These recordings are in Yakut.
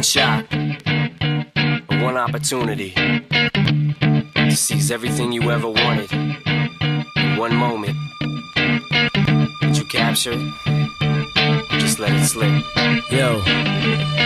shot, one opportunity to seize everything you ever wanted in one moment. Did you capture it? Or just let it slip. Yo.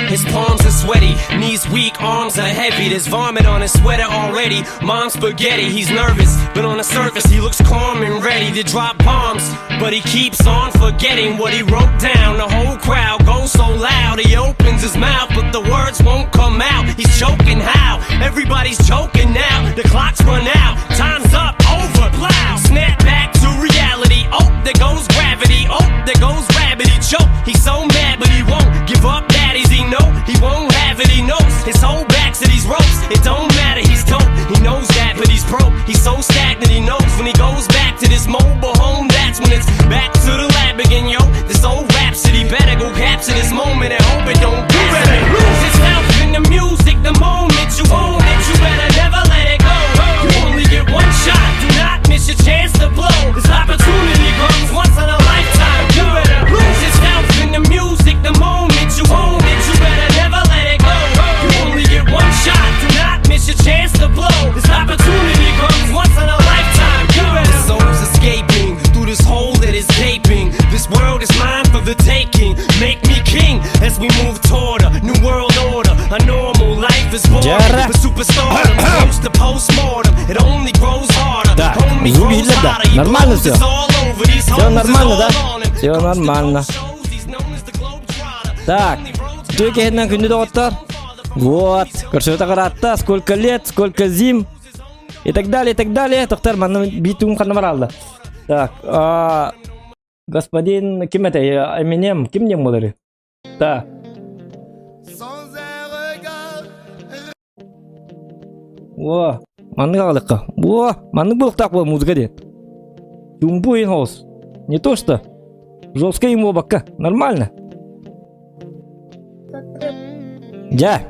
His palms are sweaty, knees weak, arms are heavy. There's vomit on his sweater already. Mom's spaghetti, he's nervous, but on the surface he looks calm and ready to drop bombs. But he keeps on forgetting what he wrote down. The whole crowd goes so loud, he opens his mouth, but the words won't come out. He's choking how? Everybody's choking now. The clock's run out, time's up, over, plow. Snap back to reality. Oh, there goes gravity. Oh, there goes rabbit. He choke. He's so mad, but he won't give up. Daddies, he know he won't have it. He knows his whole back to these ropes. It don't matter. He's dope. He knows that, but he's broke. He's so stagnant. He knows when he goes back to this mobile home. That's when it's back to the lab again, yo. This old rhapsody better go capture this moment and hope it don't. You better lose yourself in the music the moment you own it. You better never let it go. You only get one shot. Do not miss your chance to blow. This opportunity comes once in a lifetime. You better lose yourself in the music the moment you own it. You better never let it go. You only get one shot. Do not miss your chance to blow. This opportunity comes once in a lifetime. You better. Souls escaping through this hole that is gaping. This world is mine for the taking. Make me king as we move toward a new world order. A normal life is boring. Дьэ. But superstardom close to postmortem. It only grows harder. Так, Homie звук grows иһиллэр да? hotter. He Нормально blows, всё? it's all over. These Всё hoes is нормально, all да? on him. Всё Coast to нормально. coast shows, he's known as the globetrotter. Так, Only roads үтүө киһинэн күндү доҕоттор. Вот, көрсөтө караатта, сколько лет, сколько зим и так далее, и так далее. Тоқтар, манна битум ханна баралла. Так, а, господин, ким это, Эминем, ким диэн буолары? Так. О, маннык аҕалыкка. О, маннык буолуохтаах буол музыка диэн. Чумпу иһин хоҕус. Не то что. Жестко им буолбакка. Нормально. Дьэ.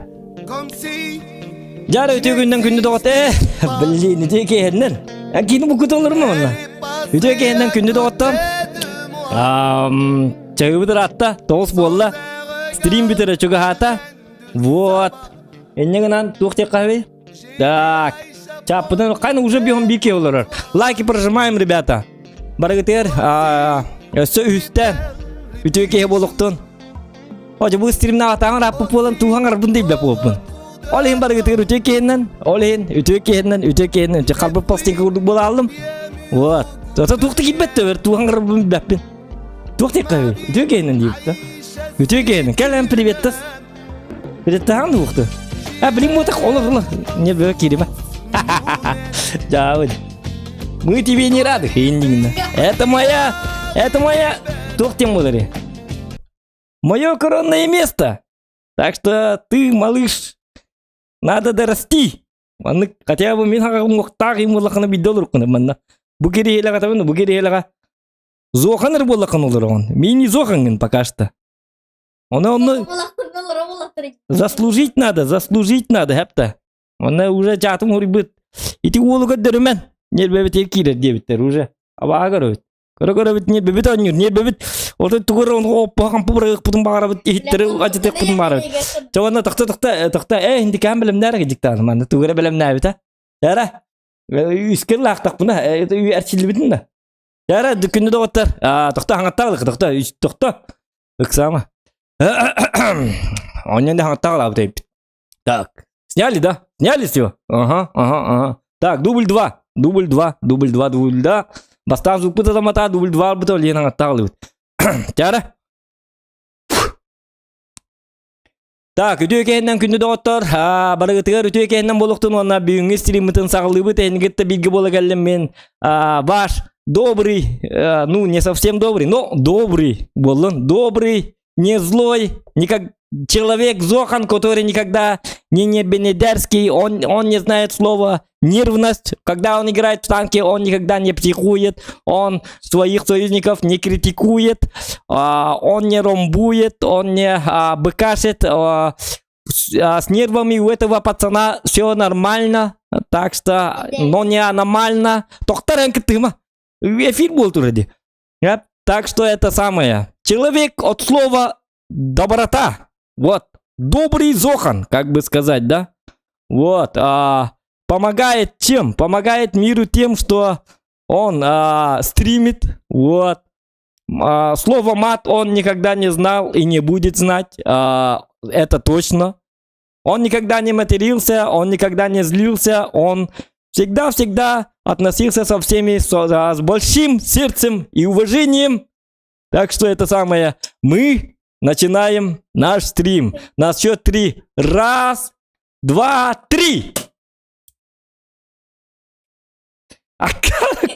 Дьэ, үтүө күннэн күндү доҕот. Э, блин, үтүө киэһэннэн. Эн киини буккут олорум онно. Үтүө киэһэннэн күндү доҕоттор. Чагыбыт ыраатта, тоҕус буолла. Стрим бүтэрэ чугаһаата. Вот. Инньэ гынан туох диэххэ Так. Чаппытын хайна уже бьем бики олорор. Лайки прожимаем, ребята. Барыгытыгар өссө үстэн үтүө киһи буолуохтун. Отя бу стримна атаҥар аппыт буолан тууһаҥ арбын дейбэп буолбун. Ол иһин барыгытыгар үтүө киһинэн, ол иһин үтүө киһинэн, үтүө киһинэн, харбыт пластинка курдук буолааллым. Вот. Ото туохта киирбэт төбөр, тууһаҥ арбын билбэппин. Туох диэххэ үтүө киһинэн диэбит да. Үтүө киһинэн. Кэлэн приветтас. Билеттаһаҥ дуохту. А, блин, мотах олох олох. Не бө кирима. Дьаабын. Мы тебе не рады, хейндигина. Это моя, это моя... Туох тем буолары? Мое коронное место. Так что ты, малыш, надо дорасти. Маннык хотя бы мин хаҕа уҥуохтаах им буоллаххына биирдэ олоруккуна манна. Бу кириһиэлэҕэ табын, бу кириһиэлэҕэ Зоханыр буоллаххына олороҕун. Мин не зохаҥҥын пока что. Оны онно заслужить надо, заслужить надо, хэпта. Онно уже чаатым хуруйбут. Ити уолу көрдөрүмэн. Нербэбит киирэр диэбиттэр уже. Абаҕа көрөбүт. Көрө көрөбүт нербэбит оонньуур, нербэбит. Ото тугур он оппа хампы бырыгыкпытын баҕарабыт, иһиттэри ачытыахпытын баҕарабыт. Чэ уонна тохто тохто тохто э индикаан бэлэмнээр дьиктаан манна тугура бэлэмнээбитэ. Эра үскер лаахтахпына эрчиллибитин да. Эра күндү доҕоттор. Тохто хаҥаттаалык тохто тохто. Ыксаама. Онньон да хаҥаттаалаабыт эбит. Так, сняли, да? Сняли все? Ага, ага, ага. Так, дубль два. Дубль два, дубль два, дубль два. Бастаан звукпут адамата, дубль два албыта, Лена хаҥаттаалыбыт. Тяра? Так, үтүө кэһиннэн күндү доҕоттор, барыгытыгар үтүө кэһиннэн буолуохтун уонна бүгүҥҥү стриммытын саҕалыыбыт эһигитте бииргэ буола кэллим мин ваш добрый, ну не совсем добрый, но добрый буоллун, добрый, не злой, никак человек Зохан, который никогда не небенедерский, он не знает слова нервность. Когда он играет в танки, он никогда не психует, он своих союзников не критикует, он не ромбует, он не быкашит. С нервами у этого пацана все нормально, так что, но не аномально. Тоқтар тыма. Эфир был вроде. Так что это самое. Человек от слова доброта. Вот. Добрый Зохан, как бы сказать, да? Вот, а, помогает чем? Помогает миру тем, что он а, стримит, вот. А, слово мат он никогда не знал и не будет знать, а, это точно. Он никогда не матерился, он никогда не злился, он всегда-всегда относился со всеми со, а, с большим сердцем и уважением. Так что это самое, мы начинаем наш стрим. На счет три. Раз, два, три!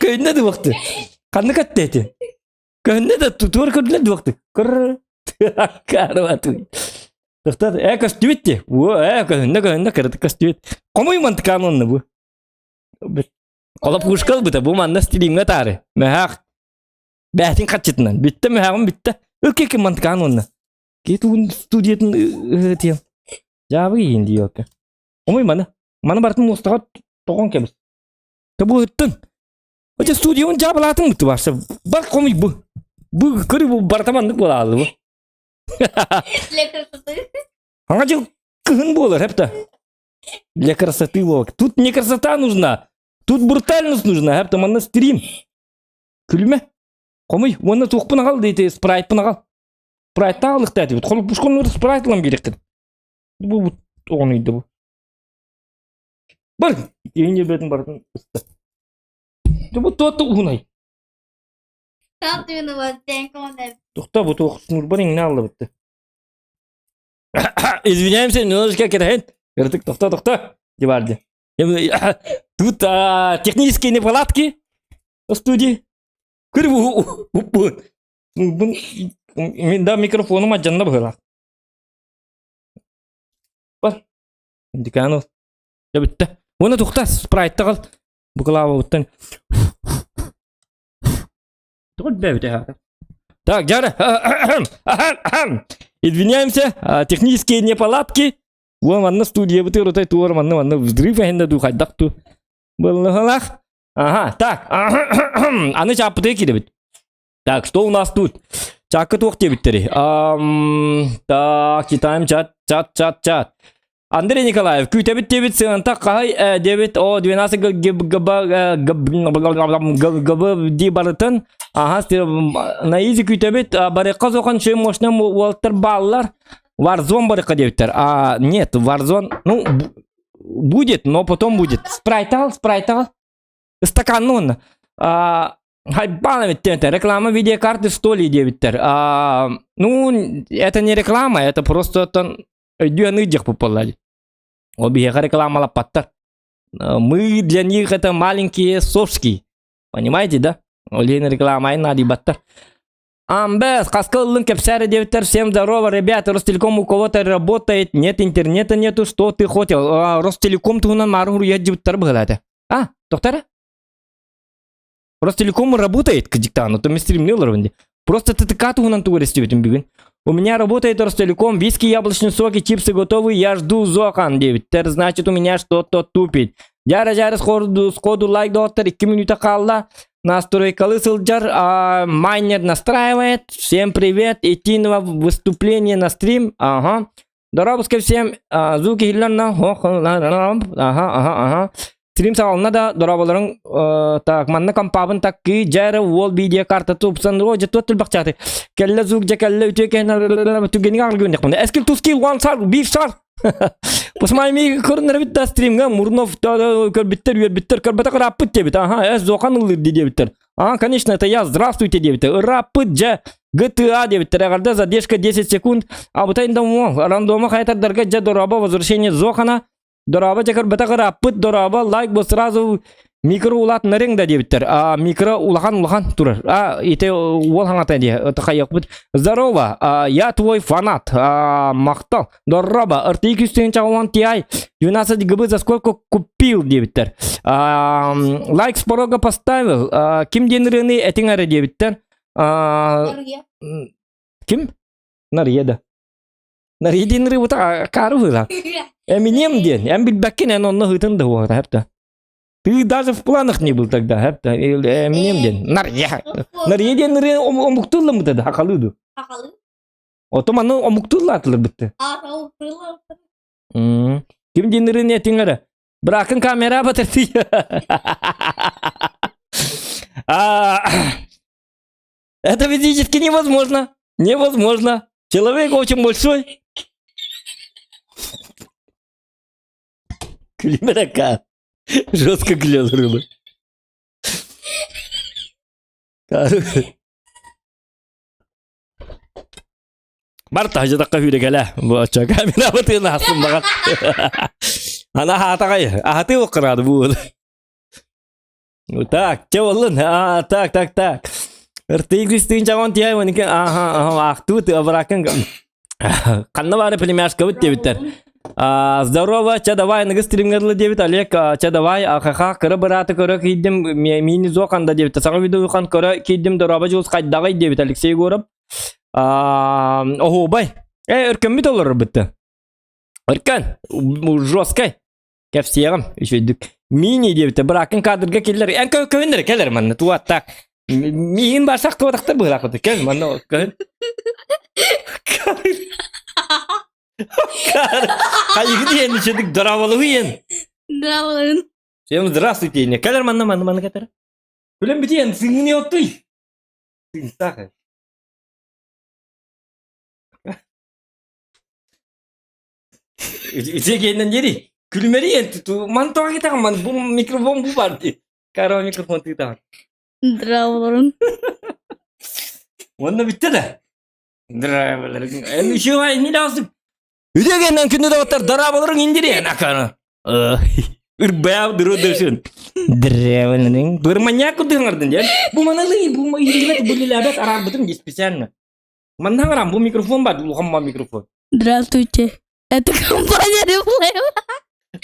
Көһүннэ да буохты. Ханна катта эти? Көһүннэ да туор көрдүлэр дуохты. Кыр. Карватуй. Тохтор, э көстүбүт ти. О, э көһүннэ көһүннэ кырытык көстүбүт. Хомуй мантыкаан онно бу. Холопушка ылбыта бу манна стримҥа таары. Мөһөөх. Бээтин хаччытынан. Бүттэ мөһөөҕүм бүттэ. Ыкки ким мантыкаан онно. Ки тугун студиятын ыытыан. Дьаабы иин диэккэ. Омуй маны. Маны барытын муостаҕа тоҕон кэбис. Табу ыттын. Оча студиябын дьаабылаатын буту барса. Бар хомуй бу. Бу көрү бу барыта маннык буолаалы бу. Для красоты. Аңа жыл кыһын буолар хепта. Для красоты буолар. Тут не красота нужна. Тут брутальность нужна. Хепта манна стрим. Күлүмэ. Хомуй, уонна туохпун аҕал дейти спрайтпын аҕал. Спрайтта аҕалыктаа этибит. Холоппушкон спрайт ылан биэриэххит. Бу бу оҕону ыйда бу. Бар, иһин ебетин барытын ыста. Бу туотта уһунай. Сам ты виноват, Тухта бу туох снурбар иҥнэ аллыбытты. Извиняемся, немножечко кэтэһин. Ырытык тохто тохто дебарди. Тут технические неполадки в студии. Көр бу да микрофонум адьанна быһыылаах. Бар. Деканов. Дьэ бүттэ. Уонна тухта спрайттаҕал. Бу кылаабабыттан. Тоҕо бэбитэ Так, Жара, извиняемся, технические неполадки. Уон манна студиябытыгар утай туор манна манна взрыв эһинде дуу хайдах ту. Быллыһылах. Ага, так. Аны чааппытыга киирэбит. Так, что у нас тут? Чаакка туох диэбиттэрий? Так, читаем чат, чат, чат, чат. Андрей Николаев, күүтэбит диэбит сыанта хаһай э, диэбит о 12 гб ди барытын ага на изи күүтэбит барыкка сохан шөй мощный уолтар бааллар Warzone барыкка диэбиттэр а нет Warzone ну будет но потом будет спрайтал спрайтал стакан уонна Хайбан эбит реклама видеокарты что ли диэбиттэр ну это не реклама это просто өйдүөн ыйдьах попаллар ол биһиэхэ рекламалаппаттар мы для них это маленькие сошки понимаете да ол иһин реклама наадыйбаттар Амбес, хаска ыллын кэпсээри диэбиттэр всем здорово, ребята, Ростелеком у кого-то работает, нет интернета нету, что ты хотел? Ростелеком туһунан маары хуруйа дьыбыттар быһылаата. А, тоқтара? Ростелеком работает, диктану, то стримни олоробун Просто ТТК туһунан тугу истибитим бүгүн. У меня работает Ростелеком, виски, яблочный сок и чипсы готовы, я жду Зохан диэбиттэр, значит у меня что-то тупит. Дьара дьара сходу, сходу лайк доктор, 2 минута хаалла. Настройкалы сылдьар, а, майнер настраивает. Всем привет, идти на выступление на стрим. Ага. Дорообо всем, а, звуки Ага, ага, ага. Стрим саҕаланна да дорооболорун так манна компабын таккыы дьэ эрэ уол видео карта тупсан о дьэ туот тылбахчааты кэллэ звук дьэ кэллэ үтүө кэһин түгэниҥ аҕыргыынньахпын эскил тускил one сар биир сар Посмайми көрүннэрбит да стримҥа Мурнов көрбүттэр үөрбүттэр көрбөтөх ырааппыт диэбит аха эс зохан ыллыыр диэбиттэр а конечно это я здравствуйте диэбиттэр ырааппыт дьэ GTA диэбиттэр эҕэрдэ задержка 10 секунд абытай да рандома хайатардарга дьэ дорообо возвращение Зохана Дорообо дьэ көрбөтөх ырааппыт дорообо лайк бу сразу микро улаатыннарыҥ да диэбиттэр а микро улахан улахан турар а ити уол хаҥата диэ хайыахпыт здорово а, я твой фанат а, махтал дорообо RTX 1060 Ti 12 ГБ за сколько купил диэбиттэр а, лайк с порога поставил а, ким диэн ырыаны этиҥ эрэ диэбиттэр а, ким Нария да Нария диэн ырыабыта акаары быһыылаах. Эминем диэн, эн билбэккин, эн онно ыытын да уота, хэпта. Ты даже в планах не был тогда, хэпта. Эминем диэн. Нария. Нария диэн ырыа омуктуу ылламмыта да, хахалыы ду. Хахалы. Ото маны омуктууллаатылар бытты. Ким динирин этиң эрэ? Бракын камера батырты. Это физически невозможно. Невозможно. Человек очень большой. Күлүмэрэкка. Жестко күлел рыба. Бар таһдьатахха сүүрэкэлээ. Бу оччо камерабытын аһасын баҕар. Ана аһаатаҕай, аһатыы оккараады бу. Так, чэ боллун. А, так, так, так. Ыртый күстүүн чаҕон тиһай маники аха, аха, ахтыбыт абыракын ханна баары племяшкабыт диэбиттэр. А, здорово, чэ давай, аныгы стримҥа диэбит Олег, чэ давай, ахаха, кыра бырааты көрө киирдим, миини зоқанда диэбит. Саҥа видео көрө киирдим, дороба дьулус хайдаҕый диэбит Алексей Егоров. Оһуобай. Э, өркөммүт олорор бытты. Өркөн, жесткай. Кэпсиэҕим, үчүгүйдүк. Мини диэбитэ, быракын кадрга киллэр. Эн көһүннэр кэлэр манна, туаттаах. Миигин барсах туотахтар быһыылаах кэл манна көһүн. Хайыгы диэн үчүгүйдүк дорабалыгы иэн. Дорабалыгын. Всем здравствуйте. Кэлэр манна манна манна кэтэр. Күлэн бүтүен сыҥыны оттуй. Сыҥтах. Үтүө киэннэн диэри. Күлүмэри эн туту ман тоҕо кэтэҕин ман бу микрофон бу бар дии. Каро микрофон тыытаҕын. Драбларын. Уонна бүттэ да. Драбларын. Эн үчүгэй не даҕасып. Үтүө киэннэн күндү доҕоттор драбларын индири акана. Ырбаа дыры дөшүн. Драбларын. Быр маньяк курдук диэн. Бу маналы бу илибет бу лилабет араарбытым дии специально. Манна баран бу микрофон бар, улахан микрофон. Здравствуйте. Это компания Oriflame.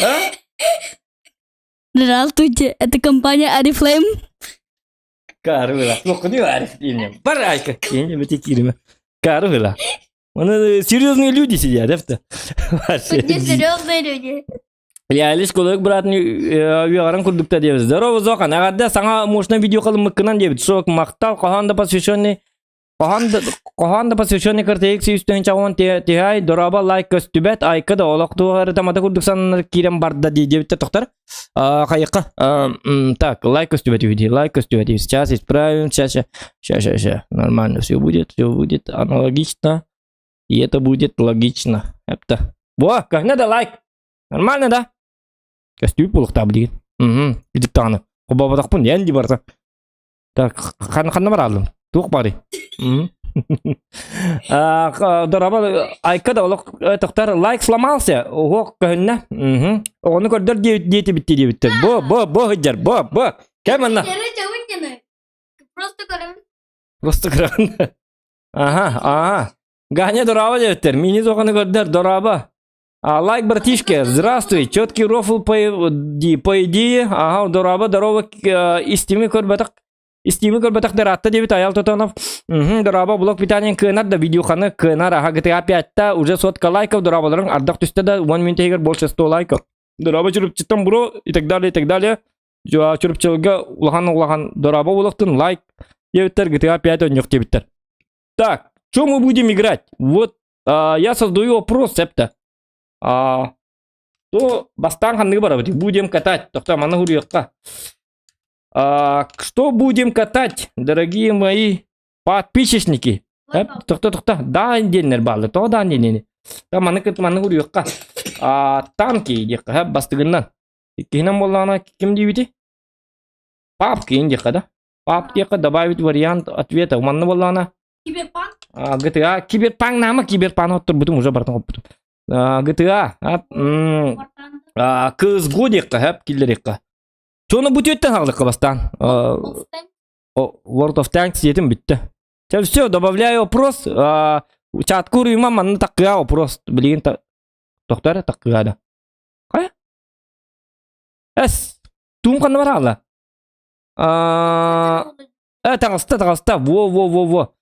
А? Здравствуйте, это компания Oriflame. Карыла. Локуну ариф деймин. Бар айка. Енді бите кириме. Карыла. Оны серьезные люди сидят, это. Тут серьезные люди. Реалист коллег братын үйағаран курдукта дейбіз. Здорово, Зохан. Ағарда саңа мощный видео қылым дейбіз. Сок мақтал, қохан да посвященный Хоһоон да посвященный кыртыйык сүүстэн чаҕуон тиһай дороба лайк көстүбэт айка да олох туох тамата курдук сананар киирэн барда дии диэбиттэ тохтор хайыкка так лайк көстүбэт үһү дии лайк көстүбэт үһү сейчас исправим сейчас сейчас сейчас сейчас нормально все будет все будет аналогично и это будет логично это во как надо лайк нормально да көстүбүт буолуохтаах билигин угу итик даҕаны хобоботохпун эн дии барса Так, ханна баралым? Туох бары? Дороба айка да олох тохтар лайк сломался. Ого көһүннэ. Оҕону көрдөр диэти битти диэбиттэр. Бо бо бо сылдьар. Бо бо. Кэм анна. Просто көрөм. Просто көрөм. Ага, ага. Ганя дороба диэбиттэр. Мини оҕону көрдөр дороба. А, лайк, братишка, здравствуй. Четкий рофл по, по идее. Ага, дороба, здорово, истими көрбөтөх. Истими көрбөтөх дератта дебит Аял Тотонов. Угу, дороба, блок питания кыанар да видеоханы кыанар. Ага, GTA 5-та уже сотка лайков, дорабаларың ардақ түсті да 10 минут больше 100 лайков. Дороба чүрүпчүттен бро и так далее, и так далее. Чүрүпчүлгэ улахан улахан дороба улахтын лайк дебиттер GTA 5 ойнуох дебиттер. Так, что мы будем играть? Вот я создаю вопрос, септа. А, то бастаан ханныгы барабыт будем катать тохто маны хуруйахха что будем катать дорогие мои подписчики тохто тохто да диэннэр бааллар тоҕо даан диэнини та маны кыт маны хуруйахха танки диэххэ бастыгыннан иккиһинэн буоллаҕына ким диибити папки диэххэ да пап диэххэ добавить вариант ответа манна буоллаҕына Киберпанк? GTA киберпанк наама киберпанк отторбутум уже бартан хоппутум GTA CSGO диэххэ хэп киллэриэххэ Соны бүтүөттэн хаалдыкка бастаан World of Tanks диэтим бүттэ Все, все, добавляю вопрос. Чатку уруйма манна таккыа вопрос. Билигин тохтор таккыа да. Хайа? Эс, туум ханна бараала? Таҕыста, таҕыста. Во, во, во, во.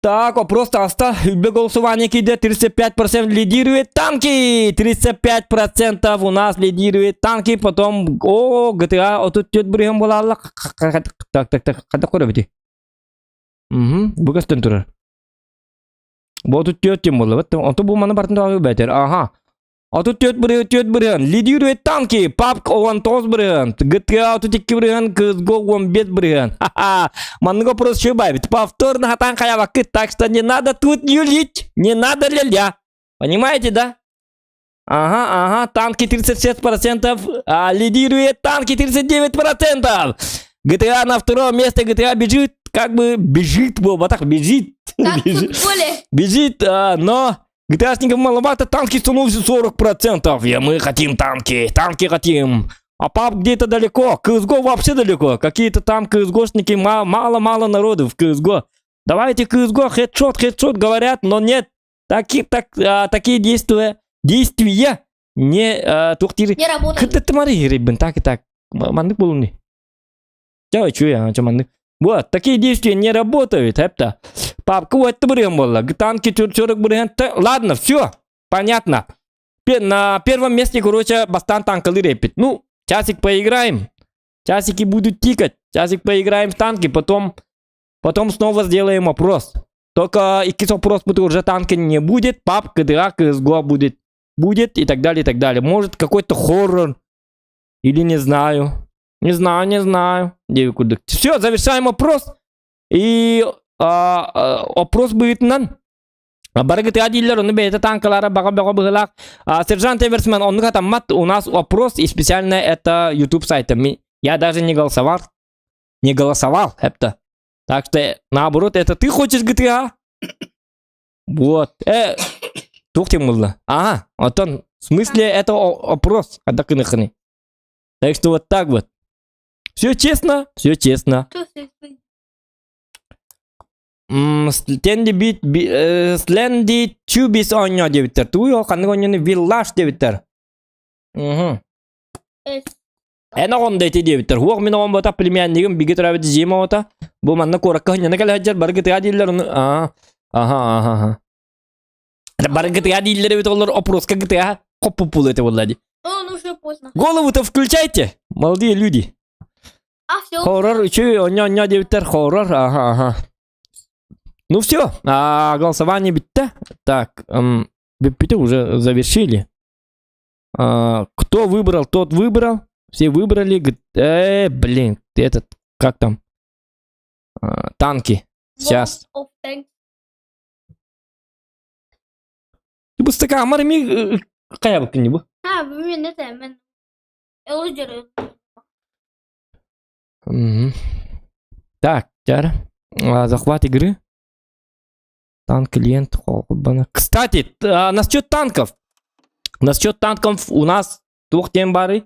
Так, вопрос таҕыста. Үлбэ голосование киирдэ 35% лидирует танки. 35% у нас лидирует танки. Потом, о, GTA 34 бырыһын буолаалла. Так, так, так, хата көрөбүтүй? Угу, бу көстөн турар. Бу 34 диэн буолла. Онто бу маны бартын тоҕо бэтэр. Аха. 34 бырыһыан, 4 бырыһыан. Лидирует танки. PUBG 19 бырыһыан. GTA 32 бырыһыан, CSGO 15 бырыһыан. Ха-ха. Маннык вопрос еще бабит. Повторно хатан хаябаккыт, так что не надо тут юлить. Не надо ля-ля. Понимаете, да? Ага, ага, танки 36%, а лидирует танки 39%. GTA на втором месте, GTA бежит, как бы бежит, вот так бежит. Как в бежит, футболе. бежит, но GTA-шников маловато, танки становятся 40%. И мы хотим танки, танки хотим. А PUBG где-то далеко, CSGO вообще далеко. Какие-то там CSGOшники, мало-мало народу в CSGO. Давайте CSGO, хедшот, хедшот говорят, но нет. Такие действия не тухтир. Не работают. Кытты мари рыбын, так и так. Маннык булуни. Чай чуя, а маннык. Вот, такие действия не работают, это. PUBG вот это бырыһыан буолла. Танки 40 бырыһыан. Ладно, все, понятно. На первом месте, короче, бастаан танкалар эбит. Ну, часик поиграем. Часики будут тикать. Часик поиграем в танки, потом снова сделаем опрос. Только иккис опрос будет уже танки не будет, PUBG, GTA, CSGO будет. Будет и так далее, и так далее. Может, какой-то хоррор. Или не знаю. Не знаю, не знаю. Все, завершаем опрос. И опрос будет нам. Бары GTA дииллэр, ону бэйэтэ танкалара баҕа бөҕө быһыылаах. Сержант Эверсмен, он мат, у нас опрос, и специально это YouTube сайта. Я даже не голосовал. Не голосовал, это. Так что, наоборот, это ты хочешь GTA? Вот. Туох было. Ага, вот он. В смысле, это опрос. Так что вот так вот. Все честно, все честно. Стенди бит, Сленди Чубис оонньоо диэбиттэр. Туй ол ханнык оонньууну Village диэбиттэр. Угу. Эн оҕоҥ да ити диэбиттэр. Суох мин оҕом буолбатах племяннигым бигэ төрөөбүт дьиэм оҕото. Бу манна куоракка сынньана кэлэ сылдьар бары GTA дииллэр ону аа аха аха аха. Бары GTA дииллэр эбит олор опроска GTA хоппуппул этэ буолла дии. Ну, уже поздно. Голову-то включайте, молодые люди. А, все. Хоррор, үчүгэй, оонньоо оонньоо диэбиттэр, хоррор, ага, ага. Ну все, а, голосование бүттэ. Так, бүппүтэ уже завершили. А, кто выбрал, тот выбрал. Все выбрали. Говорит, блин, этот, как там? А, танки. Сейчас. World of Tanks. Бу стакан ми хайа бу бу. А, мен это, мен. Элджер. Мгм. Так, теперь захват игры. Танк клиент. Кстати, насчет танков. Насчет танков у нас туох диэн баарый.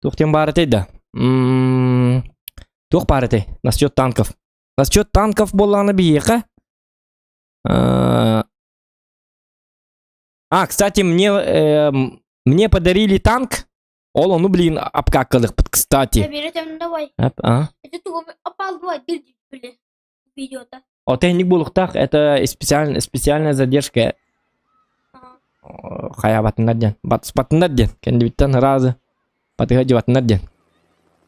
Туох диэн баар этэй да. Туох баар этэй. Насчет танков. Насчет танков буоллаҕына биһиэхэ. А, кстати, мне подарили танк. Ол, ну блин, обкакалых, кстати. Давай. А? Это опал давай, видео-то. О, техник буолуохтаах, это специальная задержка. Хайаабатыннар диэн. Батыспатыннар диэн. Кэннибиттэн разы. Батыһа дьыбатыннар диэн.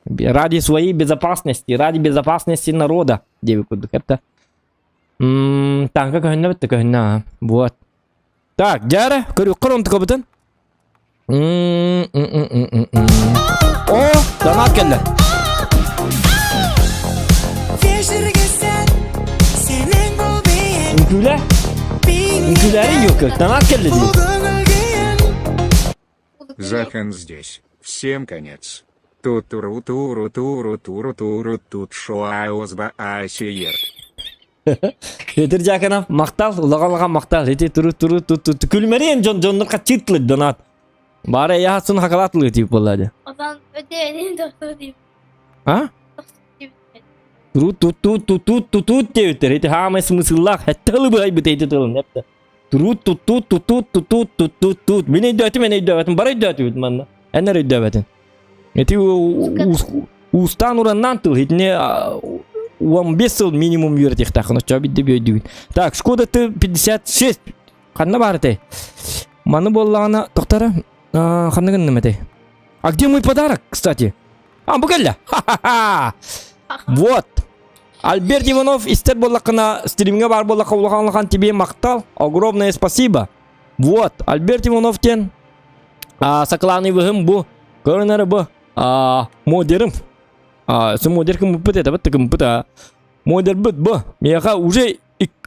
Ради своей безопасности, ради безопасности народа. Диэбит курдук. Это... Танка көһүннэ бүттэ көһүннэ. Вот. Так, дьэ, көрүөххэ онтукабытын. О, донат кэллэ. Вечерге сәт сенің бұл биің Үҥкүүлээ? Үҥкүүлээри yok. Донат кэллэ дии. Бұл көңіл күйім Захан здесь. Всем конец. Тут туру туру туру туру туру тут шоаозба асиер. Петр Дьяконов, махтал, улахан махтал. Эти туру туру ту ту ту күлмэрин дьон дьоннор хачытлы донат. Бары я сын хакалатлы тип болады. Одан өте доктор дейм. А? Туру ту ту ту ту ту ту диэбиттэр. Эти хаамай смысллаах. Хетталы бай бит эти тылын. Эпте. Туру ту ту ту ту ту ту ту ту ту. Мин өйдөөтүм, мен өйдөөбөтүм. Бары өйдөөтүбүт манна. Эн эрэ өйдөөбөтүн. Эти уустаан ураннаан тыл. Итини 15 сыл минимум үөрэтиэхтээххин. Оччо бидде өйдүүгүн. Так, Шкода Т-56. Ханна баар этэй? Маны буоллаҕына тохтара ханна гынным этэй? А где мой подарок, кстати? А, бу кэллэ. Ха-ха-ха! Вот. Альберт Иванов истэр буоллаххына, стримҥэ баар буоллахха улахан улахан тебе махтал, огромное спасибо. Вот, Альберт Иванов диэн сакалааны быһым бу, көрүнэрэ бу, модерым. Модер кымпыт это бит кымпыт а. Модербыт бу. Миэхэ уже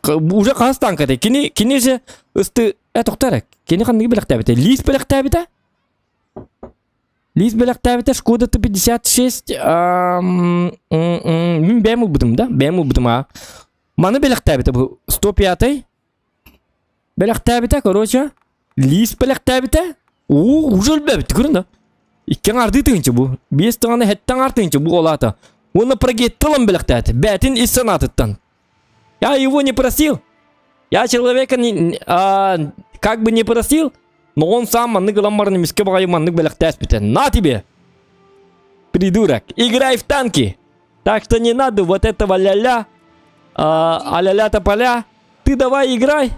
уже хас танката. Кини кини же ысты э тоқтар. Кини ханныгы бэлэхтээбитэ? Лиис бэлэхтээбитэ? Лиис бэлэхтээбитэ Шкода Т56 мин бэйэм ылбытым да бэйэм ылбытым аа маны бэлэхтээбитэ бу 105 бэлэхтээбитэ короче лиис бэлэхтээбитэ уу уже өлбөбүт көрүн да икки аҥаардыы тыһыынча бу биэс тыҥаны сэттэ аҥаар тыһыынча бу олаата уонна прогетта ылан бэлэхтээтэ бээтин ис санаатыттан я его не просил я человека не, а, как бы не просил Но он сам маннык ылан баран эмискэ баҕайы маннык бэлэхтээспитэ. На тебе! Придурок! Играй в танки! Так что не надо вот этого ля-ля, а ля-ля тополя. Ты давай играй.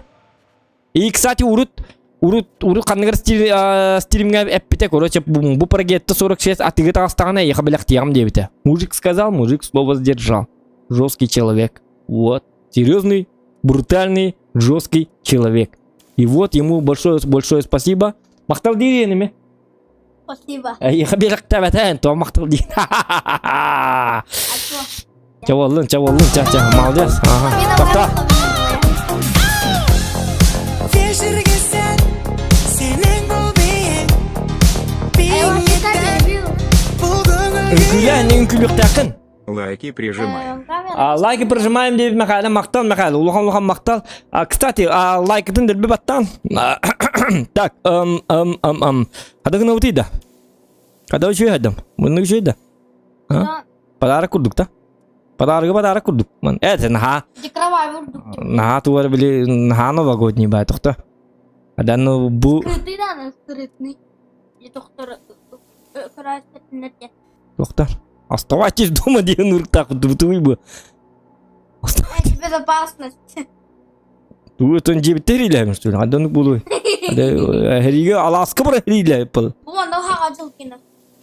И, кстати, урут урут урут ханныгар стримҥэ эппитэ, короче, бу прогетта 46 атыгы таҕыстаҕына эйиэхэ бэлэхтиэҕим диэбитэ. Мужик сказал, мужик слово сдержал. Жесткий человек. Вот. Серьезный, брутальный, жесткий человек. И вот ему большое большое спасибо. Махтал диир Спасибо. Эйиэхэ биэрэхтээбэтэн, то махтал диир. Чаваллын, чаваллын, ча ча, молодец. Ага. Тоқта. Вечерге сәт сенің бұл биің бұл көңілге Үҥкүүлээн, үҥкүүлүөхтээххин. Лайки прижимаем. А, лайки прожимаем диэбит Михаил махтал Михаил улахан улахан махтал. А, кстати, а, лайкытын дэлби баттаан. Так, ым ым ым ым. Хадыгын да. Хада үчүгэй хайдам. Муннук үчүгэй да. А? Подарок курдук да. Подарок подарок курдук. Ман это наха. Наха туар били наха новогодний бай тохто. Адан ну бу Скрытый да, скрытный. Доктор Доктор. Оставайтесь дома диэн уртаах бутуй бу. Безопасность. Туутун дьиэбиттэр илэһэм что ли? Адан булуй. Хэриге аласка бар хэриилэ пыл.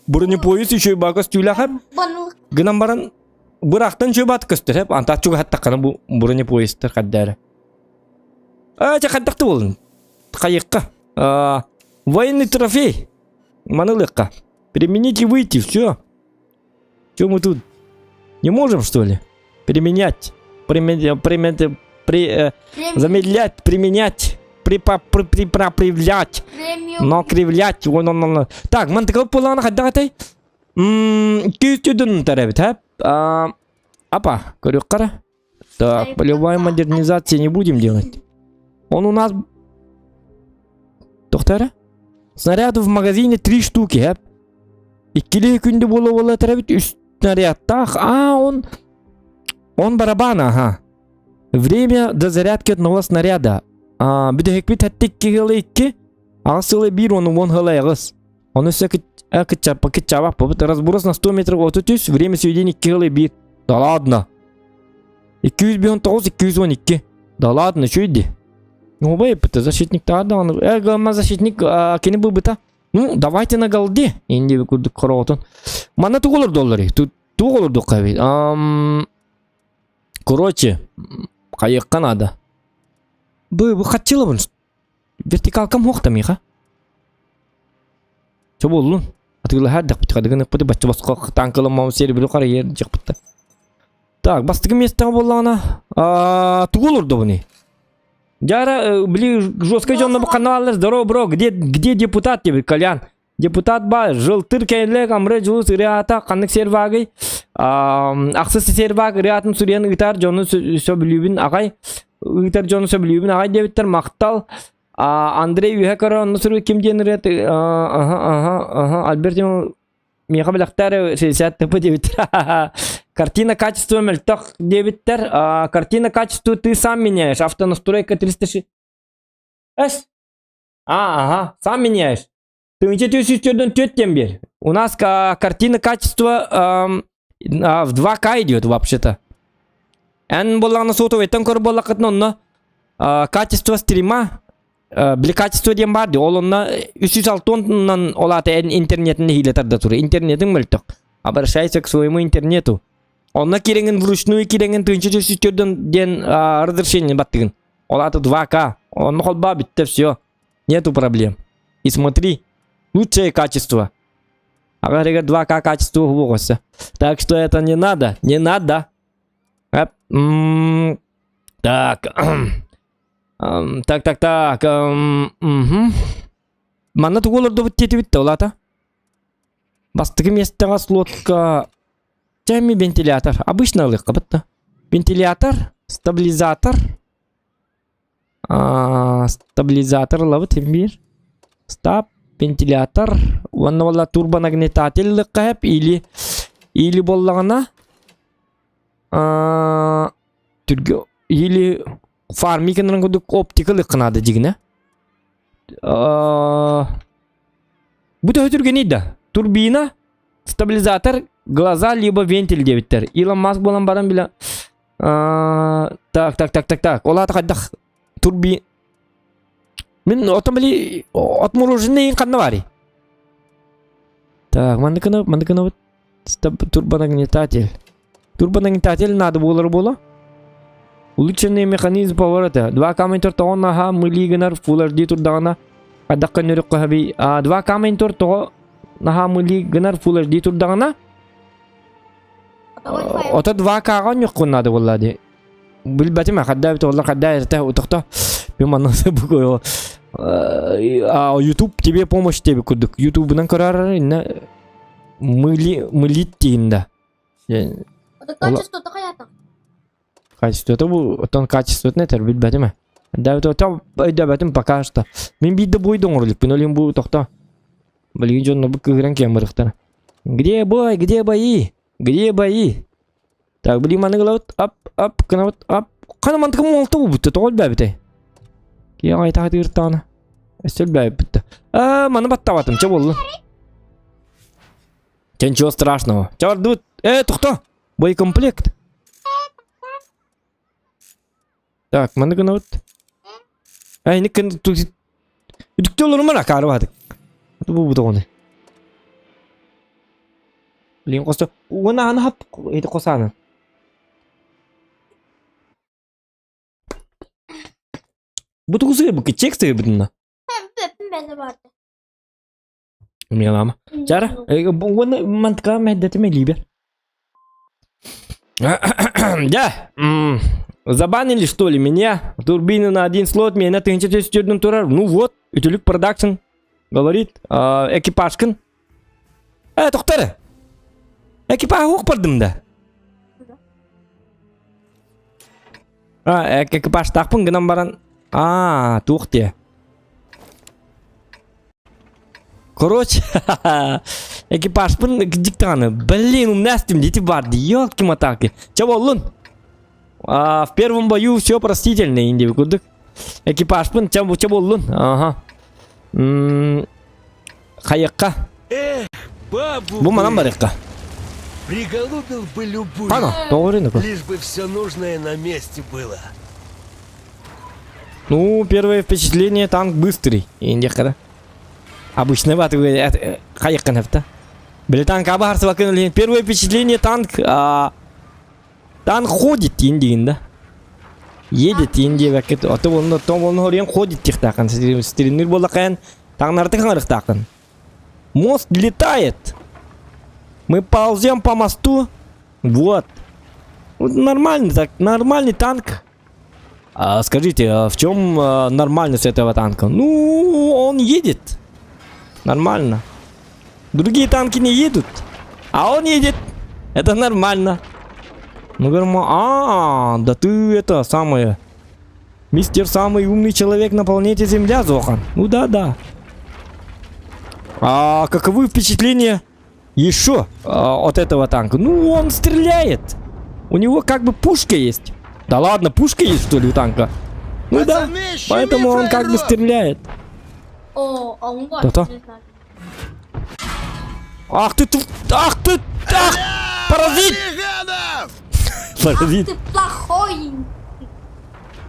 Бронепоезд еще бага стюляхап. Гынан баран бырахтан чөбат көстөр хеп антачуга хаттаккана бу бронепоездтар хаддара. А, ча хаттакты болун. Хайыкка. Военный трофей. Манылыкка. Применить и выйти, все. Чем мы тут? Не можем, что ли? Применять. Применять, применять, при, э, замедлять, применять, припа, при, при, проявлять, но кривлять. Он, он, он. Так, мантыкал пулана хаддагатай. Күүстүдүн тарабит, а? Апа, көрүк Так, полевая модернизация не будем делать. Он у нас... Доктора? Снарядов в магазине три штуки, а? Иккили күндү буола буола тэрэбит үс снарядтаах. А, он... Он барабан, ага. Время до зарядки одного снаряда. А, бүтэһикпит хэттик киһилы икки. Аҕыс сылы биир уонна уон сыла аҕыс. Ону өссө кыччаабаппыт. Разброс на 100 метров от үс. Время сведения икки сылы биир. Да ладно. 259, 212. Да ладно, үчүгэй дии. Убай эппитэ защитник даҕаны. Э, гамма защитник кини быбыта. Ну, давайте на голде. Инди курдук хороҕотун. Манна тугу олордоллор? Тугу олордуохха эбит? Короче, хайыахха надо. Бу бу хаччылабын. Вертикалкам хуохта миха. Чо буоллун? Атыылаһар дахпыт хадыгын ыкпыты бачча босхо танкыламмам серебрю харайер дьахпытта. Так, бастакы миэстэҕэ буоллаҕына, тугу олордобуный? Дьара, били жесткай дьонно бу ханна бааллар, здорово, бро, где, где депутат диэбит, Колян? Депутат ба, жылтыр кэллэ, амра дьулус ырыата, ханнык сервагый? Ахсыс серваг ырыатын суруйан ыытар дьону сөбүлүүбүн аҕай, ыытар дьону сөбүлүүбүн аҕай диэбиттэр, махтал. Андрей үһэ көрө онно суруй ким диэн ырыат, аха, аха, аха, Альберт Миэхэ бэлэхтээр 60 тп диэбиттэр. Картина качество мөлтөх диэбиттэр. Картина качество ты сам меняешь. Автонастройка 306. Эс? А, ага, сам меняешь. Тысяча тысяч төрт диэн У нас картина качество в 2К идет вообще-то. Эн буоллаҕына сотовайтан көр буоллаххытына онно качество стрима били качество диэн баар дии ол онно 306 ол аата эн интернетин иһиилэ тарда турар интернетиҥ мөлтөх обращайся к своему интернету. Онно киирэҥин вручную киирэҥин тыынча 404 диэн разрешение баттыгын. Ол аата 2К. Онно холбоо бүттэ все. Нету проблем. И смотри, лучшее качество. Ага, 2К качество уһуоҕуса. Так что это не надо, не надо. Так. Так, так, так. Угу. Манна тугу олордубут диэтибит да, улаата? Бастакы миэстэҕэ слотка Чэми вентилятор. Обычно ылыахха да. Вентилятор, стабилизатор. А, стабилизатор ылабыт биир. Стаб, вентилятор. Уонна буолла турбонагнетатель ылыахха сөп или или буоллаҕына а, түргө или фармиканын курдук оптика ылыахха наада дьигинэ. А, бу төһө түргэний да? Турбина Стабилизатор, глаза либо вентиль диэбиттэр. Илон Маск буолан баран билэ так, так, так, так, так. Ол аата хайдах турби... Мин отон били отмороженный ханна баарый? Так, манныкына, манныкына турбонагнетатель. Турбонагнетатель надо буолар буола. Улучшенный механизм поворота. Два камень тоҕо наһаа мылии гынар Full HD турдаҕына хайдах көннөрүк хаби. Два камень тоҕо наһаа мылии гынар Full HD турдаҕына ото 2К-ҕа онньоххун надо буолла дии. Билбэтим хадда эбит олла хадда эртэ утохто мен манна бу YouTube тебе помощь тебе курдук YouTube'ынан көрөр инна мыли мылит диин да. Качество хайата? Качествота бу оттон качествотун этэр билбэтим. Өйдөбөтүм пока что. Мин биирдэ буйду оҥорулукпун олин бу тохто. Билигин дьонно бу кыыран киэн барыхтара. Где бой, где бои? Где бои? Так, билигин маннык ылабыт, ап, ап, гынабыт, ап. Хана мантыкым оҥолто буолбут, тоҕо өлбөөбүтэй? Киһи аҕай тыыртаҕына. Өссө өлбөөбүппүт. Аа, маны баттаабатым, чэ буоллун. Чэ, ничего страшного. Чэ, бардыбыт. Э, тохто! Боекомплект. Так, маны гынабыт. Эй, ник Үтүктэ олорумар акаары баатык. Бу бу тоҕону. Блин, косто. Уона аны хап эти косааны. Бу тугу сыйбыкы чек сыйбытына. Милама. Чара, уонна мантыка мэйдэтим илиибэр. Да, забанили что ли меня? Турбины на один слот, меня тысяча төрдүн турар. Ну вот, Үтүлүк продакшн говорит, экипажкын. Э, тоқтары. Экипаж бардым да. А, экипажтаахпын гынан баран а туох диэ Короче, экипажпын диктаны. Блин, умнастым, дети барды, елки-моталки. Че боллун? А, в первом бою все простительно, инди курдук. Экипажпын, че, че боллун? Ага. Хайыққа. Эх, бабу Бу манан бы, барыахха. приголубил бы любую, Ано, тоҕо лишь бы все нужное на месте было. Ну, первое впечатление, танк быстрый. Индиэххэ Обычный бат хайыккын хэпта. Били танк абар сыбакын Первое впечатление танк а, танк ходит индигин да. Едет индия бакет. Ото болну том болну хорьен ходит тихтакын. Стриннир болакын таҥнарты хаҥарыктаакын. Мост летает. Мы ползем по мосту. Вот. Вот нормальный, так, нормальный танк. А скажите, а в чем а, нормальность этого танка? Ну, он едет. Нормально. Другие танки не едут, а он едет. Это нормально. Мы говорим, а, да ты это самое. Мистер самый умный человек на планете Земля, Зохан. Ну да, да. А каковы впечатления еще а, от этого танка? Ну, он стреляет. У него как бы пушка есть. Да ладно, пушка есть, что ли, у танка? Ну да, Пацаны, щеми поэтому он как бы фраеров! стреляет. О, а он То-то. Ах ты, ты, ах ты, ах, паразит! Гадов! Паразит. Ты плохой.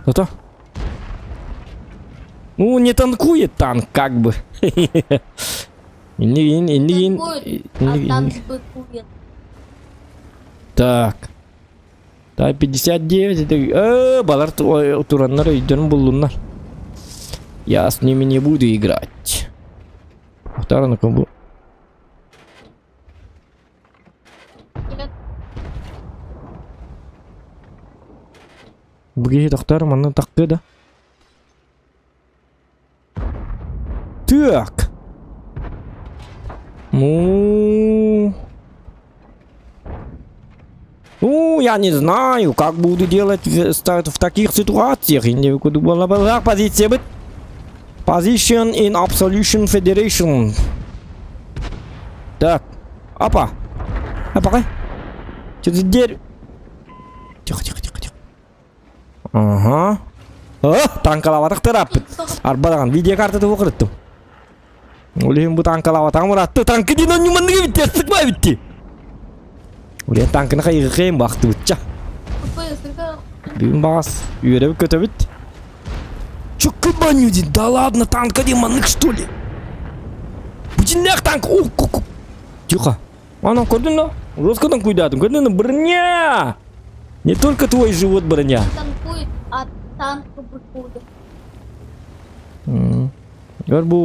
То-то. Ну, не танкует танк, как бы. Иннигин, иннигин, Танкует, а иннигин. танк быкует. Так. Так, 59 это... Э, балар тураннар өйдөрүн буллуннар. Я с ними не буду играть. Второй бу. Бу киһи тохтор манна тахтыа да. Так. Ну... Ну, я не знаю, как буду делать в, в таких ситуациях. Позиция быть. Position in Absolution Federation. Так. Опа. Опа. Что за дерь? Тихо, тихо, тихо, тихо. Ага. О, танкалаабатах тыраппыт. Арбадаҕан видеокартата бу кырыттым. Ол иһин бу танкалаабатаҕым ыраатта. Танкы диэн онньу манныгы битти, астыкма битти. Улиэн танкыны хайыгыкыйын бахтыбытча. Бүгүн баҕас үөрэбит көтөбүт. Чё кабаню диэн, да ладно, танка диэн маннык что ли? Бу дьиннээх танк, о, Тихо. Ана көрдүн да? Жестко куйдаатым. Көрдүн да? Броня! Не только твой живот броня. Танкует, а танк быкует. Көр бу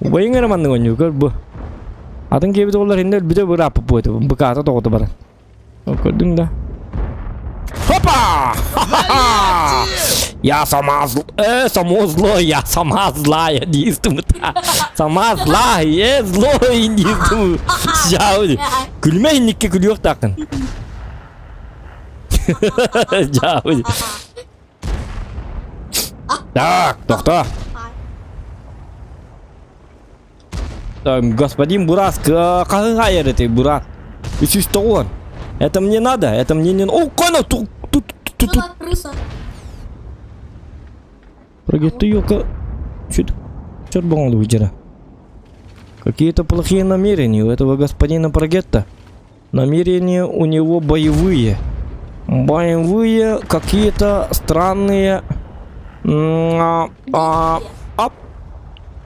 убайың эрэ маннык оонньуу көр бу. Атын киэбит оҕолор иннэ өлбүтэ бырааппыт буойта быкаата тоҕото баран. Көрдүҥ да? Хопа! Я сама зл... Э, само зло, я сама злая, диистым. Сама злая, э, злой диистым. Жауди. Күлмэ инникке күлүөх таакын. Жауди. Так, тохто. Так, господин Бураск, хаһын хайар этэй Бурас? Үсүс тоҕуон. Это мне надо, это мне не... О, кана, тут, тут, тут, тут. крыса. Прогетты елка. Чуть, черт вчера. Какие-то плохие намерения у этого господина Прогетта. Намерения у него боевые. Боевые какие-то странные... А, а, а,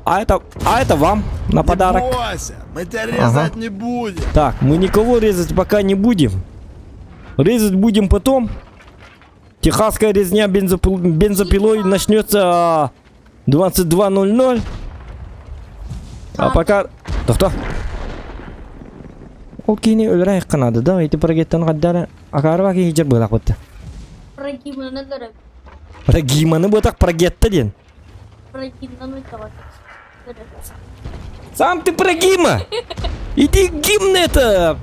а это, а это вам на подарок. Не бойся, мы тебя резать не будем. Так, мы никого резать пока не будем. Резать будем потом. Техасская резня бензопилой начнется 22.00. А пока... Тохто. Ол киһини өлөрө айыкка да, ити прогеттан хаддара акаарба киһи жер быылах бытта. Прогимнаны дөрөп. Прогиманы бытак прогетта диэн. Прогимнаны Сам ты прогима! Иди гимн это!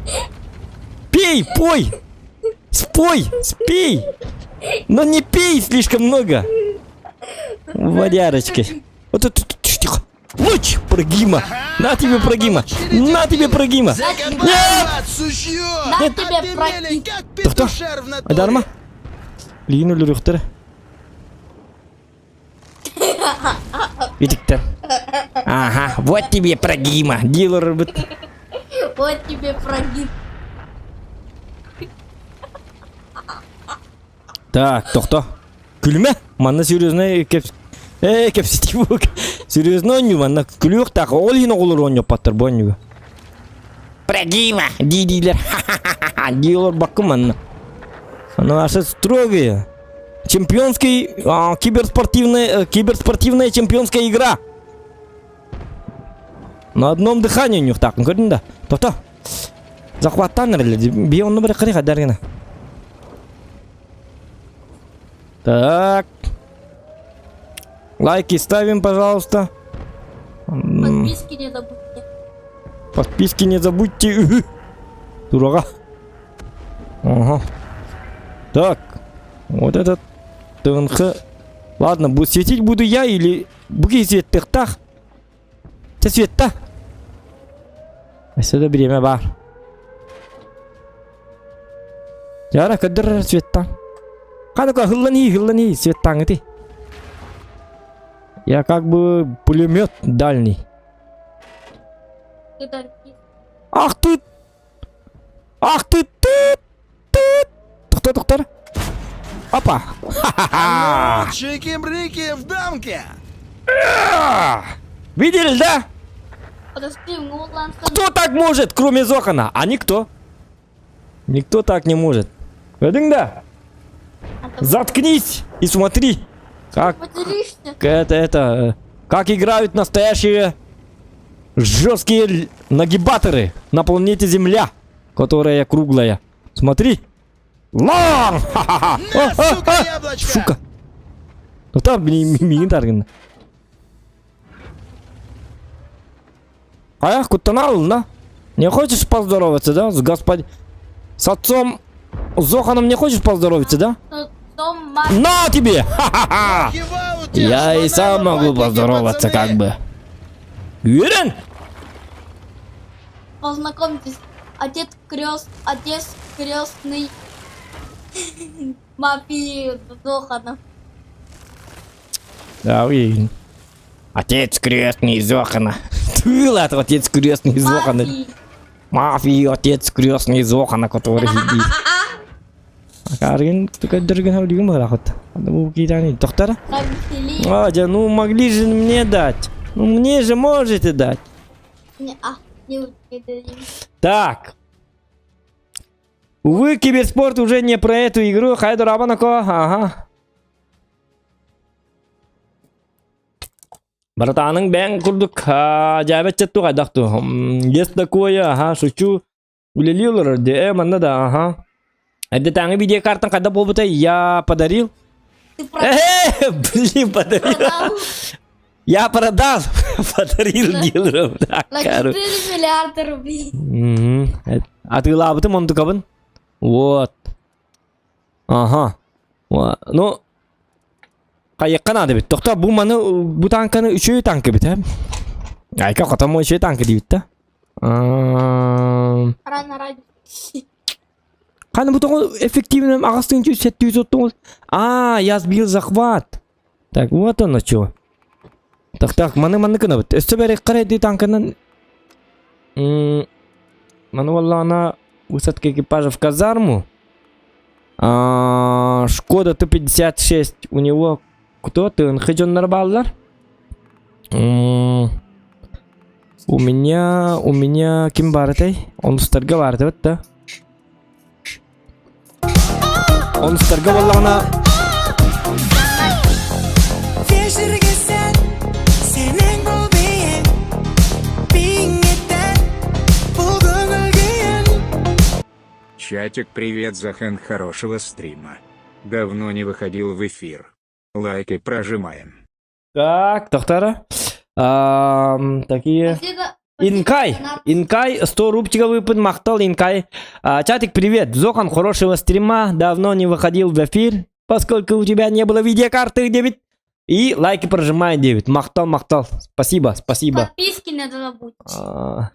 Пей, пой! Спой, спей! Но не пей слишком много! Водярочки. Вот тут, тихо. Луч, прогима! На тебе прогима! На тебе прогима! Нет! На тебе прогим! Тохто! Айдарма! Лиин өлөрүөхтэрэ. Итиктэр. Ага, вот тебе прогима. Дилер быт. Вот тебе прогим. Так, тохто. Күлүмэ. Манна серьезно кеп... Э, кэпсэтии бу. Серьезно оонньуу манна күлүөх таах ол иһин оҕолор оонньоппоттор бу оонньууга. Прогима дии-диилэр. Дии олорбоккун манна. Оно наши строгие. Чемпионский а, киберспортивная, э, киберспортивная чемпионская игра. На одном дыхании у них так. Көрдүн да. Тохто. Захваттан эрэллэр. Бие онно бары кырыха даргына. Так. Лайки ставим, пожалуйста. Подписки не забудьте. Подписки не забудьте. Дурага. Ага. Так. Вот этот ТНХ. Ладно, буду светить буду я или... Буги светтыхтах. Ты светта. Өссө да бириэмэ баар. Яра көрдөр светтан. Қанука хыллани хыллани светтаңыты. Я как бы пулемет дальний. Ты дальний. Ах ты! Ах ты! Ты! Ты! Тоқтар, тоқтар. Опа! Ха-ха-ха! Чики-брики в дамке! Видели, да? Подожди, ну Кто так может, кроме Зохана? А никто. Никто так не может. Көрдүҥ да? Заткнись и смотри, как это, это, как играют настоящие жесткие нагибаторы на планете Земля, которая круглая. Смотри. Лам! На, сука, яблочко! Сука. Ну там миигин таргынна. Ах, куттанал, на. Не хочешь поздороваться, да, с господ... С отцом Зоханом не хочешь поздороваться, да? На тебе! Ха-ха-ха! Я и сам могу поздороваться, как бы. Уверен? Познакомьтесь, отец крест, отец крестный мафии Зоханов. Да, уверен. Отец крестный Зохана. Тыл это отец крестный Зохана. Мафии. Мафии отец крестный Зохана, который сидит. Акаргин көддөргөн хавлигым барахот. Бу китани доктора. Как веселее. А, да, ну могли же мне дать. Ну мне же можете дать. Не, а, не, не дадим. Так. Увы, киберспорт уже не про эту игру. Хайду Рабанако. Ага. Братаның бэйэҥ курдук дьээбэ четту хайдах ту есть такое ага шучу үлэлии олорор дии э манна да ага эрдэтээҥи видеокартан хайдах буолбутай я подарил Ты про- э блин подарил продал я продал подарил дилерам на 4 миллиарда рублей. Атыылаабытым онтукабын вот Аха. Ну, хайыахха наада эбит. Тохтоо, бу маны бу тааҥканы үчүгэй тааҥка эбит ээ. Айка хотомо үчүгэй тааҥка диэбит да. Рано ради. Ханы бу тоҕо эффективным аҕыс тыһыынча 700 оттоҕус. А, я сбил захват. Так, вот оно чего. Так, так, маны маны гынабыт. Өссө бэрик дии тааҥканан Маны буоллаҕына высадка экипажа в казарму. А, Шкода Т-56 у него кто? ТНХ дьоннор бааллар. У меня, у меня ким баар этэй? Онустарга баар этэ да? Онустарга буоллаҕына Вечерге сәт сенің бұл биің биіңе бұл көңіл күйің Чатик, привет, Захан, хорошего стрима. Давно не выходил в эфир. Лайки прожимаем. Так, тохтара. Такие... Спасибо. Инкай, Инкай, 100 рубчиков выпад, махтал, Инкай. А, чатик, привет, Зохан, хорошего стрима, давно не выходил в эфир, поскольку у тебя не было видеокарты 9. И лайки прожимай 9. Махтал, махтал. Спасибо, спасибо. Подписки надо забудь. А,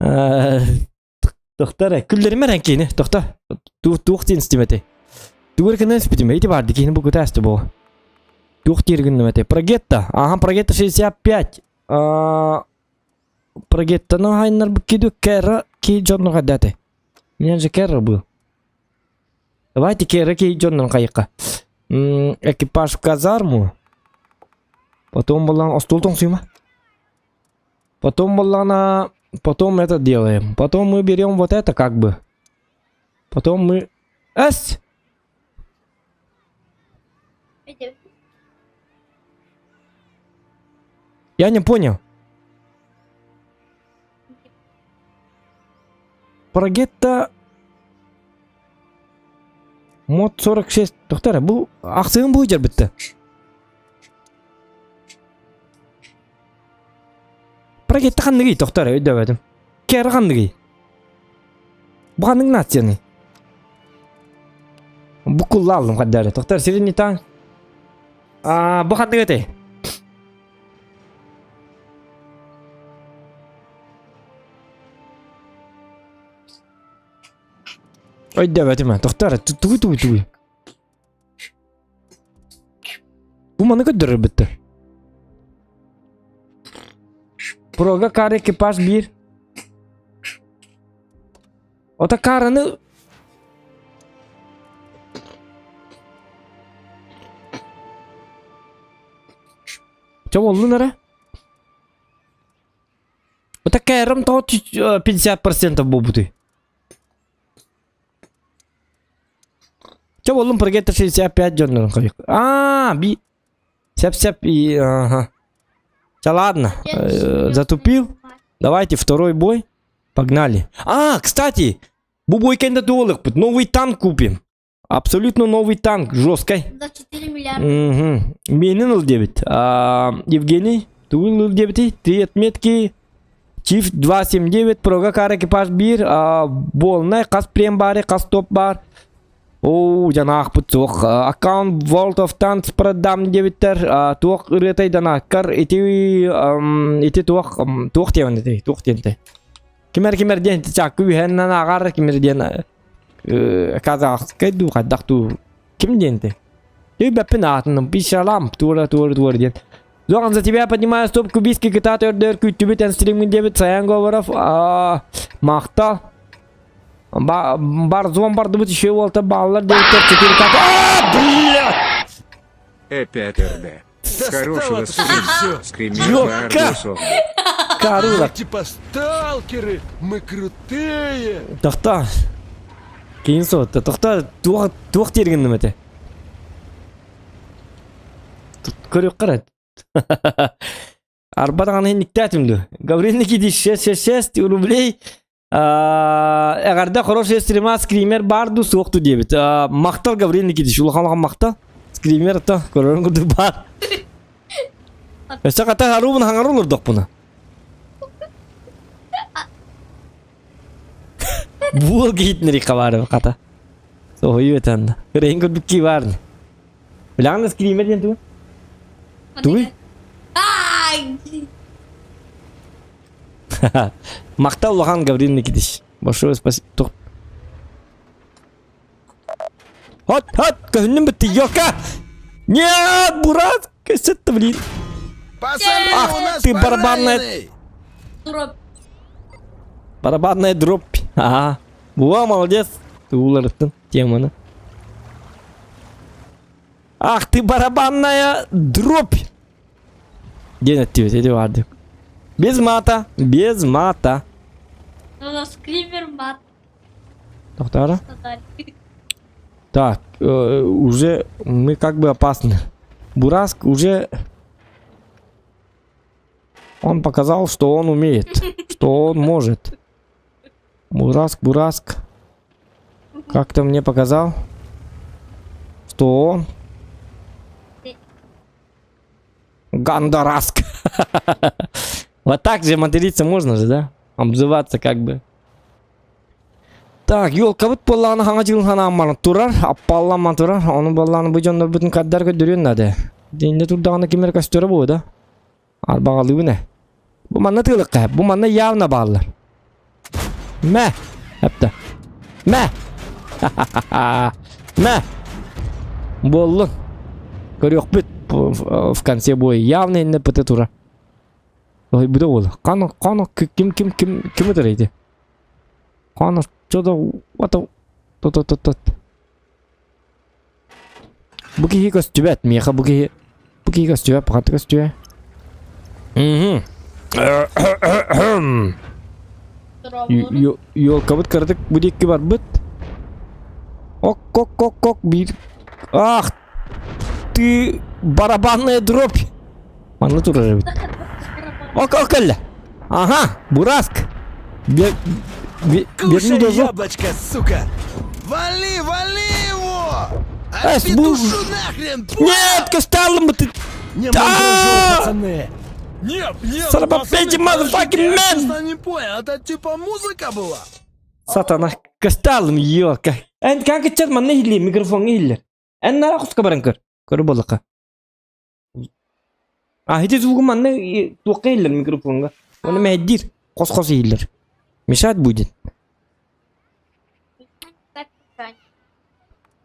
а, Тохтар, күллэримэр киини, тохто. Туох диэн истим этэй. Тугу эрэ гынан испитим, ити баар киини бу кытаасты бу. Туох диир гынным этэй. Прогетта, ага, Прогетта 65. А, Прогеттаны хайннарбыт киду кэра ки дьоннор хайдааты. У меня же кэра был. Давайте кэра ки дьоннор хайыкка. Экипаж в казарму. Потом была остул тоҥсуйма. Потом была Потом это делаем. Потом мы берем вот это как бы. Потом мы... Эс! Я не понял. Прогетта... Мод 46. Тоқтар, бұл ақсығын бұл жер бітті. Прогетта ханныгый, тоқтар, өйдөбөтүм. Кэр ханныгый. Бу ханнык нацияны? Букулла алдым хаддары. Тоқтар, сирин таң. А, бу ханнык этэй? Өйдөбөтүм, тоқтар, тугуй тугуй тугуй. Бу маны көрдөрөр бүттэ. Прога кар экипаж биир. Ото караны Чэ буоллун эрэ? Ото кэрым тоҕо 50% буолбутуй? Че боллум прогетто 65 дьоннорун хойук. А, би сеп-сеп и ага. Да ладно, затупил. Давайте второй бой. Погнали. А, кстати, бу бой кэннэ туолукпут. Новый танк купим. Абсолютно новый танк, жесткий. За 4 миллиарда. Угу. Менин ыл дебит. А, Евгений, тугун ыл дебити? Три отметки. Чиф 279, прога кар экипаж бир, а, болнай, хас прем бары, хас топ бар. Оо, жанаахпыт суох. Аккаунт World of Tanks продам диэбиттэр. Туох ырыатайданаккар ити ити туох туох диэбин ити туох диэн ити. Кимэр кимэр диэн чакку үһэннэн ааҕар кимэр диэн казахскай дуу хайдах дуу ким диэн ити. Өйбөппүн аатын пишалам туора туора туора диэн. Зохан за тебя поднимаю стопку виски кытаат өрдөр күүттүбүт эн стриммин диэбит Саян Говоров махтал Бар зон бардыбыт еще уолта бааллар диэбиттэр 4 А, блядь! Опять РД. Хорошего стрима. Скример Ёка! Карула. Типа сталкеры, мы крутые. Тохта. Кейін соғытты. Тохта туох туох тергеннім өте. Көріп қарады. Арба даҕаны инниктээтим дуо? Гаврил Никитич 666 рублей эҕэрдэ хороший стрима скример баар дуу суох дуу диэбит. Махтал Гаврил Никитич улахан улахан махтал. Скример то көрөрүн курдук баар. Өссө хата харуубун хаҥара олордохпуна. Буол киһитинэри хабаары хата. Соһуйу этэн. Көрейин курдук кии баар. Билэҕин да скример диэн тугун? Тугуй? Ай! Махтал улахан Гаврил Никитич. Большое спасибо. Хот, хот, көһүннүм бітті, ёка! Нет, Бурат, кассета, блин. Пацаны, Ах, у нас ты барабанная- пораненный. Дробь. Барабанная дробь. Ага. Во, молодец. Ты уларыттын теманы. Ах ты барабанная дробь! Диэн эттибит, эти бардык. Без мата, без мата. У нас скример мат Доктора? сказали. Так, уже мы как бы опасны. Бураск уже... Он показал, что он умеет, что он может. Бураск, Бураск. Как-то мне показал, что он... Гандараск. Вот так же материться можно же, да? Обзываться как бы. Так, елкабыт буоллаҕына хаҥа дьылын ханааммар турар, аппалламман турар, ону буоллаҕына бу дьоннорбутун каддар көрдөрүөн наада. Динде турдаҕына ким эрэ көстөрө буо да? Арбаҕалыыбын ээ. Бу манна тыылыкка, бу манна явно бааллар. Мэ! Эптэ. Мэ! Мэ! Буоллун. Көрүөхпүт в конце боя. Явно инне пыты тура. Ой, бу да уол. Кана, кана, ким, ким, ким, ким ытыр ити? Кана, что-то, what the, то то то Бу киһи көстүбэт, миэхэ бу киһи, бу киһи көстүбэт, ханта көстүө? Мгм. Елкабыт кыратык бу диэки барбыт. Ок-ок-ок-ок биир. Ах ты барабанная дробь. Манна турар эбит. Ок-ок кэллэ. Ага, Бураск. Кушай яблочко, сука! Вали, вали его! Отпетушу нахрен! Нет, косталым бы ты! Не мандражу, пацаны! Нет, нет, Son of a bitch, motherfucking Я man! честно не понял, это типа музыка была? Сатана, косталым, ёлка. Эн как ичер манна иһиллиэ, микрофоҥҥа иһиллэр. Эн нара куска баран көр. Көрө буоллахха. А ити звугу манна туохха иһиллэр микрофоҥҥа. Оны мэһэйдиир, хос-хос иһиллэр. Мешать будет.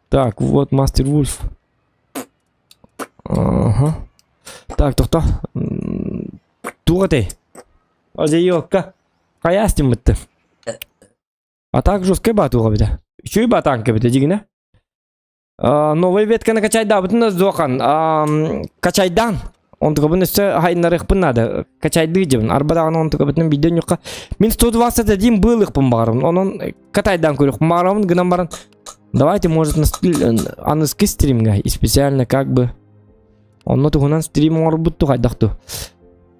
Так, вот Мастер Вульф. Ага. Так, тохто. Туох этэй? Азиокка. Хайа астыммытты. А так жесткай баа туох эбитэ. Үчүгэй баа танка эбитэ дьигинэ. Новый ветканы качайдаабытын Зохан. Качайдаан. Онтукабын өссө хайыннарыахпын наада. Качайдыы дьыбын. Арба даҕаны онтукабытын биирдэ ньукка. Мин 121 быылыахпын баҕарабын. Онон катайдаан көрүөхпүн баҕарабын гынан баран. Давайте, может, на аныскы стримҥа и специально как бы онно туһунан стрим оҥорбут хайдах ту.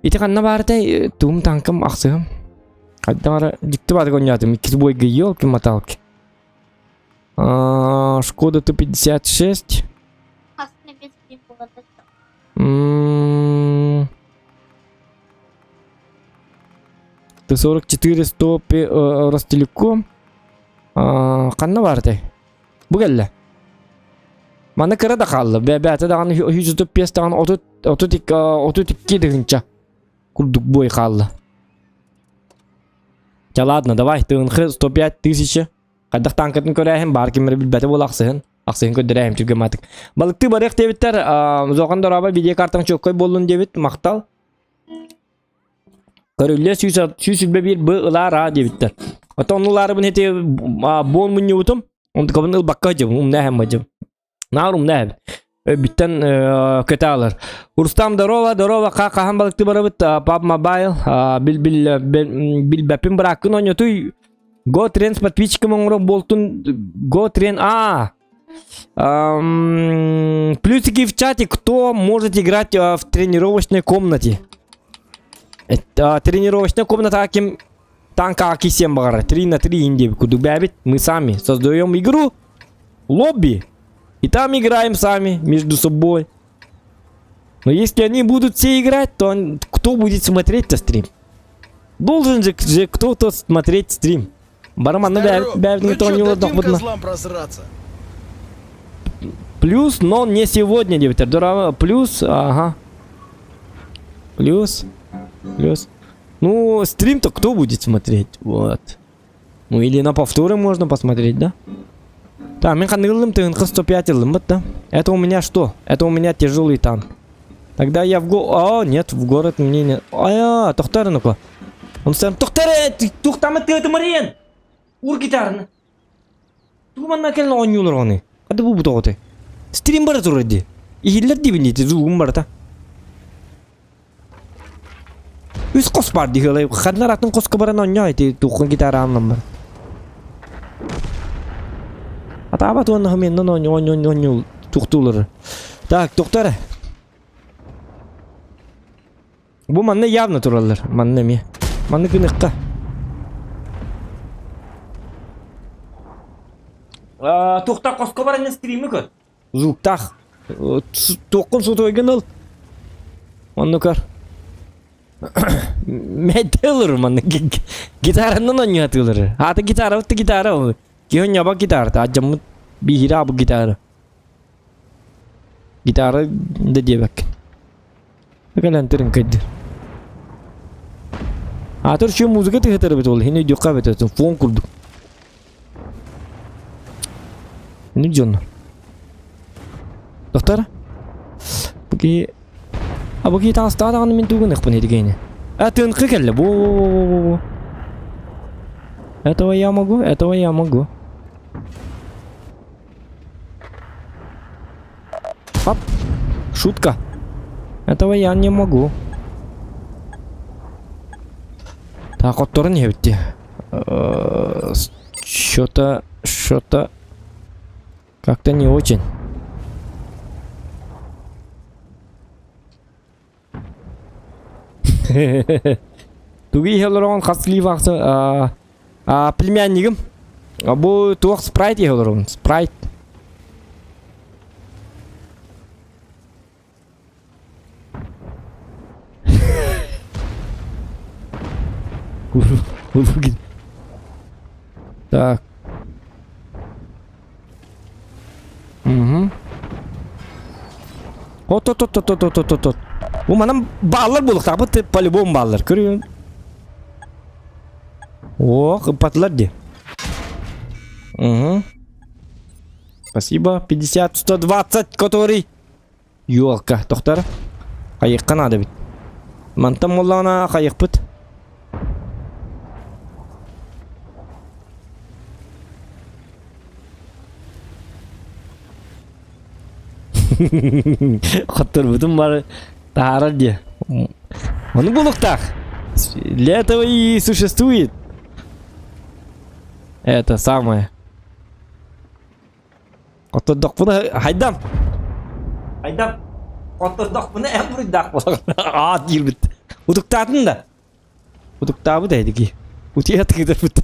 Ити ханна баарытай туум танкам ахсыһым. Хайдах эрэ дьикти баатык оонньоотум. Иккис бойга елки-моталки. Шкода Т-56. Т-44 100 Ростелеком. Ханна баарытай? Бу кэллэ. Манна кыра да хаалла. Бэбээтэ даҕаны 135 даҕаны 30 32 тыһыынча курдук бой хаалла. Ча ладно, давай, тыынхы 105 тысяча. Хайдах танкатын көрөөһүн баар ким эрэ билбэтэ буола ахсыһын. Ахсыһын көрдөрөөһүм түргэматык. Балыктыы барыах диэбиттэр, Зохан дорообо видеокартаң чоккой буоллун диэбит, махтал. Көрүллүө 121 б ылаар аа диэбиттэр. Оттон онну ылаарыбын ити буон мунньубутум. Онтукабын ылбакка дьым, умна эһэм бадьым. Наар умна эһэм. Бүттэн көтө алар. Рустам здорово, здорово, хаһан балыкты барабыт, Пап Мобайл, бил бил билбэппин бырааккын оонньотуй. Го Трен с подписчиком оҥорон буолтун Го Трен а Плюсики в чате, кто может играть в тренировочной комнате? Это, тренировочная комната ким танка кисем баҕарар 3 на 3 инде курдук бэбит мы сами создаем игру лобби и там играем сами между собой но если они будут все играть то он, кто будет смотреть-то стрим должен же, же кто-то смотреть стрим Бараманна Ну чё, дадим козлам просраться? Плюс, но не сегодня, диэбиттэр. Плюс, ага. Плюс, плюс. Ну, стрим-то кто будет смотреть? Вот. Ну, или на повторы можно посмотреть, да? Так, мин ханнык ыллым тыһынка 105 ыллым, вот да. Это у меня что? Это у меня тяжелый танк. Тогда я в го... А, нет, в город мне не... А, тохтар ну-ка. Он сам... Тохтар, тухтамы тыатымарен! Ур гитарны. Тугу манна кэлэн оонньуулар оҕону? Хата бу бутоҕотой. Стрим бара турар дии. Иһиллэр диибин дии, звугум барыта. Үс хос баар дии ыалай. Ханна атын хоско баран оонньоо ити туоххун гитара ааннан бар. Атаабат уонна хоменнан оонньуу оонньуу оонньуу туохтуулар. Так, доктор. Бу манна явно тураллар. Манна эмиэ. Манна гыныхха. Туохтаах хоско баран стримы көр. Звуктаах. Туоххун сотуойгын ыл. Онну көр. Мэйдэ манна гитаранан оонньоотуулар. Аата гитара бытта гитара. Киһи оонньообот гитарата. Адьаммыт биһири аабыт гитара. Гитара да диэбэккин. Кэлэн тырыҥкайдыр. Аатыр үчүгэй музыка тыһытар эбит ол иһин өйдүөххэ эбит этэ фон курдук. Инник дьоннор. Доктор? Бу киһи А бу киһи таҥастаах даҕаны мин тугун ыкпын этигейни. А тыынкы кэллэ. Бу Этого я могу, этого я могу. Оп. Шутка. Этого я не могу. Так, отторун иһэбит Что-то, что-то как-то не очень. Тугу иһэ олороҕун хас слив ахса племяннигым бу туох спрайт иһэ олоробун спрайт Так. Угу. От от от от от от от от. Бу манан бааллар буолуохтаахпыт по-любому бааллар. Көрүҥ. О, ыппатылар дии. Угу. Спасибо. 50, 120, который... Елка, тохтор. Хайыхха наада эбит. Мантан буоллаҕына хайыхпыт. Хотторбутум бар таһаарар диye. Ону булуктаах. Для этого и существует. Это самое. Хоттордохпуна хайдам. Хайдам. Хоттордохпуна эн буруйдаах буолаҕын. Аа диирбит. Утуктаатын да. Утуктаабыт эдики. Утуйа тыгытырбыт.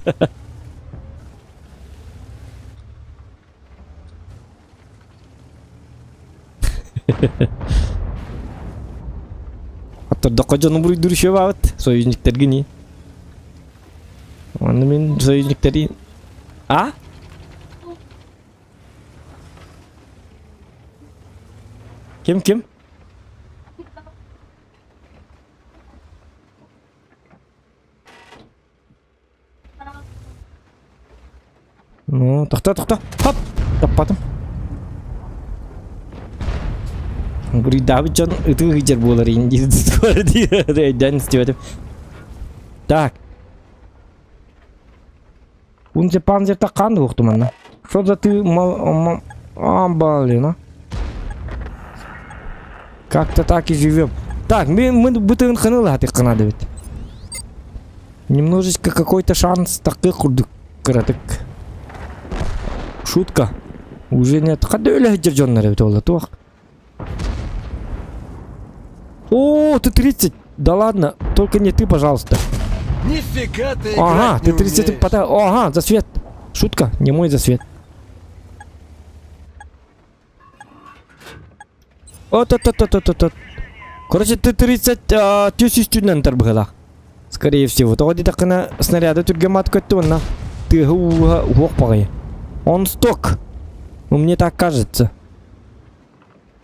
Хоттордоххо дьону буруйдуур үчүгэй баабыт. Союзниктаргын Онно мин союзниктары... А? Ким ким? Ну, тохто, тохто. Хоп! Таппатым. Буруйдаабыт дьон ытыы сылдьар буолар диир өйдөөн истибэтим. Так. Унзе панзерта хаан уохтум манна. Что за ты мал... А, блин, а? Как-то так и живем. Так, мы, мы бытын ханылы хатыккана ведь. Немножечко какой-то шанс такых курдук кыратык. Шутка. Уже нет. Хадда өлө сылдьар дьоннор эбит ол туох. О, ты 30. Да ладно, только не ты, пожалуйста. Нифига ты Ага, играть ты не 30 умеешь. пота... Ага, засвет. Шутка, не мой засвет. От, от, от, от, от, от, от. Короче, ты 30 түс үстүнэн тарбыһалаах. Скорее всего. Тоҕо диэтэххинэ снаряды түргэн мат көттө уонна тыаһы ууһа уһуох баҕайы. Он сток. Ну, мне так кажется.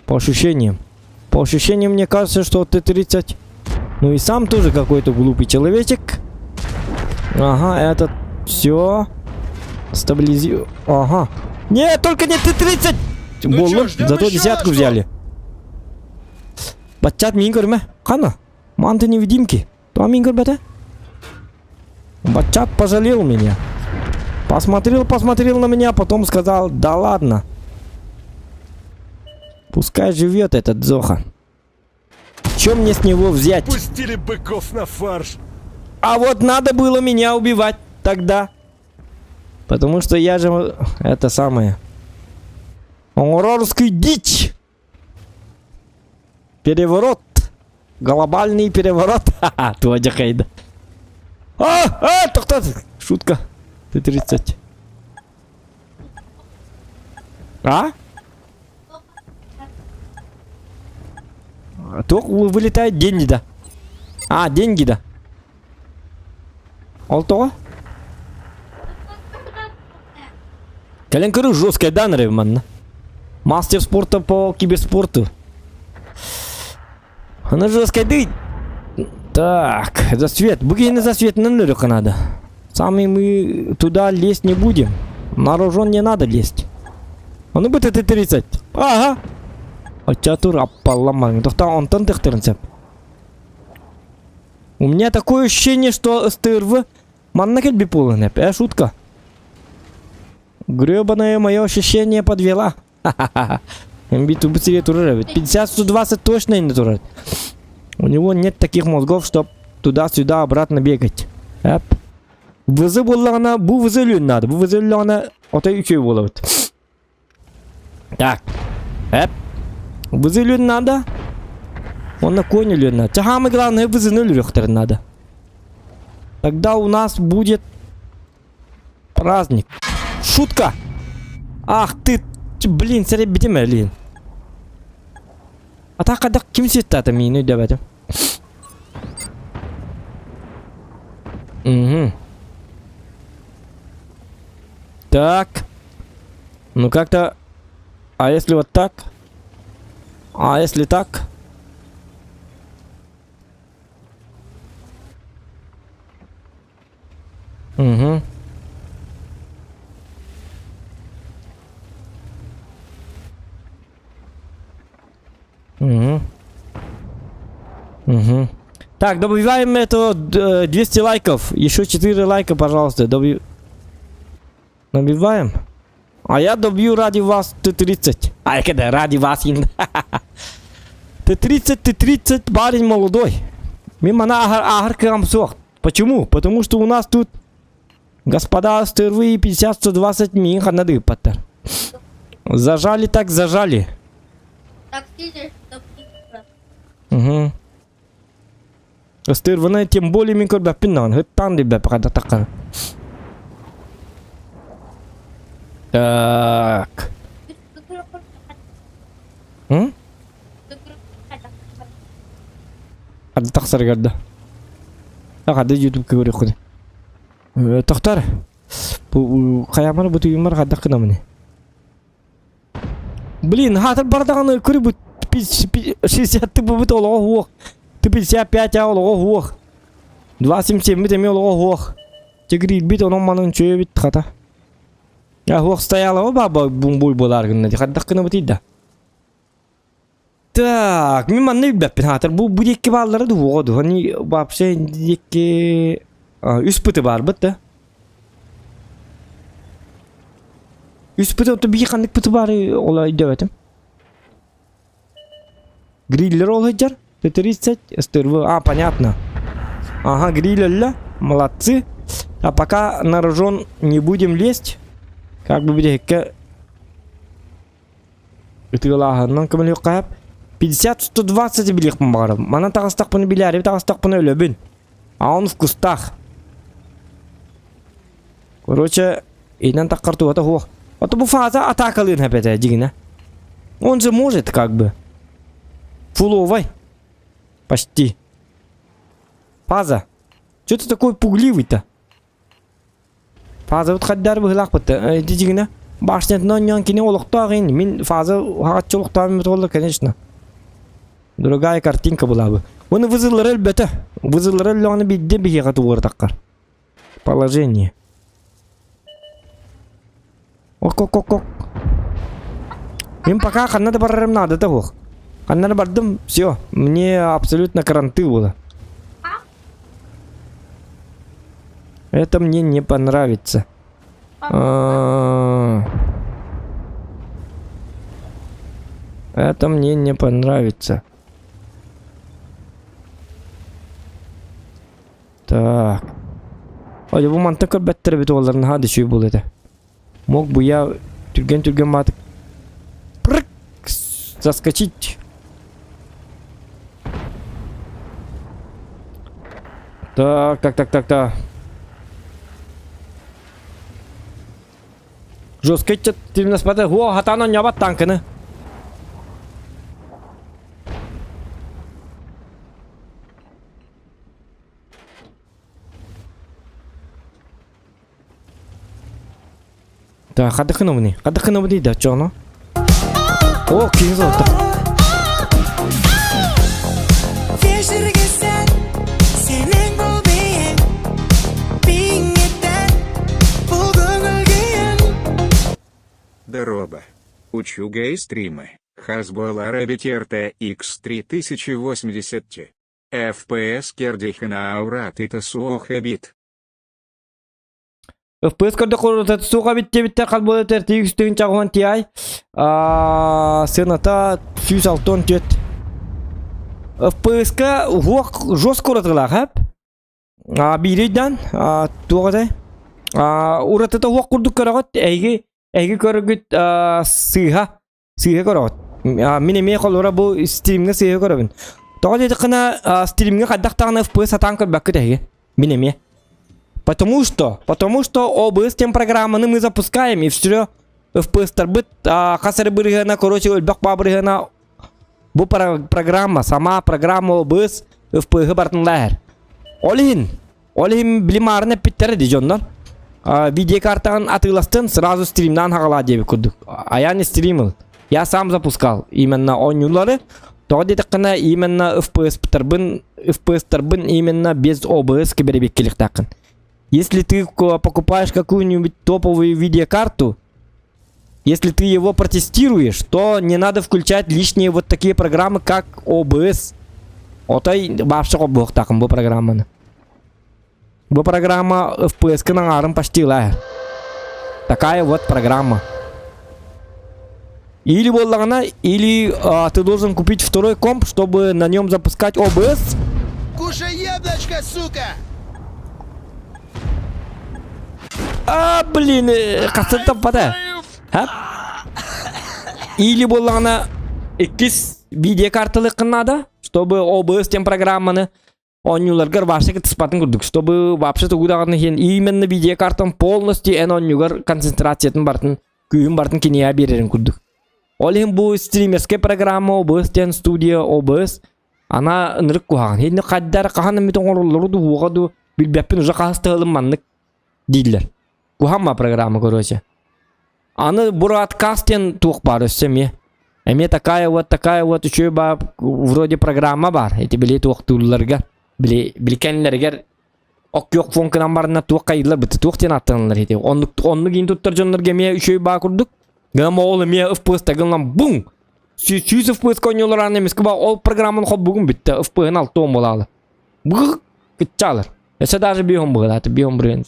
По ощущениям. По ощущениям, мне кажется, что Т-30. Ну и сам тоже какой-то глупый человечек. Ага, этот все. Стабилизи... Ага. Нет, только не Т-30! Ну Боллум, чё, ждём зато ещё, десятку что? взяли. Баччат миигин көрүмэ. Ханна? Манты невидимки. То миигин көрбөтө? Бачат пожалел меня. Посмотрел, посмотрел на меня, потом сказал, да ладно. Пускай живет этот Зоха. Чем мне с него взять? Пустили быков на фарш. А вот надо было меня убивать тогда. Потому что я же это самое. Оҥорорский дичь. Переворот. Глобальный переворот. Ха-ха, Туадя хайда. А, а, тохтот. Шутка. Ты 30. А? Туох вылетает деньги да. А, деньги да. Ол тоҕо? Кэлэн көрүү жесткая да манна. Мастер спорта по киберспорту. Она жесткая дыть. Так, засвет. Бүгін засветынан өлі надо. Сами мы туда лезть не будем. На рожон не надо лезть. А ну будет 30. Ага. Очатур аппалламан. Тохта онтон тыктырын У меня такое ощущение, что СТРВ манна кэлби полный. Э, шутка. Гребаное мое ощущение подвела. Ха-ха-ха. Биту быстрее турар. 50-120 точно не турар. У него нет таких мозгов, чтоб туда-сюда обратно бегать. Эп. ВЗ буоллаҕына бу ВЗ өлүөн надо. Бу ВЗ өллөҕүнэ отой үчүгэй буолабыт. Так. Эп. ВЗ өлүөн надо. Онно конь өлүөн надо. Самое главное ВЗ-ны өлөрүөхтэрин надо. Тогда у нас будет праздник. Шутка! Ах ты, блин, сэрэйбитим блин. А так когда ким ситтата миигин өйдөөбөтүм. Угу. Так. Ну как-то... А если вот так? А если так? Угу. Угу. Угу. Так, добиваем это 200 лайков. Еще 4 лайка, пожалуйста. Доби... Набиваем. А я добью ради вас Т-30. А, когда ради вас. Т-30, Т-30, парень молодой. Мин манна аһар аһар суох. Почему? Потому что у нас тут господа впервые 50-120 миигин ханна да ыыппаттар. Зажали так зажали. Так сильно, что Угу. Ыстырваны тем более мин көрбөппүн даҕаны. Ыттаан билбэппин хайдах таххара. Так. М? Хадда тахсарыгар да. Хадда YouTube көрүөххүнэ. Тохтор. Бу хайамар бу түйүммар хайдах гынамыны? Блин, хаатыр бардаҕаны көрү 60 тыбыбыт олоҕо суох. 55 олоҕо суох. 277 эмиэ олоҕо суох. Чэгириирбит онон манан үчүгэйбит хата. Я суох стоялого баба бумбуй буолаар гынна хайдах гынабытый да. Так, мин манна билбэппин хаатыр бу бу диэки бааллара дуоҕа ду они вообще диэки үс пыты баарбыт да. Үс пыты ото бии ханнык пыты баары ол өйдөөбөтүм. Гриллер ол сылдьар. Т-30, СТРВ. А, понятно. Ага, гриль өллө. Молодцы. А пока на рожон не будем лезть. Как бы бүтэһиккэ ытыалааһынынан көмөлүөххэ сөп. 50-120 билиэхпин баҕарабын. Манан таҕыстахпына билээри таҕыстахпына өлөбүн. А он в кустах. Короче, инэн таххар туһата суох. А то бу фаза атаакалыын сөп этэ дьиҥинэ. Он же может как бы. Фуловай. Почти. Фаза. Че ты такой пугливый-то? Фазабыт хайдаар быһыылаахпыт ити дьиҥинэ башнятынан оонньоон кини олохтоох ин мин фаза хаҕаччы олохтоох буолла конечно другая картинка была бы Уну вызыллара өлбөтө вызыллара өллөҕүнэ биирдэ биһиэхэ тугуратаххар положение ок ок ок ок мин пока ханна да барарым наадата суох ханна да бардым все мне абсолютно кранты было Это мне не понравится. А. Это мне не понравится. Так. Ой, бу манта көрбөттөр бит оларын наһаа да үчүгэй буолуо этэ. Мог бы я түргэн-түргэн маатык прыг заскочить. Так, так, так, так, так. Жестко тимнаспата. О, хатан оонньообот танканы. Так, хадах гынабыный? Хадах гынабыный да, чоно? О, киһи золото. Вечерге сәт сенің бұл биің биіңе тән бұл көңіл күйің Здорово. Учу гей-стримы. Хазбола Rabbit RTX 3080 Ti. FPS кердихина аурат это суохабит. FPS көрдөх суға бит диэбиттэр хас буола тиги үстүгүн чаҕыһан TI сыаната 164 FPS-ка уһуох жестко уратылаах эп биирийдан туох этэй уратыта уһуох курдук көрөҕүт эһиги эһиги көрөргүт сыыһа Сыыһа көрөҕүт. Мин эмиэ холобура бу стримҥэ сыыһа көрөбүн. Тоҕо диэтэххинэ стримҥэ хайдах даҕаны FPS сатаан көрбөккүт эһиги. Мин эмиэ. Потому что, потому что OBS тем программаны мы запускаем и все FPS-тарбыт хас эрэ бырыһыана, короче, өлбөх баа бырыһыана бу программа, сама программа OBS FPS-ы барытын лаһар. Ол иһин Ол иһин били маарын эппиттэрэ дии дьоннор. Видеокартаҕын атыыластын, сразу стримнаан хаҕалаа диэбит курдук. А я не стримил. Я сам запускал именно оонньуулары. Тоҕо диэтэххинэ именно FPS-тарбын, FPS-тарбын именно без OBS кэбэрэбиэккэлиэхтээххин. Если ты покупаешь какую-нибудь топовую видеокарту, если ты его протестируешь, то не надо включать лишние вот такие программы, как OBS. Отой вообще холбуохтаахын бу программаны. Бу программа FPS-кын аҥаарын почти ылаа. Такая вот программа. Или буоллаҕына, или а, ты должен купить второй комп, чтобы на нем запускать OBS. Кушай яблочко, сука! А, блин, хасытаппата. А? Или буоллаҕына иккис видеокарталыаххын наада, чтобы OBS диэн программаны оонньууларгар вообще кыттыспатын курдук, чтобы вообще тугу даҕаны иһин именно видеокартан полностью эн оонньуугар концентрациятын бартын, күүһүн бартын киниэхэ биэрэрин курдук. Ол иһин бу стримерскэй программа OBS диэн студия OBS ана ынырык куһаҕан. Хинни хайдар хаһан эмит оҥороллору дуу, уоҕа дуу билбэппин уже хаһыс тыһылым маннык дииллэр. Куһаҕан программа короче. Аны broadcast диэн туох баар өссө эмиэ. Эмиэ такая вот такая вот үчүгэй баар вроде программа баар. Ити били туохтуулларга били били кэннилэригэр оккүөх фон гынан баранна туох хайыылар быты туох диэн ааттаналлар ити. Оннук оннук иин туттар дьоннорго эмиэ үчүгэй баа курдук. Гынан ол эмиэ FPS тагыллан буҥ! Сүүс FPS конньолор аны эмискэ ба ол программаны холбугун бүттэ. FPS-ын алтыон буолаалы. Бгых кыччаалар. Өссө даже биһон быһылааты биһон бырыан.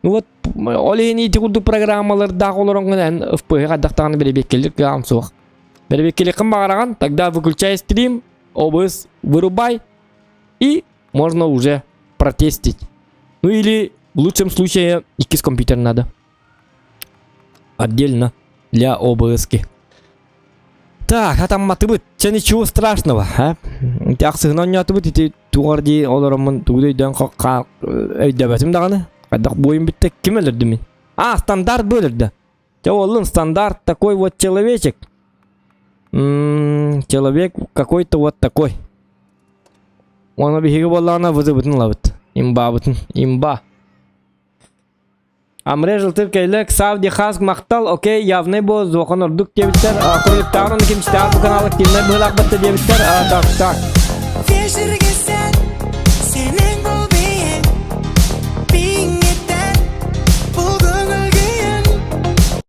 Ну вот ол иһин ити курдук программалардаах олороҥҥун эн FPS хайдахтаҕына бэрэбиэккэлиир кыаҕым суох. Бэрэбиэккэлиэххин баҕараҕын, тогда выключай стрим, OBS вырубай и можно уже протестить. Ну или в лучшем случае иккис компьютер надо. Отдельно для OBS-ки. Так, атамматыбыт. Чэ ничего страшного, а? Ити ахсыһын оонньоотубут, ити тугар дии олороммун тугу да өйдөөн өйдөбөтүм даҕаны. Хайдах буойун бүттэ ким өлөрдүм мин? А, стандарт бу өлөрдө. Чэ уоллун стандарт такой вот человечек. М-м, человек какой-то вот такой. Оны биһиги буоллаҕына вызыбытын ылабыт. Имбабытын. Имба. Амре жылтыр кэллэ, Ксавди Хаск махтал, окей, явный бо, зохан ордук диэбиттэр, Куриликтаҕын оны кимчтээх бу канал активнай быһыылаах батта диэбиттэр, так, так. Вечерге сәт, сенің бұл биің, биіңеттен, бұл көңіл күйің.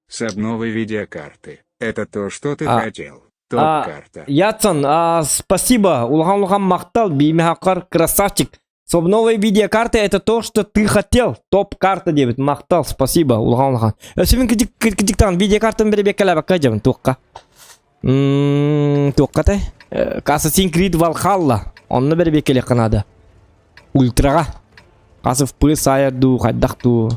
С обновой видеокарты. Это то, что ты А, хотел. а, Топ-карта. Ятсон, а, спасибо, улахан улахан махтал, биимэхаккар красавчик. С новой видеокарты это то, что ты хотел. Топ-карта диэбит. Махтал, спасибо. Улахан улахан. Өссө мин кыдьык кыдьыктаан видеокартам бэрэбиэккэлээбэккэ дьабын туохха. Ммм, туохха этэй? Assassin's Creed Valhalla. Онно бэрэбиэккэлиэххэ наада. Ультраҕа. Хас FPS саайар дуу, хайдах дуу.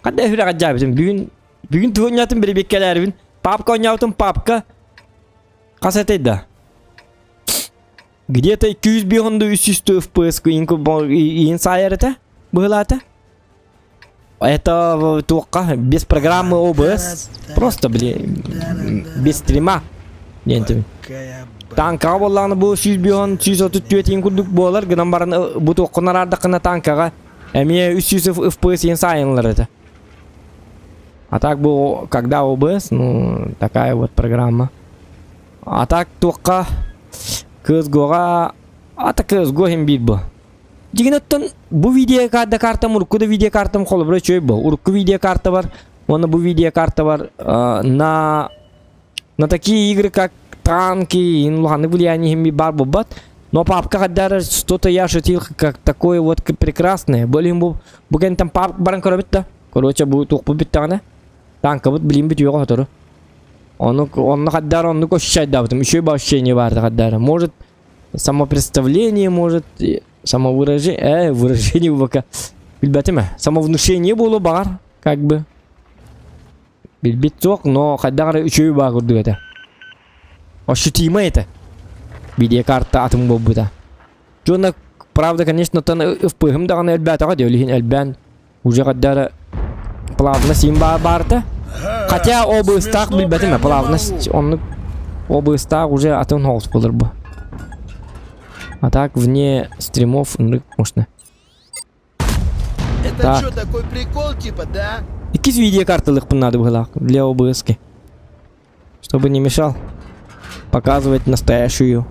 Ханна үһүрэҕэ дьаабытым. Бүгүн бүгүн тугу оонньоотум бэрэбиэккэлээрибин. Папка оонньообутум папка. Хас этэй да? Где-то 205 300 FPS иин саайар этэ, быһылаата. Это туохха без программы OBS. Просто, блин, без стрима. Диэн Танкаҕа буоллаҕына бу 105 134 иин курдук буолар гынан баран бу туоххун араардаххына танкаҕа эмиэ 300 FPS иин саайыллар этэ. А так бу когда OBS, ну такая вот программа. А так туохха CSGO-ҕа ата CSGO иһин биир бу. Дьигин оттон бу видеокарта картам урукку да видеокартам холобура үчүгэй бу. Урукку видеокарта бар уонна бу видеокарта бар на на такие игры как танки улаханнык влияние иһин баар буолбат. Но папка хаддар что-то я ощутил как такое вот прекрасное. Блин бу бу кэнтэн папка баран көрөбүт да. Короче бу туохпут бүттэҕинэ танкабыт билин бүтүөҕэ сотору. Ону онно хаддар оннук ощущайдаабытым. Үчүгэй ощущение баар хаддар. Может, самопредставление, может, самовыражение, выражение пока. Билбэтим ээ. Самовнушение буолуо баҕар, как бы. Билбит суох, но хайдах эрэ үчүгэй баа курдук этэ. Ощутимо это. Видеокарта атын буолбута. Дьонно, правда, конечно, тон ФПХ-м даҕаны элбээтэҕэ дии, ол иһин элбээн Уже хаддара плавность им баарта. Хотя обыстаах билбэтим плавность оннук обыстаах уже атын холс болар бу. А так вне стримов можно. Это Так. что, такой прикол типа, да? Иккис видеокарталыхпын надо было для ОБСки. Чтобы не мешал показывать настоящую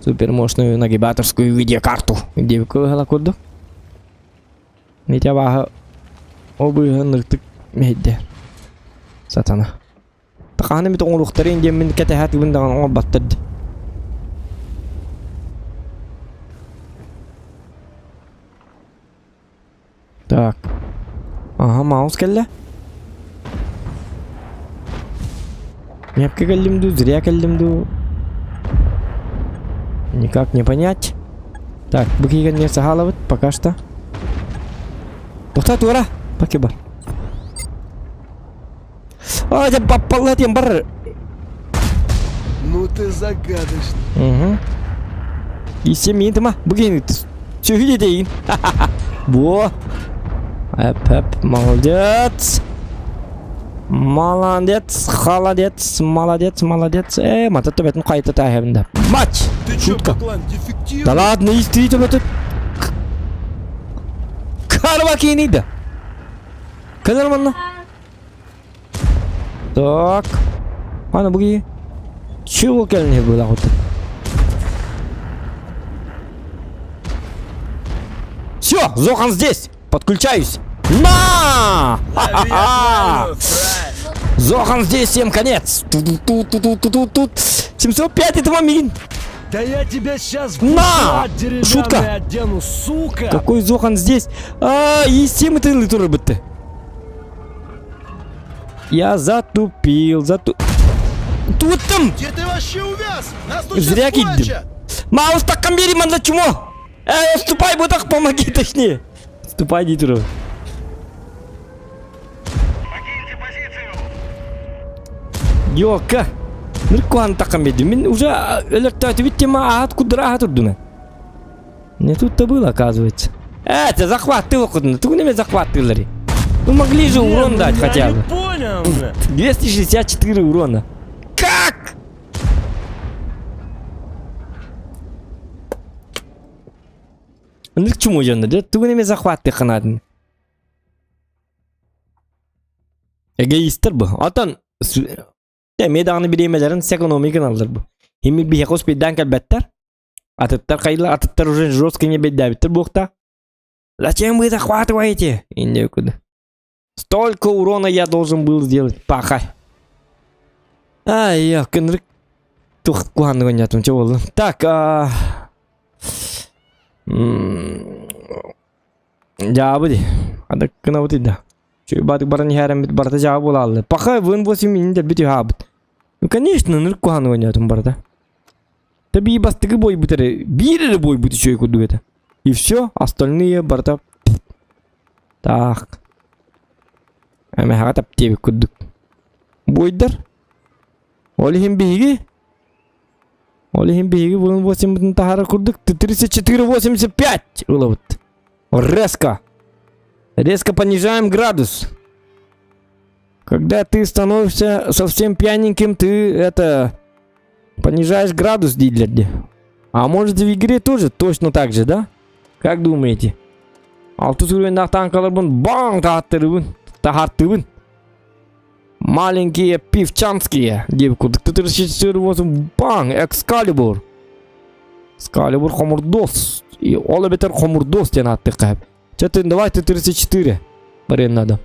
супермощную нагибаторскую видеокарту. Где курдук. Ити абааһы ол быыһын ыртык мэһэйдэ. Сатана. Хаһан эмит оҥоруохтарын диэммин кэтэһэ даҕаны оҥорбаттар дии. Так. Ага, маус кэллэ. Мепке кэллим дуу, зря кэллим дуу. Никак не понять. Так, бу киһигэр не саһаалабыт пока что. Тоқта туора! Пакеба. А, дьэ баппалла диэн бар. Ну ты загадочный. Угу. Иссе миин тыма, бу киһини сүһү диэтейин. Во. Эп, эп, молодец. Молодец, холодец, молодец, молодец. Э, мата төбөтүн хайта тааһабын да. Матч! Ты чё, Шутка. баклан, дефективный? Да ладно, исти төбөтүн. Карва киини да. Кэлэр манна. Так. Аны бу киһи. Чего кэлин было Все, Зохан здесь. Подключаюсь. На! Ха-ха-ха! Зохан здесь, всем конец. Тут-тут-тут-тут-тут. 705 это мамин. Да я тебя сейчас На! Шутка. одену, сука! Какой Зохан здесь? А, и 7 это туры Я затупил, зату... Туттум! Где ты вообще увяз? Нас тут Зря сейчас киддим. плача! Маус таккан бери манна чмо! Эй, отступай, бутах, помоги, точнее! Отступай, дитуру. Йока! Ныркуан таккан берди. Мин уже өлөртөөтүбүт тема аат кудура аат урдуна. Не тут-то было, оказывается. Э, это захват ты окудуна. Тугу неме захваттыылары. Ну могли же урон Не, дать ну хотя я бы. не понял, бля. 264 урона. Как? Ну к чему дьонно, дьэ тугун эмэ захваттыаххын Эгоистар бу. Отон эмиэ даҕаны бириэмэлэрин сэкономика гыналлар бу. Хими биһиэхэ успейдаан кэлбэттэр. Атыттар хайла атыттар уже жестко не бэйдээбиттэр буохта. Зачем вы захватываете? И некуда. Столько урона я должен был сделать. Пахай. Ай, я кынрык тух куһаннык ойнатым чэ буолла. Так, а... Дьаабы ди. Ада кынабыт да. Чүй баатык баран иһээреммит барыта дьаабы буолааллы. Паха вын 8 инин дэлбит үһаабыт. Ну, конечно, ныр куһаннык ойнатым барыта. Та бии бастакы буойбут эрэ, биир эрэ буойбут үчүгэй курдук этэ. И все, остальные барыта Так. Эмэһэҕэ таптиэбит курдук. Буойдар. Ол иһин биһиги Ол иһин биһиги вон 8 таһара курдук 34,85 ылабыт. Резко. Резко понижаем градус. Когда ты становишься совсем пьяненьким, ты это понижаешь градус дииллэр А может в игре тоже точно так же, да? Как думаете? Алтыс уровеннаах танкаларбын баң таһаттырыбын, таһартыбын. Маленькие пивчанские диэбит курдук. 34 баң, Экскалибур. Экскалибур хомурдос. И ол эбэтэр хомурдос диэн ааттыахха сөп. Чэ ты давай ты 34 барыан надо.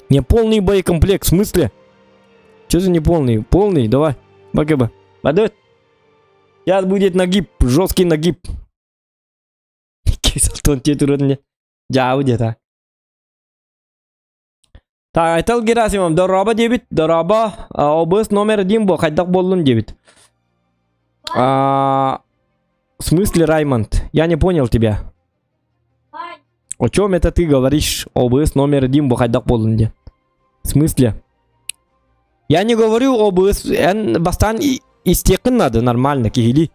Не полный боекомплект, в смысле? Че за не полный? Полный, давай. БГБ. Подойдет? Сейчас будет нагиб, жесткий нагиб. Кисалтон туран Дьаабы диэтэ. Так, Айтал Герасимов, дорообо диэбит, дорообо, ОБС номер один бу, хайдах буоллун диэбит. А, в смысле, Раймонд? Я не понял тебя. О чем это ты говоришь? ОБС номер один бу, хайдах буоллун диэн. В смысле? Я не говорю ОБС, эн бастаан истиэххин надо нормально, киһилии.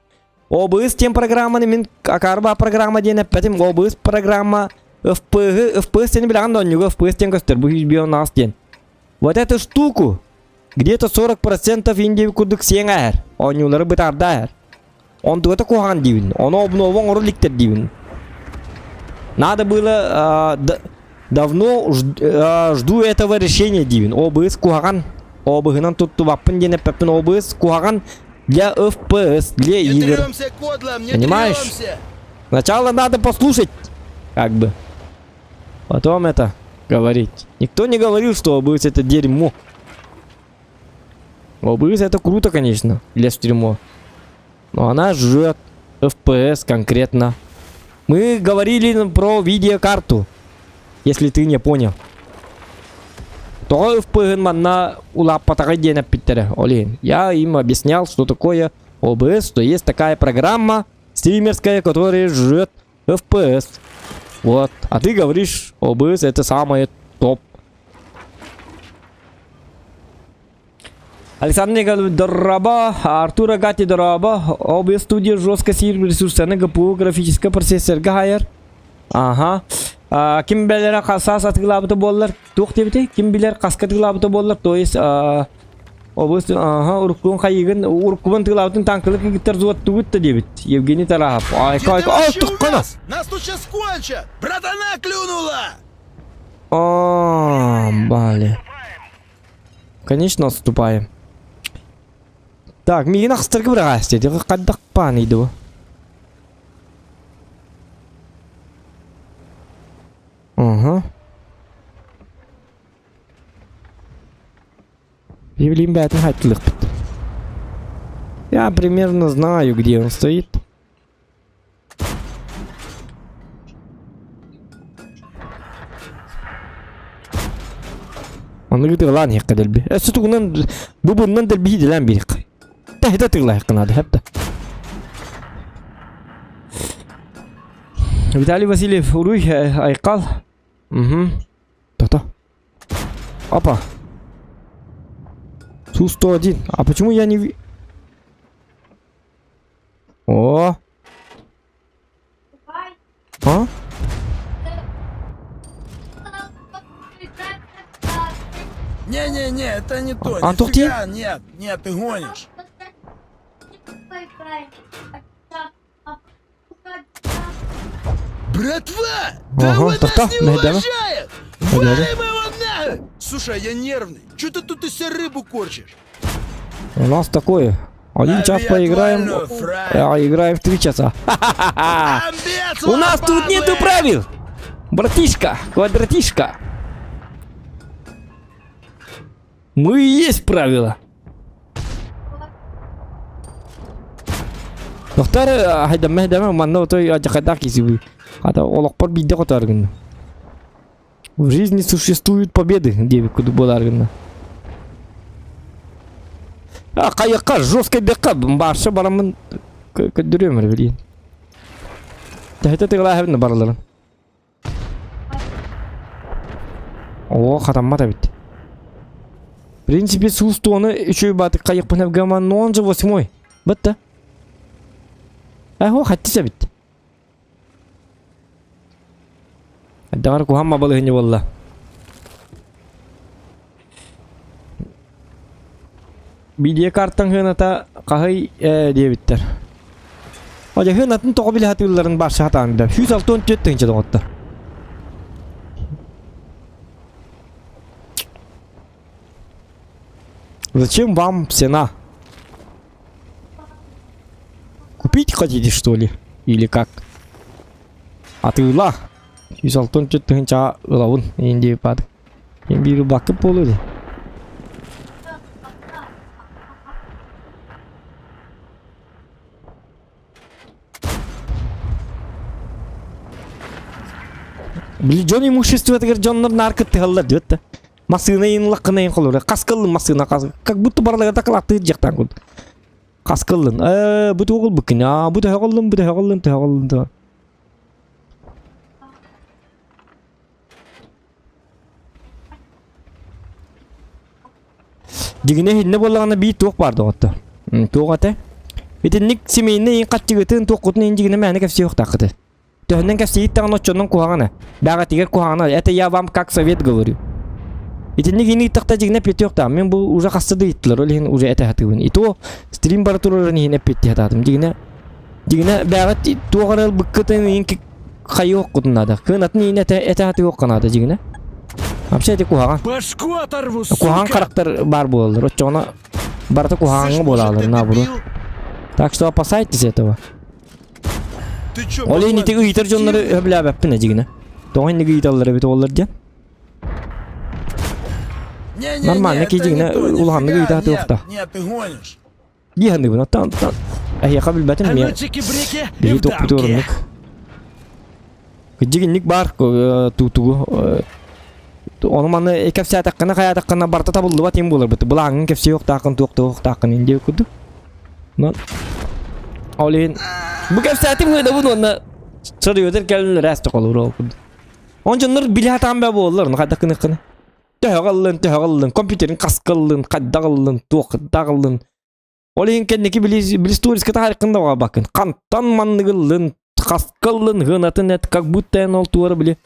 ОБС диэн программаны мин акаарба программа диэн эппэтим. ОБС программа FPS, FPS диэни билэҕин да онньуга FPS диэн көстөр, бу 108 диэн. Вот эту штуку где-то 40% индиэби курдук сиэҥ ааһар, оонньуулары бытаарда ааһар. Онтугата куһаҕан диибин, ону обнова оҥоро иликтэр диибин. Надо было давно жду этого решения диибин. ОБС куһаҕан, ОБС-ынан туттубаппын диэн эппэппин, ОБС куһаҕан для FPS, для Не игр. трёмся, кодлам, не Понимаешь? трёмся! Сначала надо послушать, как бы. Потом это говорить. Никто не говорил, что ОБС это дерьмо. ОБС это круто, конечно, для стрима. Но она жрет FPS конкретно. Мы говорили про видеокарту, если ты не понял. Тоҕо FPS манна улааппатаҕай диэн эппиттэрэ ол иһин. Я им объяснял, что такое ОБС, что есть такая программа стримерская, которая жрет FPS. Вот. А ты говоришь, ОБС это самое топ. Александр Николаевич дорообо, Артур Агати дорообо, OBS студия жестко сиир ресурсаны ГПУ графическай процессорга хайар. Ага. А, ким билэр хасаас атыылаабыта буоллар, туох диэбитий? Ким билэр хаска атыылаабыта буоллар, то есть область ага, уруккун хайыгын, уруккубун тыылаабытын танкылык кыгыттар зуоттугут да диэбит. Евгений Тарахов. Ай, Где кай, ты ай, вообще туххана! увяз? Нас тут сейчас кончат! Братана клюнула! А, бали. Конечно, отступаем. Так, миигин ахстарга быраҕаас диэти хайдах паан ыйды бу? Угу. Билим бээтин хайттылыкпыт. Я примерно знаю, где он стоит. Ону тыылаан иһиэххэ дэлби. Өссө тугунан бу буннан дэлби иһдилээн биэриэххэ. Тэһитэ тыылаахха наада хэпта. Виталий Васильев, уруй, айкал. Угу. То-то. Опа. Су-101. А почему я не... О! А? Не-не-не, это не то. А, Нифига, нет, нет, ты гонишь. Братва! Да Ага, он нас тоқта, не найдем. уважает! Найдем. Валим его нахуй! Слушай, я нервный. Че ты тут из себя рыбу корчишь? У нас такое. Один час поиграем, Авиатвальную, фраер. а играем в 3 часа. Амбец У нас тут нету лопаты! правил! Братишка, квадратишка. Мы и есть правила. Доктор, хайдамма хайдамма манна отой адьахайдаах кисибы. Хата олохпор биирдэ хотоор гынна. В жизни существуют победы, диэбит курдук буолаар гынна. А хайыкка жестко бекка барша бараммын көрдөрүөм эрэ билигин. Тэһитэ тыгалааһыбын барыларын. Оо, хатаммат эбит. В принципе, суустуону үчүгэй баатык хайыкпын гаман, но он же восьмой. Бытта. Эхо, хаттис эбит. Даҕар куһамма балыһынньа буолла. Видеокартаҥ сыаната хаһый ээ диэбиттэр. Одьа сыанатын тоҕо билэ сатыылларын барса сатаан да. 164 тыһыынча доҕоттор. Зачем вам цена? Купить хотите, что ли? Или как? Атыыла. 164 тыһыынчаҕа ылабын иин диэбит Иин биир ылбаккыт буолуо дии. Били дьон имуществотыгар дьоннор наар кыттыһаллар диэт да. Массыына иин ыллаххына иин холура. Хаскыллын массыына хас. Как будто барыларга такалааттыыр дьахтаан курдук. Хаскыллын. Ээ, бу туох ылбыккын? Аа, бу төһө ыллын, бу төһө ыллын, төһө ыллын, төһө. Дьиҥинэ иһиннэ буоллаҕына биир туох баар доҕоттор. Туох этэ? Итинник семейнэй иин хаччыгытын туоххутун иин дьиҥинэ мээнэ кэпсиэхтааххыт. Төһөннөн кэпсиигит даҕаны оччонон куһаҕана. Бэҕэтигэр куһаҕана. Это я вам как совет говорю. Итинник иин ыйыттахта дьиҥинэ эппиэттиэхтээх. Мин бу уже хаста да ыйыттылар, ол иһин уже этэ сатыыбын. И то стрим бара турарын иһин эппиэттии сатаатым. Дьиҥинэ дьиҥинэ бэҕэт туох эрэ ылбыккытын иин хайыаххутун наада. Кыанатын иин этэ этэ сатыахха наада дьиҥинэ. Вообще ити куһаҕан. Башку оторву, Куһаҕан сука! характер баар буолаллар. Оччоҕуна барыта куһаҕаҥҥа Слышь, может, буолаллар, ты наоборот. дебил? Так что опасайтесь этого. Ты чё, Ол иһин баблан, ити ыйытар дьоннору дебил? өбүлээбэппин дьиҥинэ. Тоҕо инник ыйыталлар эбит оҕолор диэн. Не-не-не, Нормально, это не киһи то, улаханнык нифига, ыйыта нет, сатыахтаах. нет, ты гонишь. Дии саныыбын. Оттон оттон эһиэхэ билбэтим А эмиэ ну чики-брики и биһиги в туохпут дамки. оруннук. Кырдьык инник баар туутугу ону маны кэпсээтэххинэ хайаатаххына барыта табыллыбат им буоларбыт. Былааҥҥын кэпсиэхтааххын туохтуохтааххын ин диэбит курдук. Онон ол иһин бу кэпсээтим ыадабын уонна сорүйөтөр кэлин рэс тоқолур ол курдук. Он дьоннор билэ сатаан бэ буоллар, ону хайдах гыныаххыный? Төһөҕө ыллын, төһөҕө ыллын, компьютерин хаска ыллын, хайдах ыллын, туохтаах ыллын. Ол иһин кэнники били, били сториска таһаарыккын да баҕарбаккын. Хантан маннык ыллын, хаска ыллын, гынатын эт, как будто эн ол туора били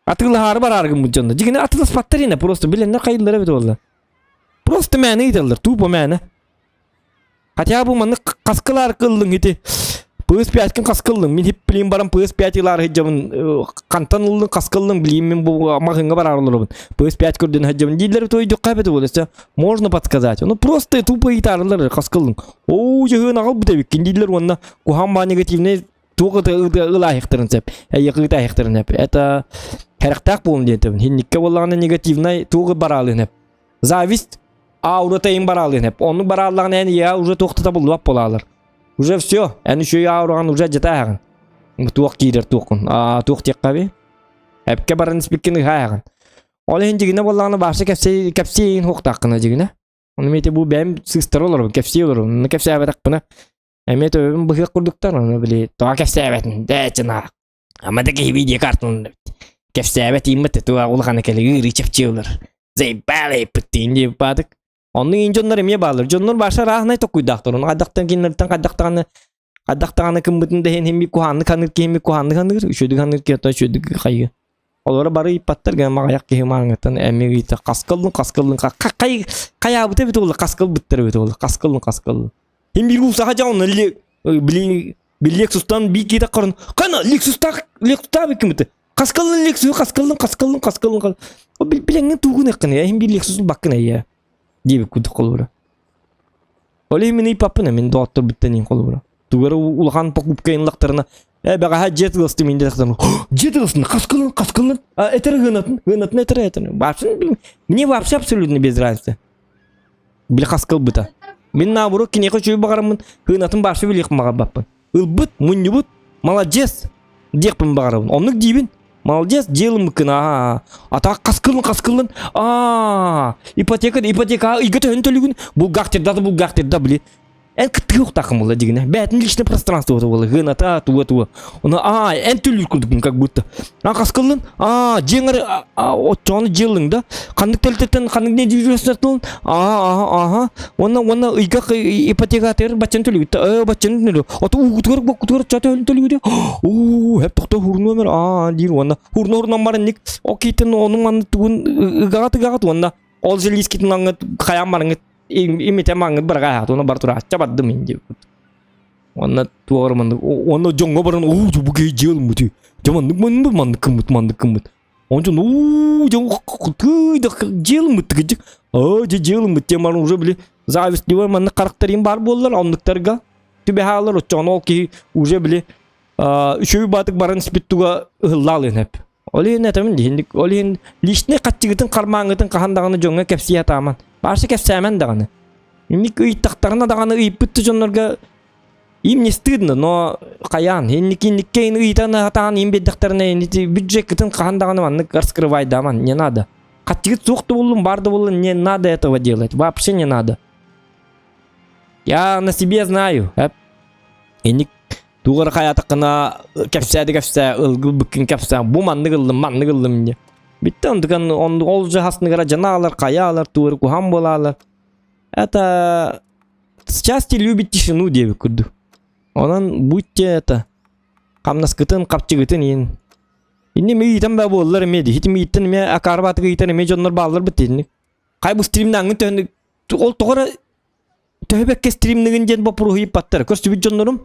атыылаһаары бараары гыммыт дьонно. Дьигинэ атыыласпаттар инэ, просто билэннэр хайыллар эбит буолла. Просто мээнэ ыыталлар, тупо мээнэ. Хотя бы маннык хаскылаар кыллыҥ ити. PS5-кин хаскыллыҥ. Мин хиппилиин баран PS5 ылаар сылдьабын. Хантан ыллыҥ хаскыллыҥ билиим мин бу маҕаһыыҥҥа бараар олоробун. PS5 көрдөн сылдьабын дииллэр тойдукка эбит буолуо. Можно подсказать. Ну просто тупо ыйытаарылар хаскыллыҥ. Оо дьыһын аҕалбыт эбиккин дииллэр уонна куһаҕан баа негативнай туох ылааһыктарын сөп. Эйиэхэ ыытааһыктарын сөп. Это сэрэхтээх буолун диэн этэбин. Хинниккэ буоллаҕына негативнай туох бараалыын сөп. Зависть аурата им бараалыын эп. Оннук барааллаҕына эн я уже туох да табыллыбат буолаалар. Уже все, эн үчүгэй аураҕын уже дьатааһаҕын. Туох киирэр туоххун. Аа туох диэххэ Эпке баран испиккин ыһааһаҕын. Ол иһин дьигинэ буоллаҕына бааса кэпсии кэпсии хуохтааххына дьигинэ. Ону мете бу бэйэм сыыстара олоробун, кэпсии олоробун. Ону кэпсээбэтэхпинэ эмиэ төбөбүн быһыах курдуктар, ону били тоҕо кэпсээбэтин, дээ чынаах. Ама да киһи видеокартаны кэпсээбэт ииммит туга улахана кэлэ ыарыы чэпчии ылар. Заебали ыппыттыын диэбит баадык. Онну иин дьоннор эмиэ бааллар. Дьоннор баша рааһынай токуйдаахтар. Ону хайдахтан кинилэртэн хайдахтаҕаны хайдахтаҕаны кыммытын да иһин химми куһааннык ханыыр киһи куһааннык ханыыр, үчүгдүк ханыыр киһи оттон үчүгдүк хайыы. Олоро бары ыйпаттар гына маҕайах киһи мааҥыттан эмиэ ыйыта хаскыллын хаскыллын хай хайаабыта эбит уолла хаскылбыттар эбит уолла хаскыллын хаскыллын. Хим биир саха дьаҕын били Бил Lexus'тан биир киһи таххарын хана Lexus'таах Lexus'таах биккимити хаскаллын Lexus хаскаллын хаскаллын хаскаллын О бил билэҥҥин туугун эккин я иһин биир Lexus баккын эйэ диэбит курдук холобура. Ол иһин мин ыйпаппын мин доҕотторбуттан иһин холобура. Тугары улахан покупка инлактарына э бэҕэһээ дьиэ тыластым мин диэхтэн дьиэ тыластым хаскылын хаскылын этэр гынатын гынатын этэр этэр вообще мне вообще абсолютно без разницы Били хаскылбыта. Мин наоборот киниэхэ үчүгэй баҕараммын, хыынатын баарсы билиэхпин баҕарбаппын. Ылбыт, мунньубут, молодец диэхпин баҕарабын. Оннук диибин. Молодец, дьиэлыммыккын аа. Атаак хаскылын хаскылын аа. Ипотека ипотека ыйга төһөн төлүгүн булгахтырда булгахтырда били. Эн кыттыгы ухтааххын буолла дигинэ. Бээтин личное пространство буолла. Гыната туга туга. Ону аа эн түлүр курдукпун как будто. А хаскыллын аа дьиэҥэр оччоҕуну дьиэллиҥ да ханнык тэрилтэттэн ханнык недвижимостьтан аа аха аха уонна уонна ыйга ипотекатыгар баччаны төлүүт э баччаны төлүү ото уугутугар боккутугар ча төлүн төлүүтэ уу хэп тохто хурну өмөр аа диир уонна хурну хурнан баран ник окейтен ону манны тугун ыгаҕат ыгаҕат уонна ол желискитин аңҥыт хайаан бараҥҥыт имитэ маҥҥыт бараҕа уонна бар тураачча бардым ин диэбит Уонна туох эрэ маннык уонна дьоҥҥо баран уу бу киһи дьиэ ылыммыт дьэ маннык маннык маннык гыммыт маннык гыммыт онтон уу дьэ тыый да дьиэ ылыммыт тыгыдьык аа дьэ дьиэ ылыммыт диэн баран уже били завистливый маннык харахтарым баар буоллар оннуктарга түбэһэ оччоҕуна ол киһи уже били үчүгэй баатык баран испит туга ыһыллаалыан эп ол иһин этэмин диһинник ол иһин личный хаччыгытын хармааҥҥытын хаһан даҕаны дьоҥҥо кэпсии сатааман баарса кэпсээмэн даҕаны Инник ыйыттахтарына даҕаны ыйыппыт да дьоннорго им не стыдно, но хайаан инник инникке ыйытан сатаан им биэрдэхтэринэ инити бюджеккытын хаһан даҕаны маннык раскрывайдааман не надо. Хаттыгыт суох да буллун бар да буллун не надо этого делать вообще не надо. Я на себе знаю. Инник тугу эрэ хайаатаххына кэпсээ да кэпсээ ылгылбыккын кэпсээ бу маннык ыллым маннык ыллым диye. Bitti онтукан ол жаһасныгара жанаалар хайаалар тугу эрэ куһаан буолаалар Это счастье любит тишину диэбит курдук. Онон будьте это хамнаскытын, хапчыгытын иин. Инни ми ыйтан баа буоллар эмиэ дии. Хитим ыйыттан эмиэ акаарбаатык ыйтан эмиэ дьоннор бааллар бит дии. Хай бу стримнаҥҥын төһөн ол тоҕо эрэ төһө бэккэ стримныгын диэн боппуруоһу ыйыппаттар. Көрсүбүт дьоннорум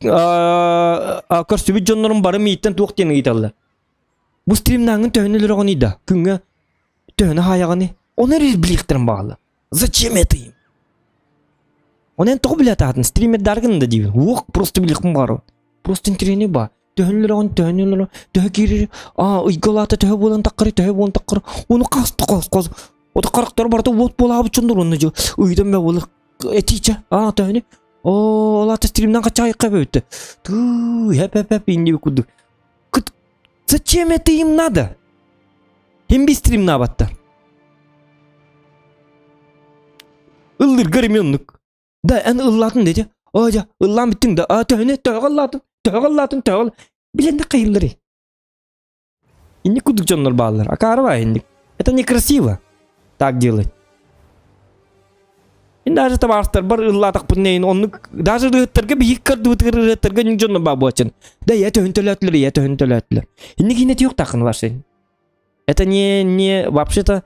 көрсүбүт дьоннорум бары мииттэн туох диэн ыйыталлар. Бу стримнаҥҥын төһөнү өлөрөҕүн ыйда? Күҥҥэ төһөнү хаайаҕыный? Ону эрэ билиэхтэрин баҕалар. Зачем это им? Оны эн тоҕо билэ стримердаргын да диибин. Уох, просто билиэхпин баҕарабын. Просто интэриэһинэй баа. Төһөнүлөрөҕүн, төһөнүлөрө, төһө киирэр, аа, ыйга улаата төһө буолан таххарый, төһө буолан таххар. Ону хас хас хас. Ото харахтар барыта уот буолаабыт дьоннор онно дьэ ыйдан бэ буолар. Этиичэ, аа, төһөнү? Оо, улаата стримнан хачаайыкка бөбүттэ. Тыы, хэп хэп хэп инни курдук. Зачем это им надо? Им би стримнаабаттар. Ыллыргар эмиэ оннук. Да, эн ыллаатын дии. Оо дьэ, ыллаан бүттүҥ да. Аа, төһөнү, төһөҕө ыллаатын, төһөҕө ыллаатын, төһөҕө Билэн да хайылларый. Инник курдук дьоннор бааллар. Акаары баа инник. Это некрасиво так делать. Мин даже табаарыстарбар ыллаатахпын эйин оннук даже ырыһыттарга биһик кардыбытыгар ырыһыттарга ньүк дьонно баа буочун. Да я төһөн төлөөтүлэр, я төһөн төлөөтүлэр. Инник иһинэ тиюхтаахын ваши. Это не не вообще-то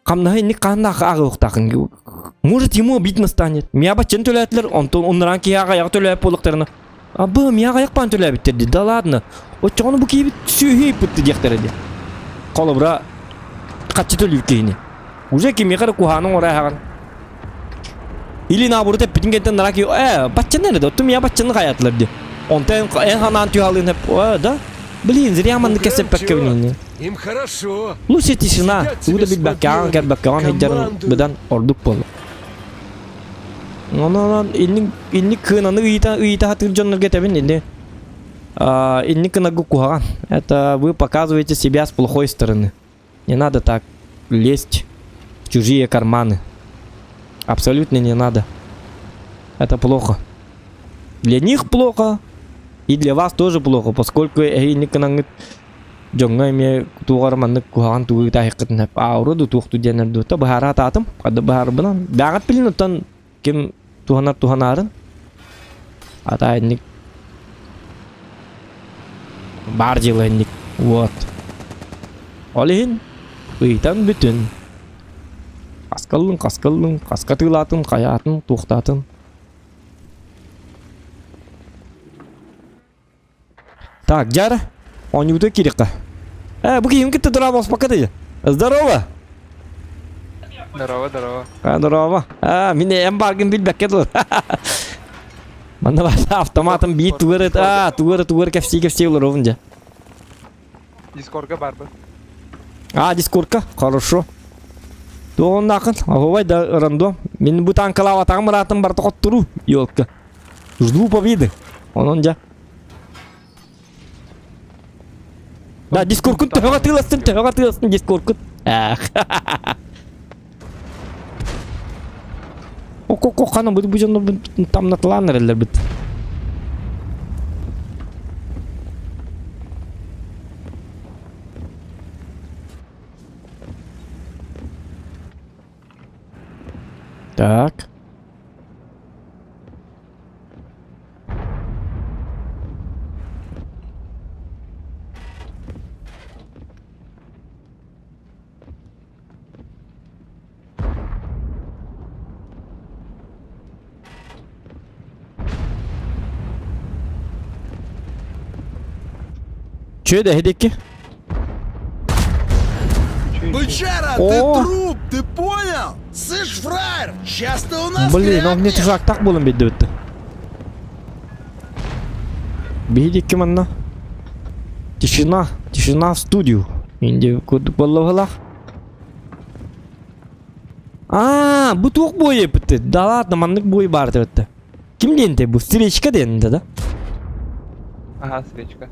хамнаһы инник хааннаах ааҕыахтаахын. Может ему обидно станет. Мия баччын төлөөтүлэр, онтон оннуран киһи аҕайаҕы төлөөп буолуктарына. Абы, мия аҕайах төлөөбүттэр ди. Да ладно. Оччоҕуна бу киһибит сүөһү ыйыппытты диэхтэрэ ди. Холобура, хаччы төлүүр киһини. Уже кимиэхэ эрэ куһааны оҥоро аһаҕын. Или наоборот эппитин кэнтэн нараки э баччаны эрэ да оттон мия баччаны хайаатылар ди. Онтон эн ханаан түһалыын эп э да блин зря маннык кэсэппэккэ билини. Им хорошо. Лучше тишина. Тугу да билбэккэ аҕан кэлбэккэ аҕан сылдьарын быдан ордук буолла. Онон инник инник кыынаны ыйыта ыйыта сатыыр дьоннорго этэбин инни инник гынарга куһаҕан. Это вы показываете себя с плохой стороны. Не надо так лезть в чужие карманы. Абсолютно не надо. Это плохо. Для них плохо, и для вас тоже плохо, поскольку эһиини кынаҥҥыт дьоҥҥо эмиэ туоҕар маннык куһаҕан тугу таһыххытын ауру ду туохту диэнэр дуота быһаара атаатым хада быһаарбынан бааҕат билин оттон ким туһанар туһанаарын ата инник баар дьыала инник вот ол иһин ыйтан бүтүн хаскаллын хаскаллын хаска тыылаатын хайаатын туохтаатын Так, дьара, оонньуубутугар киириэххэ. Э, бу киһим кытта тура буоспакка дии. Здорово! Здорово, здорово. А, здорово. А, мин эн бааргын билбэккэ дуо. Манна бар автоматом биир тугары, а, тугары тугары кэпсии кэпсии олоробун дьэ. Дискорга барбын. А, дискорка, хорошо. Туоҕуннаахын, оһуобай да рандом. Мин бу танкалаабатаҕым ыраатым барыта хоттуруу, елка. Жду победы. Онон дьэ. Да, дискоркун төһөҕө тыыластын, төһөҕө тыыластын дискоркун. Ок-ок-ок, хана бу бу дьоннор тамнатылаан эрэллэр бит. Так. Чүө дэһидикки. Бычара, О! ты труп, ты понял? Слышь, фраер, сейчас ты у нас Блин, он мне крякнешь. чужак так буолан биэрдибит. Биһидикки манна. Тишина, тишина в студию. Инди курдук буолла Аа, бу туох буойа эппитти? Да ладно, маннык буой баар эбитти. Ким диэнтэй бу? Встречка диэннэ да? Ага, свечка.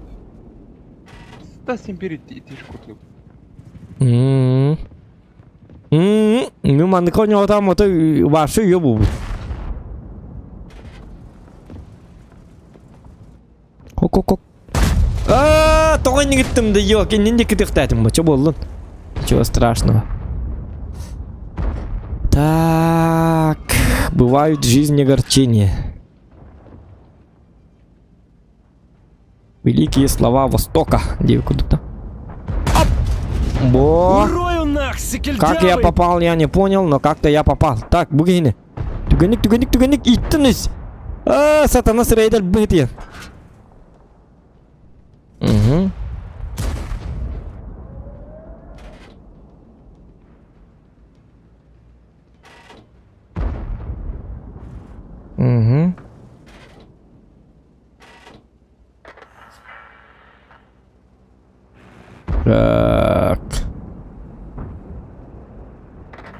Да, симпири тиш курдук. М. М, Ну маннык оонньоотоом ото вообще үйэ буолбут. Хок-хок-хок. Аа, тоҕо иннигиттим да ёк, иннин диэки тыхтаатым бача буоллун. Ничего страшного. Так, бывают в жизни огорчения. Великие слова Востока. Где куда-то. Оп! Бо! Урою нах, Как я попал, я не понял, но как-то я попал. Так, бүгүнү. Түгэнник, түгэнник, түгэнник, иттиниз. А, сатана сырайдал быһытыйан. Угу. Угу. Так.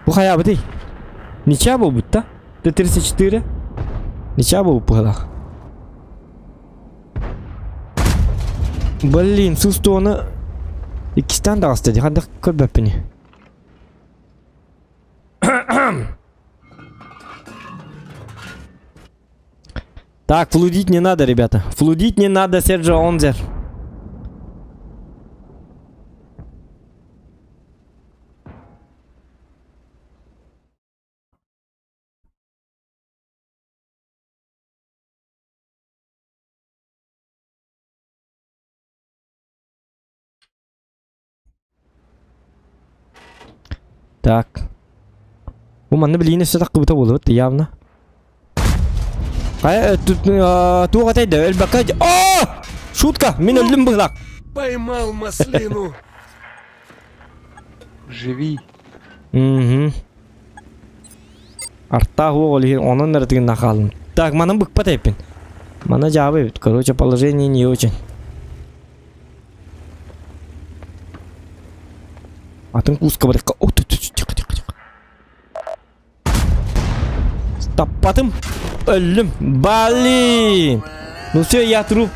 Бу хайаабытый? Ничья буолбут да? Т-34? Ничья буолбут быһыылаах. Блин, сустуону иккистээн даҕаста дии. Хайдах көрбөппүнүй? Так, флудить не надо, ребята. Флудить не надо, Серджио Онзер. Так. Бу манна билигин өссө таххыбыта буолуот явно. Хайа туох этэй да өлбөккө О! Шутка! Мин өллүм быһылаах. Поймал маслину. Живи. Угу. Артаах уол иһин онон эрэ тыынна хаалым. Так, манан быкпат эппин. Мана дьаабы эбит. Короче, положение не очень. Атын куска барыкка. О, тихо, тихо, тихо. Таппатым. Өллүм. Блин. Ну все, я труп.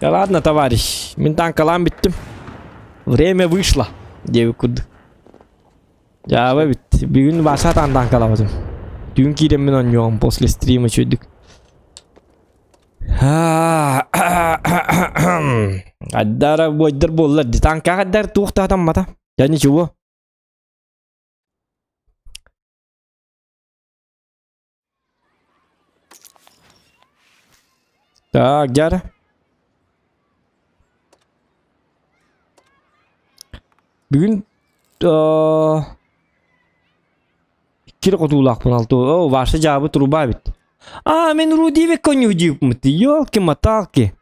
Да ладно, товарищ. Мин танкалаан бүттүм. Время вышло. Диэбит курдук. Дьаабы эбит. Бүгүн бааса таан танкалаабытым. Түүн киирэммин оонньуоҕум после стрима үчүгүйдүк. Айдара буойдар буоллар дии. Танкаҕа айдар туох да хатаммата. Я ничего. Так, дьара. Бүгүн икки хотуулаахпын алты. О, ваша дьаабы труба эбит. А, мин Рудивик конью диэбиппит. Ёлки-моталки.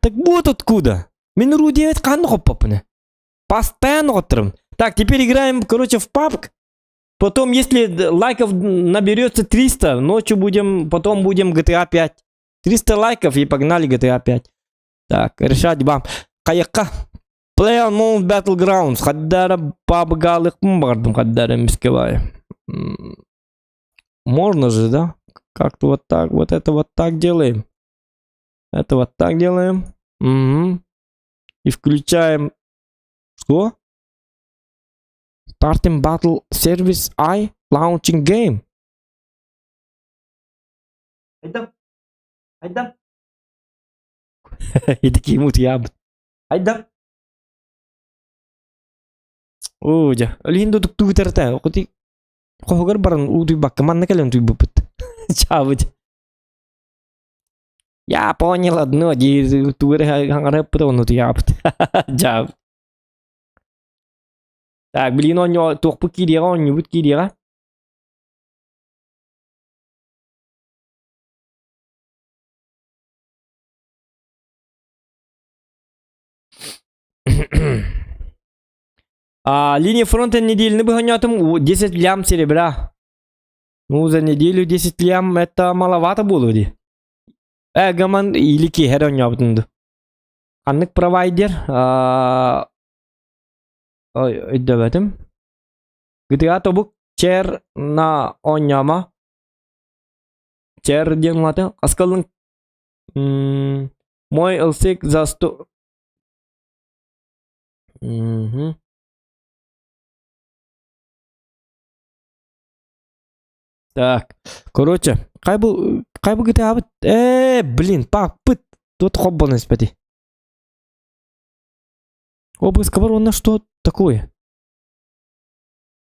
Так вот откуда. Мин Рудивит ханна хоппоппуна. Постоянно хоттурум. Так, теперь играем, короче, в PUBG. Потом, если лайков наберется 300, ночью будем, потом будем GTA 5. 300 лайков и погнали GTA 5. Так, решать вам. Хайыахха. PlayerUnknown's Battlegrounds. Хаддара PUBG-алыахпын баҕардым хаддара мискевай. Можно же, да? Как-то вот так, вот это вот так делаем. Это вот так делаем. Угу. И включаем... Что? Starting Battle Service I Launching Game. Айда. Айда. И такие мут ябыт. Айда. Оо дьэ, олиһин да туктуу Хоть хоһугар баран утуйбакка манна кэлэн утуйбуппут. Чаабыт. Я понял одно, дии тугу эрэ хаҥарыаппыт ону утуйаабыт. Дьаабыт. Так, билигин оонньуу туохпут киириэҕэ, оонньуубут киириэҕэ. А, линия фронта неделяны быһанньаатым 10 лям серебра. Ну, за неделю 10 лям это маловато было дии. Э, гаман или киһэр оонньообутун ду. Ханнык провайдер? А, өйдөбөтүм. GTA тобук чер на оонньоомо. Чер диэн улаата. Аскалын мой ылсык за сто... Мгм. Так, короче, хай бу хай бу GTA-быт? Э, блин, паппыт. Тут хоббон испэти. Обыск уонна что такое?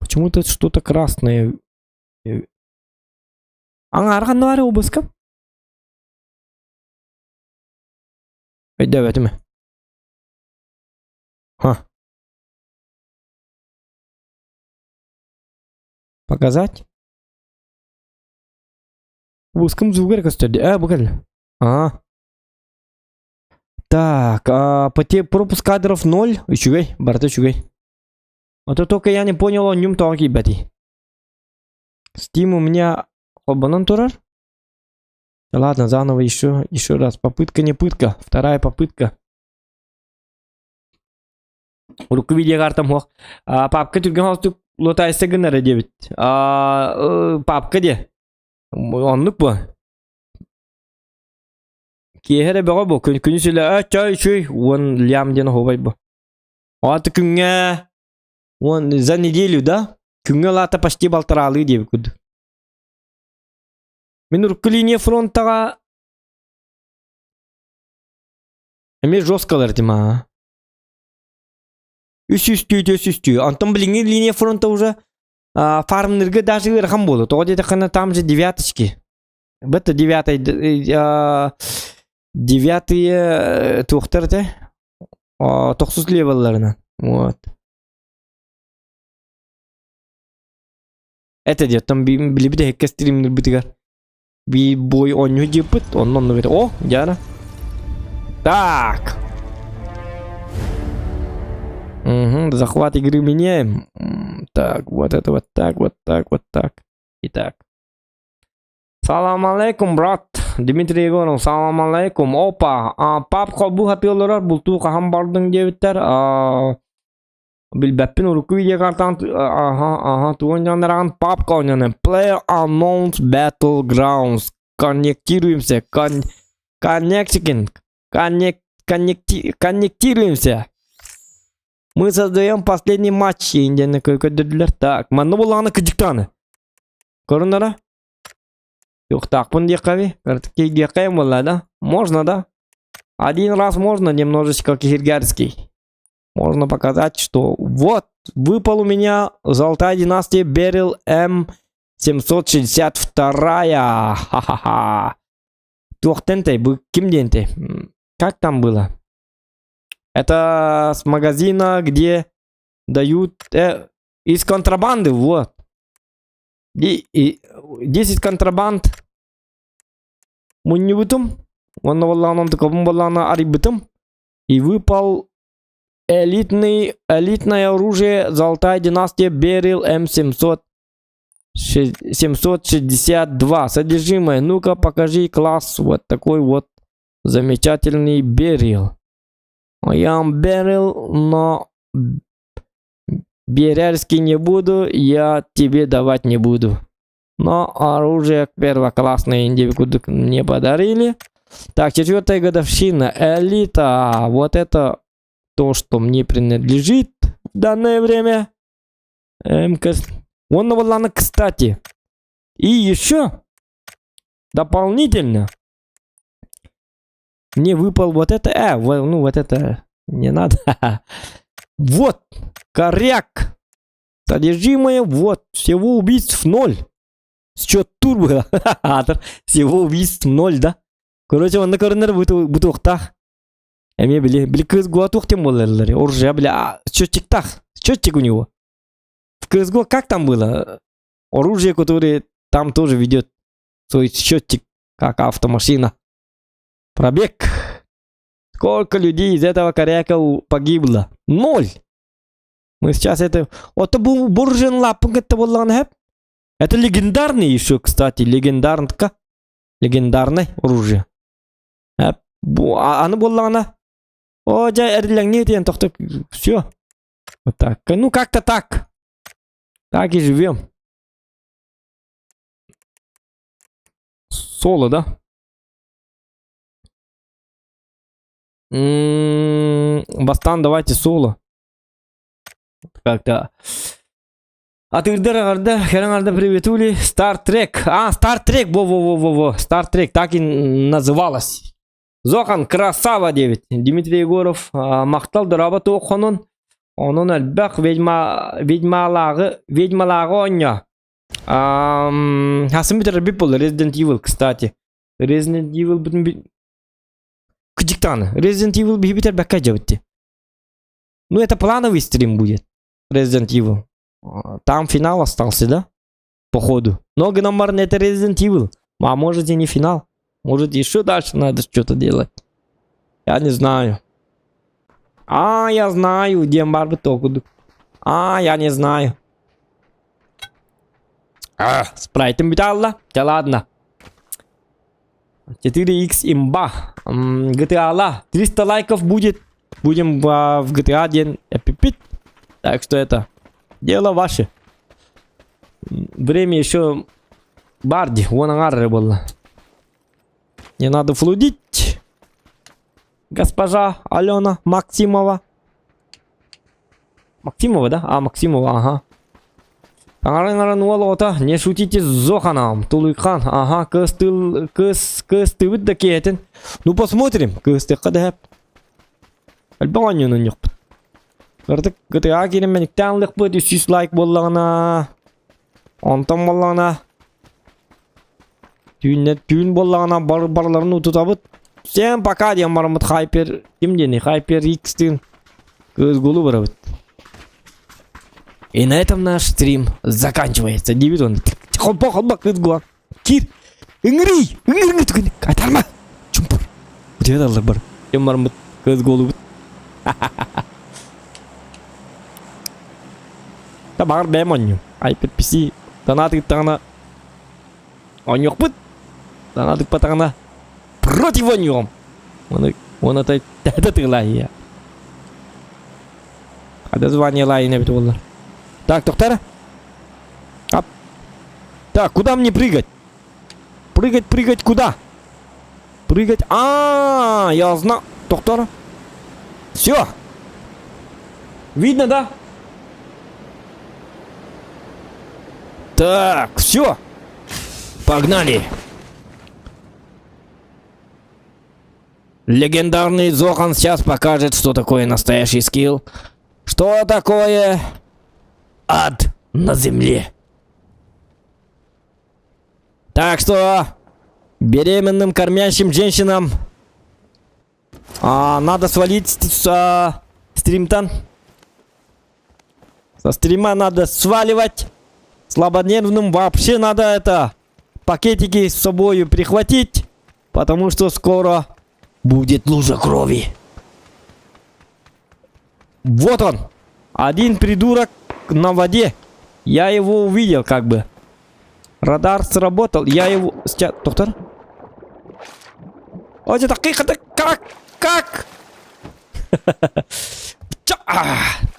Почему-то что-то красное. Аҥаар ханна баар обыскам? Өйдөөбөтүм. Ха. Показать? Обыскам звугар көстөрдө. Э, бу кэл. А. Так, а, поте пропуск кадров 0. Үчүгэй, барыта үчүгэй. А то только я не понял, оонньуум тоҕо киирбэтий. Steam у меня холбонон турар. Да ладно, заново еще, еще раз. Попытка не пытка. Вторая попытка. Урукку видеокартам суох. А, папка түргэн холостук лутайса гынара диэбит. А, э, папка диэ. Оннук бу. Киэһэ эрэ бөҕө бу. Күн күнүс үлэ э чой чүй уон лям диэн оһуобай бу. Аата күҥҥэ уон за неделю да? Күҥҥэ лаата почти балтараалыы диэбит курдук. Мин урукку линия фронтаҕа эмиэ жесткалар этим аа. Үс үстүү, түс үстүү. Онтон билиҥҥи линия фронта уже а, фармнырга даже ыарахан буолуо. Тоҕо диэтэххинэ там же девяточки. Бетта девятой девятые туохтар этэ? Тохсус левелларынан. Вот. Это диэттэн билибит эһиккэ стримнирбитигэр би бой оонньуу диэппит, онно онно бит. О, Диана. Так. Угу, захват игры меняем. Так, вот это вот так, вот так, вот так. Итак. Салам алейкум, брат. Дмитрий Егоров, салам алейкум. Опа, а, пап холбуу хатыы олорор, бултуу хаһан бардыҥ диэбиттэр. А, билбэппин урукку видеокартаан аха аха тугун дьоннораҕын папка оонньонон Player Unknown's Battlegrounds коннектируемся кон коннектикин коннект коннекти коннектируемся мы создаем последний матч диэн көрдөрдүлэр так манна буоллаҕына кыдьыктааны көрүннара Юхтаахпын диэххэ Киргиэххэ буолла да? Можно, да? Один раз можно немножечко киргерский. Можно показать, что вот, выпал у меня золотая династия Берил М762. Ха-ха-ха. Туохтенте, ким диэнтэй? Как там было? Это с магазина, где дают... Э, из контрабанды, вот. И, и 10 контрабанд мунньубутум. Уонна буоллаҕына онтукабын буоллаҕына арыйбытым. И выпал элитный, элитное оружие Золотая династия Берил М700 762. Содержимое. Ну-ка, покажи класс. Вот такой вот замечательный Берил. Я Берил, но Берельский не буду, я тебе давать не буду. Но оружие первоклассное индивиду мне подарили. Так, четвертая годовщина. Элита. Вот это то, что мне принадлежит в данное время. МК. Он ладно, кстати. И еще дополнительно мне выпал вот это. Э, ну вот это не надо. Вот, коряк. Содержимое, вот, всего убийств ноль. Счет турбо. Всего убийств ноль, да? Короче, онно көрүнэр бутуохтаах. Эмиэ били, били кыыс гуатуох тем буолаллар. Оружие, бля, счетчиктах. Счетчик у него. В CSGO как там было? Оружие, которое там тоже ведет свой счетчик, как автомашина. Пробег. Сколько людей из этого коряка погибло? Ноль. Мы сейчас это... Это был Буржин лапын это был Это легендарный еще, кстати, легендарный. Легендарное оружие. Аны буоллаҕына о дьэ эриллэҥнии диэн тохто все. Вот так. Ну как-то так. Так и живем. Соло, да? М-м, Бастан, давайте соло. Как-то. Атыырдар аҕарда, кэлэн арда приветули. Star Trek. А, Star Trek, во-во-во-во-во. Star Trek, так и называлась. Зохан, красава 9. Дмитрий Егоров, махтал дораба туоххонун. Онон элбэх ведьма, ведьмалааҕы, ведьмалааҕы оонньоо. Хасым бүтэр был Resident Evil, кстати. Resident Evil бүтүн Кыдьыктааны. Resident Evil биһи бүтэр бэккэ дьэбитти. Ну, это плановый стрим будет. Resident Evil. Там финал остался, да? Походу. Но гномарн это Resident Evil. А может и не финал. Может еще дальше надо что-то делать. Я не знаю. А, я знаю, диэн барбыт тоокуду. А, я не знаю. А, спрайтым бүтэ Да ладно. 4x имба. GTA ла. 300 лайков будет. Будем а, в GTA день эпипит. Так что это дело ваше. Время еще барди. Вон ангары было. Не надо флудить. Госпожа Алена Максимова. Максимова, да? А, Максимова, ага. Таҥаран уол оҕото, не шутите с Зоханом, Тулуйхан, ага, кыстыл, кыс, кыстыбыт да киэтин. Ну посмотрим, кыстыкка да хэп. Элбэх оонньуунун ньохпут. Кырдык GTA киирэн мэниктээн ылыахпыт 300 лайк буоллаҕына, онтон буоллаҕына түүннэ түүн буоллаҕына бар барыларын утутабыт. Всем пока диэн бараммыт Хайпер ким диэний Хайпер X-тыын кыыс-гулу барабыт. И на этом наш стрим заканчивается. Диэбит он. Холбо холбо кыыс-гула. Киир. Ыҥырый! Ыҥыр ыҥыр түгэн. Айтарма! Чумпур. Утуйа даллар бар. Диэн бараммыт кыыс-гулубут. Та баҕар бэйэм оонньуум. Хайпер PC донат ыыттаҕына Оонньуохпут. Донат ыыппатаҕына против оонньуоҕум. Оны оны тэһэ тыылаайы. Хада звание лайын эбит буоллар. Так, тоқтар. Ап. Так, куда мне прыгать? Прыгать, прыгать куда? Прыгать. А, -а, -а я знал. Доктор. Все. Видно, да? Так, все. Погнали. Легендарный Зохан сейчас покажет, что такое настоящий скилл. Что такое ад на земле. Так что беременным кормящим женщинам а, надо свалить с а, стримтан. Со стрима надо сваливать. Слабонервным вообще надо это пакетики с собой прихватить, потому что скоро будет лужа крови. Вот он! Один придурок на воде. Я его увидел как бы. Радар сработал. Я его... Сейчас, доктор? О, это как? Как?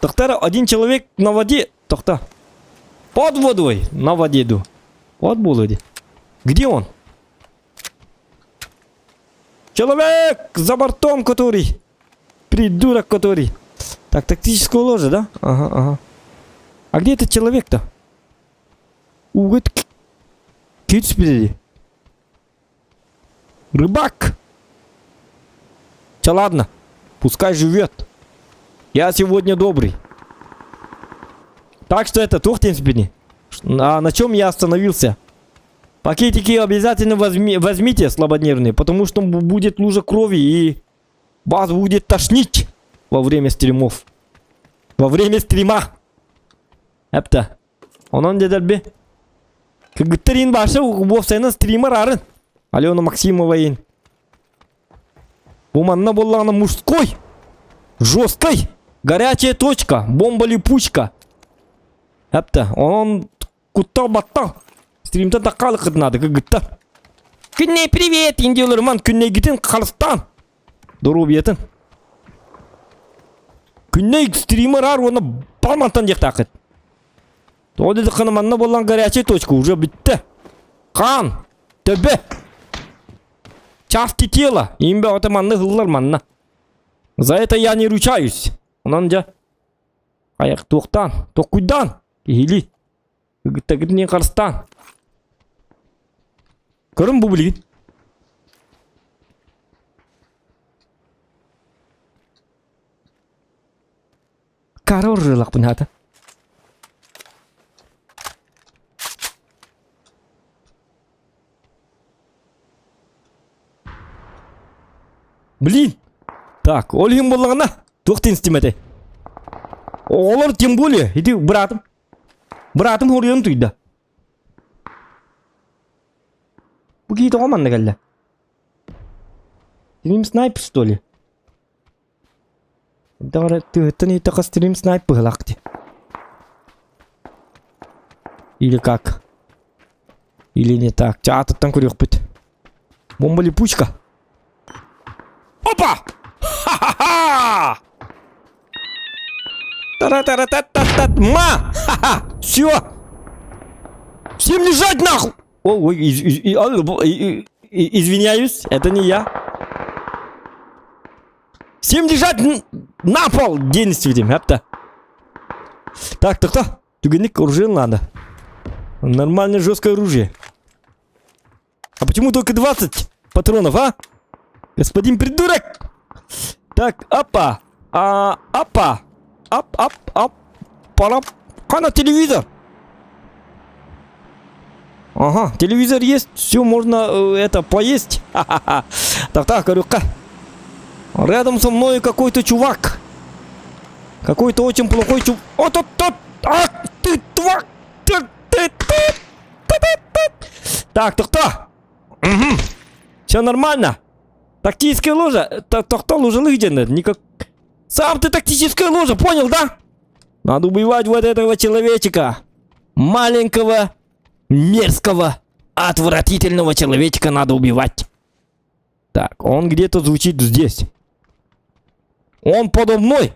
Доктор, один человек на воде. Доктор. Под водой. На воде иду. Под водой. Где он? Человек за бортом, который. Придурок, который. Так, тактическое ложе, да? Ага, ага. А где этот человек-то? Угыт. Кит спереди. Рыбак! Все, ладно. Пускай живет. Я сегодня добрый. Так что это, тух спини. А на чем я остановился? Пакетики обязательно возьми, возьмите, слабонервные, потому что будет лужа крови и вас будет тошнить во время стримов. Во время стрима. Эпта. Онон дедерби. Кыргыттар башы уопсайынан стример арын. Алена Максимова ин. Бу манна буоллаҕына мужской. Жесткой. Горячая точка. Бомба-липучка. Эпта. Онон куттал баттал. Стримтан таккалыкыт надо кыргыттар. Күнней привет, индияларыман күннейгитин Харыстан. Доруобуйатын. Күнней стример ар уонна бармантан диэхтааххыт. Тоҕо диэтэххинэ манна буоллан горячая точка уже бүттэ. Хаан, төбө. Части тела. Им бөҕөтө манна ыһыллар манна. За это я не ручаюсь. Онон дьэ айах туохтаан, токкуйдаан киһилии. Ыгыттагытын харыстаан. Көрүн бу билигин. Кара оржылақпын хата. Блин! Так, ол иһин буоллаҕына туох тинстимэтэй? Оҕолор тем более, ити быраатым. Быраатым хоруйан утуйда. Бу киһи тоҕо манна кэллэ? Стрим снайп что ли? Даҕара тыһыттан иһиттэххэ стрим снайп быһылаах дии. Или как? Или не так? Чэ аатыттан көрүөхпүт. Бомба липучка. Опа! Ха-ха-ха! Тара-тара-та-та-та! Ма! Ха-ха! Все! Всем лежать нахуй! О, ой, извиняюсь, это не я. Всем лежать на пол! День светим, апта. Так, так, так. Түгенник оружие надо. Нормальное жесткое оружие. А почему только 20 патронов, а? Господин придурок! Так, апа. А, апа. Ап, ап, ап. Пора. Кана телевизор. Ага, телевизор есть, все можно э, это поесть. Ха-ха-ха. Так, так, көрүөххэ. Рядом со мной какой-то чувак. Какой-то очень плохой чувак. О, тот, тот! Ах, ты, тварь! Ты, ты, ты, ты, ты, ты. Так, тохтоо. Угу. Все нормально. Тактическая ложа. Тохтоо лужалых Никак... Сам ты тактическая ложа, понял, да? Надо убивать вот этого человечка. Маленького, мерзкого, отвратительного человечка надо убивать. Так, он где-то звучит здесь. Он подо мной.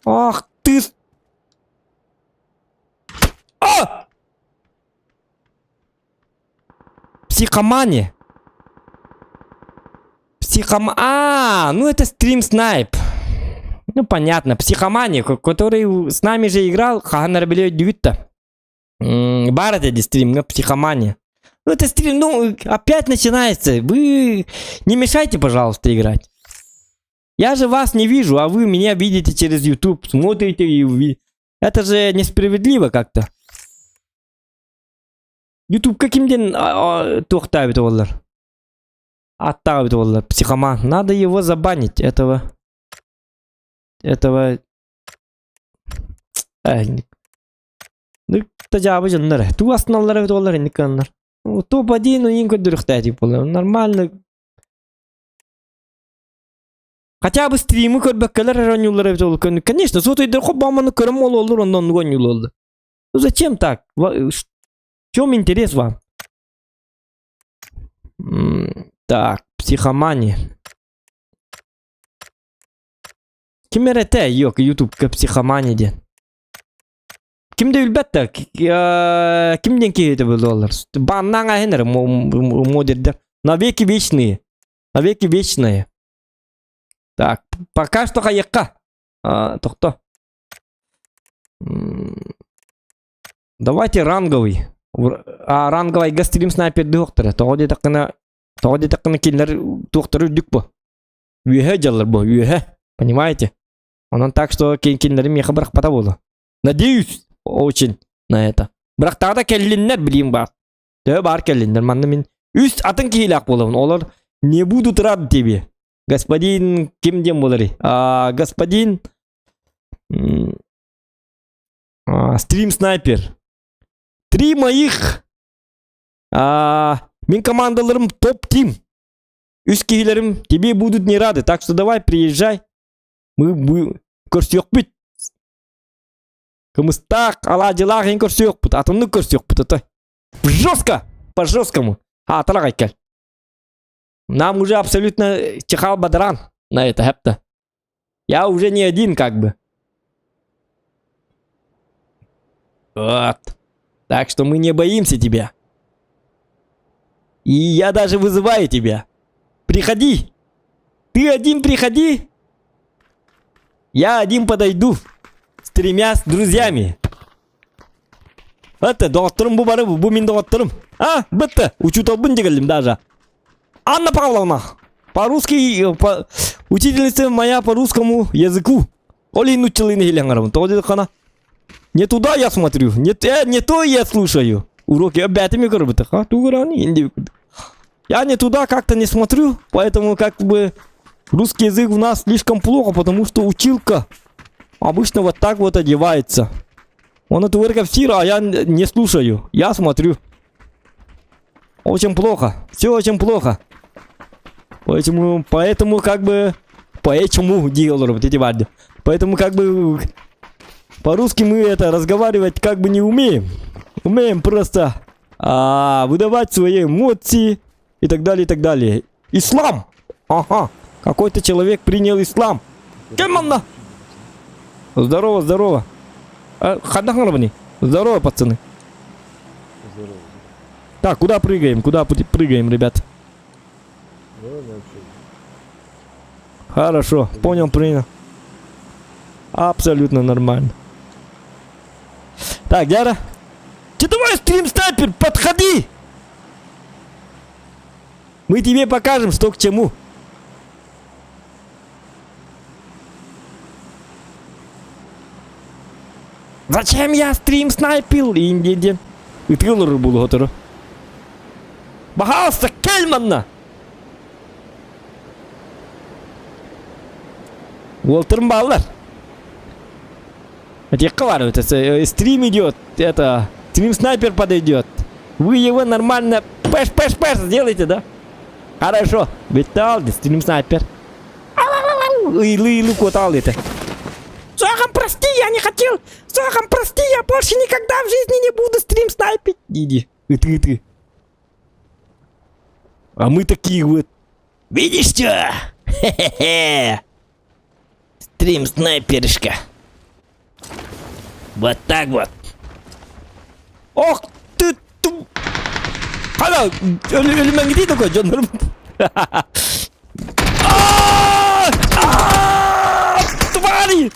Ах ты... А! Психомания. Психом... А, ну это стрим снайп. Ну понятно, психомания, который с нами же играл, хаһан эрэ билэ өйдүүгүт Баар этэ стримҥа психомания. Ну это стрим, ну опять начинается. Вы не мешайте, пожалуйста, играть. Я же вас не вижу, а вы меня видите через YouTube, смотрите и... Это же несправедливо как-то. Ютубка кимден туохтаабит буоллар? Аттаабит буоллар, психоман. Надо его забанить, этого... Этого... Ну, тажаабы дьоннор. Туу астыналлар эбит буоллар инник гыннар. Топ-1 иин көрдөрүөхтээтик буолла. Нормально. Хотя бы стримы көрбөккөлөр эрэ оонньууллар эбит ол Конечно, сотойдор хоббааманы көрөн ололлор онно оннук оонньууллар. Ну зачем так? В чем интерес вам? Так, психомания. Ким эрэ этэ yok ютубка психомания диэн. Ким да билбэт да ким диэн киһи буолаллар. Баннаан аһын эрэ модердер. Навеки вечные. Навеки вечные. Так, пока что хайыкка. Тохто. Давайте ранговый. А ранговайга стрим снайпердыы уохтара. Тоҕо диэтэххинэ, тоҕо диэтэххинэ кинилэр туохтара үрдүк бу. Үөһэ дьаллар бу, үөһэ. Понимаете? Онон так что кинилэри миэхэ бырахпата буолуо. Надеюсь очень на это. Бырахтаҕа да кэллиннэр билиим баар. Төһө баар кэллиннэр. Манна мин үс атын киһилээх буолабын. Олор не будут рады тебе. Господин ким диэн буоларый? А, господин а, стрим снайпер. Три моих а, мин командаларым топ-тим. Үс киһилэрим тебе будут не рады, так что давай приезжай. Мы, мы көрсүөхпүт. Кымыстаах, алаадьылаах иһин көрсүөхпүт, атыннык көрсүөхпүт это. Жестко, по жесткому. А, кэл. Нам уже абсолютно чихал бадран на это, хепта. Я уже не один как бы. Вот. Так что мы не боимся тебя. И я даже вызываю тебя. Приходи. Ты один приходи. Я один подойду. С тремя с друзьями. Это доҕотторум бу бары бу мин доҕотторум. А, бытты. Учууталбын дегелим даже. Анна Павловна. По-русски, э, по... учительница моя по русскому языку. Ол иһин нууччалыын иһилэн гарабын. Тоҕо диэтэххинэ не туда я смотрю, не, э, не то я слушаю. Уроки обятами көрбүтэх. А, Я не туда как-то не смотрю, поэтому как бы русский язык у нас слишком плохо, потому что училка обычно вот так вот одевается. Он это говорит а я не слушаю. Я смотрю. Очень плохо. Все очень плохо. Поэтому, поэтому как бы, поэтому делаю вот эти варды. Поэтому как бы по-русски мы это разговаривать как бы не умеем. Умеем просто а, выдавать свои эмоции и так далее, и так далее. Ислам! Ага, какой-то человек принял ислам. Кем он? Здорово, здорово. Хайдах Здорово, пацаны. Здорово. Так, куда прыгаем? Куда прыгаем, ребят? Хорошо, понял, принял. Абсолютно нормально. Так, Яра. Ты давай, стрим снайпер, подходи! Мы тебе покажем, что к чему. Зачем я стрим снайпил? Индиен. Ытыы олорор буолуо сотору. Баһаалыста кэл манна! Уолтарым бааллар. Этиэххэ баар эбит. Стрим идет. Это, стрим снайпер подойдет. Вы его нормально пэш-пэш-пэш сделайте, да? Хорошо. Витал, стрим снайпер. Ыйлы-ыйлы куотал это. Сахан, прости, я не хотел. Сахан, прости, я больше никогда в жизни не буду стрим снайпить. Иди, ты, ты. А мы такие вот. Видишь что? Хе-хе-хе. Стрим снайперишка. Вот так вот. Ох ты ту... Хана, өлүмэҥ такой, дьоннорум. Твари!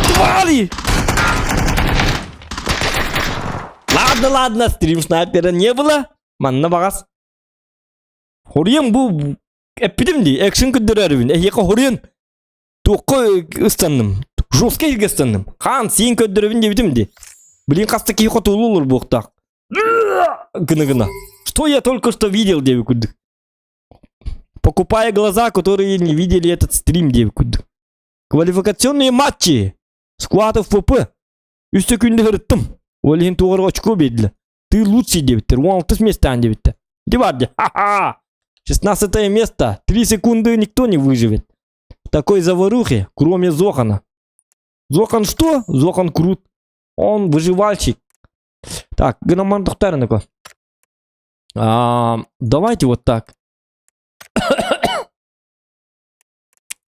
Твари! Ладно, ладно, стрим снайпера не было. Манна баҕас. Хоруйан бу эппитим дии, экшен көрдөрөрүбүн. Эһиэхэ хоруйан туохха ыстанным. Жестко иһиргэ ыстанным. Хаан сиин көрдөрөбүн диэбитим дии. Блин, хаста киһи хотуулуу олор буохтаах. Гына-гына. Что я только что видел, диэбит курдук. Покупая глаза, которые не видели этот стрим, диэбит курдук. Квалификационные матчи. Склад ФП. Үс секунда ырыттым. Ол иһин туоҕар очко биэрдилэр. Ты лучший диэбиттэр. 16 места диэбиттэр. Ити бар дии. Ха-ха! 16 место. Три секунды никто не выживет. В такой заварухе, кроме Зохана. Зохан что? Зохан крут. Он выживальщик. Так, гынаман тохтарыныко. А, давайте вот так.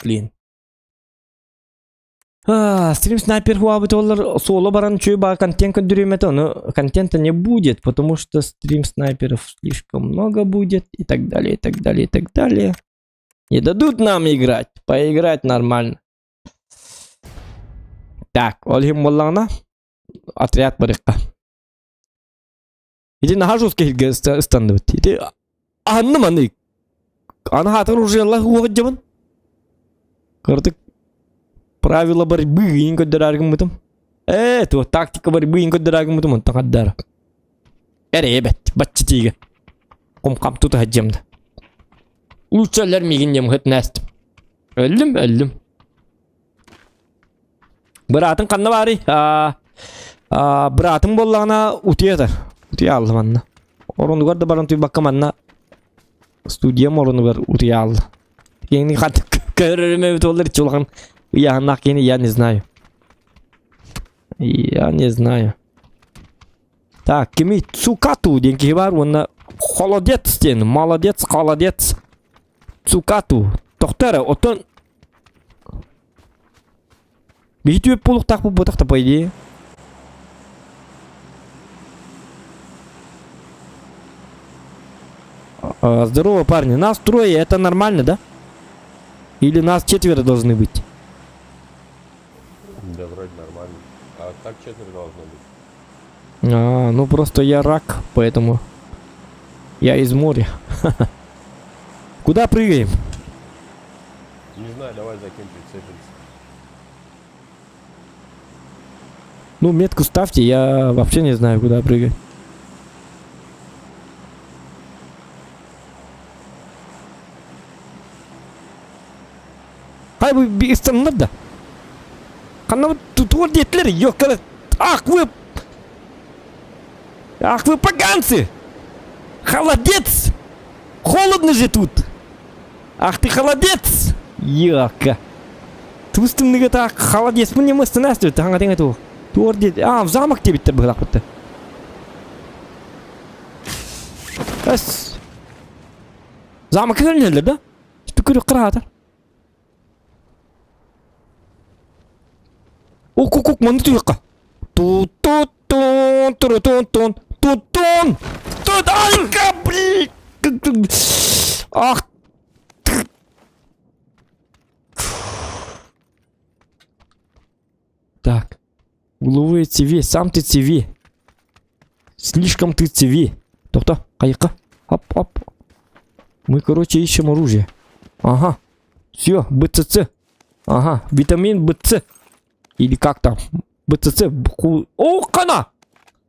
Блин. А, стрим снайпер хуабыт олар соло баран чуй ба контент көндүрүмэт ону контента не будет, потому что стрим снайперов слишком много будет и так далее, и так далее, и так далее. Не дадут нам играть, поиграть нормально. Так, ол иһин буоллаҕына отряд барыахха. Ити наһаа жестко иһиргэ ыстанныбыт. Ити аһынным аны. Аны хаатар уже Аллах уоҕдьабын. Кырдык правила борьбы иин көрдөрөр гыммытым. Ээ, туох тактика борьбы иин көрдөрөр гыммытым онтон хаддара. Эрэ эбэт, бачча тиигэ. Кум-хам тута сылдьыам да. Лучше өлөр миигин диэм ыһыт нээстим. Өллүм, өллүм. Быраатым ханна баарый? Аа, аа, быраатым буоллаҕына утуйа сытар. Утуйа хаалла манна. Оронугар да баран утуйбакка манна студиям оронугар утуйа хаалла. Киһини хантык көрөрүм эбит буоллар иччи улахан ыйааһыннаах киһини я не знаю. Я не знаю. Так, кими Цукату диэн киһи баар уонна холодец диэн молодец холодец Цукату тохто эрэ оттон Биһи түөп буолуохтаахпыт буотах да по идее. А, здорово, парни. Нас трое, это нормально, да? Или нас четверо должны быть? Да, вроде нормально. А так четверо должно быть. А, ну просто я рак, поэтому я из моря. Куда прыгаем? Не знаю, давай закинь прицепимся. Ну, метку ставьте, я вообще не знаю, куда прыгать. Хай бу ыстаннар да. Ханна туор диэтилэр, ёккара. Ах вы! Ах вы поганцы! Холодец! Холодно же тут! Ах ты холодец! Ёкка. Туус тымныга таах холодецпын не мыстынаас диэт хаҥа тэҥэ туох. Туор диэт аа замок диэбиттэр быһылаахпытта. Эс. Замокка кэлнэллэр да? Түкүрүк кыраатар. Ок-ок-ок, манны туйахха. Ту-ту-тун, туру-тун-тун, ту-тун! Тут, ай, блин! Ах ты! Так. Угловые ТВ, сам ты ТВ. Слишком ты ТВ. Тохто, хайка. Оп, оп. Мы, короче, ищем оружие. Ага. Все, БЦЦ. Ага, витамин БЦ. Или как там? БЦЦ. О, хана!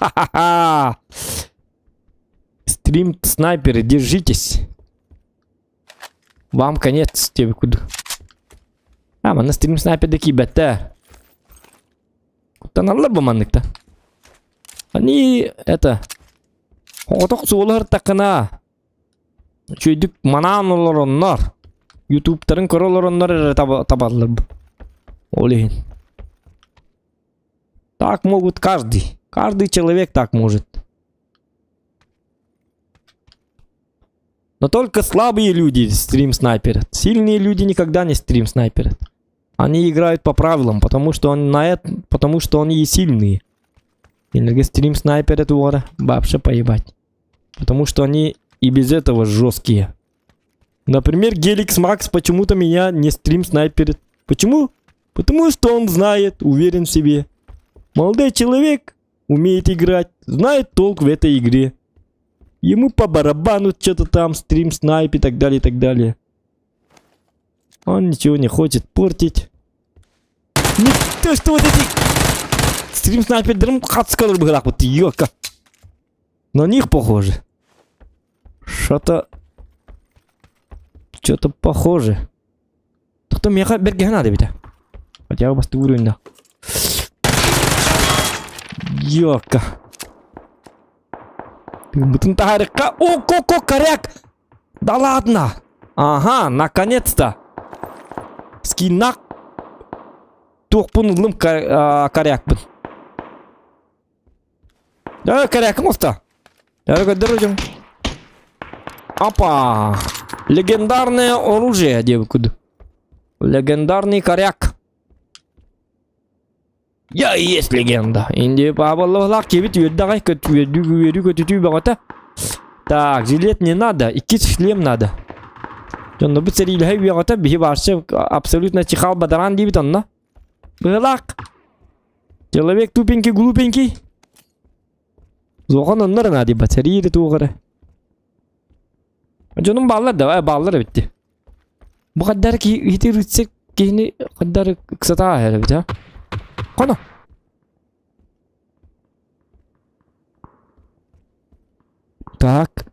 Ха-ха-ха! Стрим снайперы, держитесь. Вам конец, тебе куду. А, манна стрим снайпер да киирбэттэр. Куттаналлар бу манныкта. Они это... Оҕотох суолуһар такына үчүгэйдик манаан олороннор ютубтарын көрө олороннор эрэ табаллар бу. Ол иһин. Так могут каждый. Каждый человек так может. Но только слабые люди стрим снайперят. Сильные люди никогда не стрим снайперят. Они играют по правилам, потому что он на это, потому что они и сильные. Или стрим снайперят уора, вообще поебать. Потому что они и без этого жесткие. Например, Геликс Макс почему-то меня не стрим снайперит. Почему? Потому что он знает, уверен в себе. Молодой человек умеет играть, знает толк в этой игре. Ему по барабану что-то там, стрим, снайп и так далее, и так далее. Он ничего не хочет портить. Не то, что вот эти стрим снайпердерим хатскалар быһыраах ёка. На них похоже. Что-то... Что-то похоже. Кто меха бергеһин надо бит. Хотя бы басты уровень Ёка. Бүтүн таһарыкка. О, ко коряк! Да ладно! Ага, наконец-то! Скиннак туохпун ыллым корякпын. Да, корякым оста. Дорогим. Опа! Легендарное оружие, девку. Легендарный коряк. Я и есть легенда. Инди пабаллах кебит үөрдагай көтү көтүтүү баҕата. Так, жилет не надо, иккис шлем надо. Дьонно бу сэриилэһэ үөҕэтэ биһи вообще абсолютно чихал бадаран диибит онно. Быһылаах. Человек тупенький, глупенький. Зохан оннор надо ба сэриири туоҕара. Дьонум бааллар да, бааллар эбитти. Бу хаддар ки ити рыцарь киһини хаддар ыксатаа эбит а. Хоно. Так.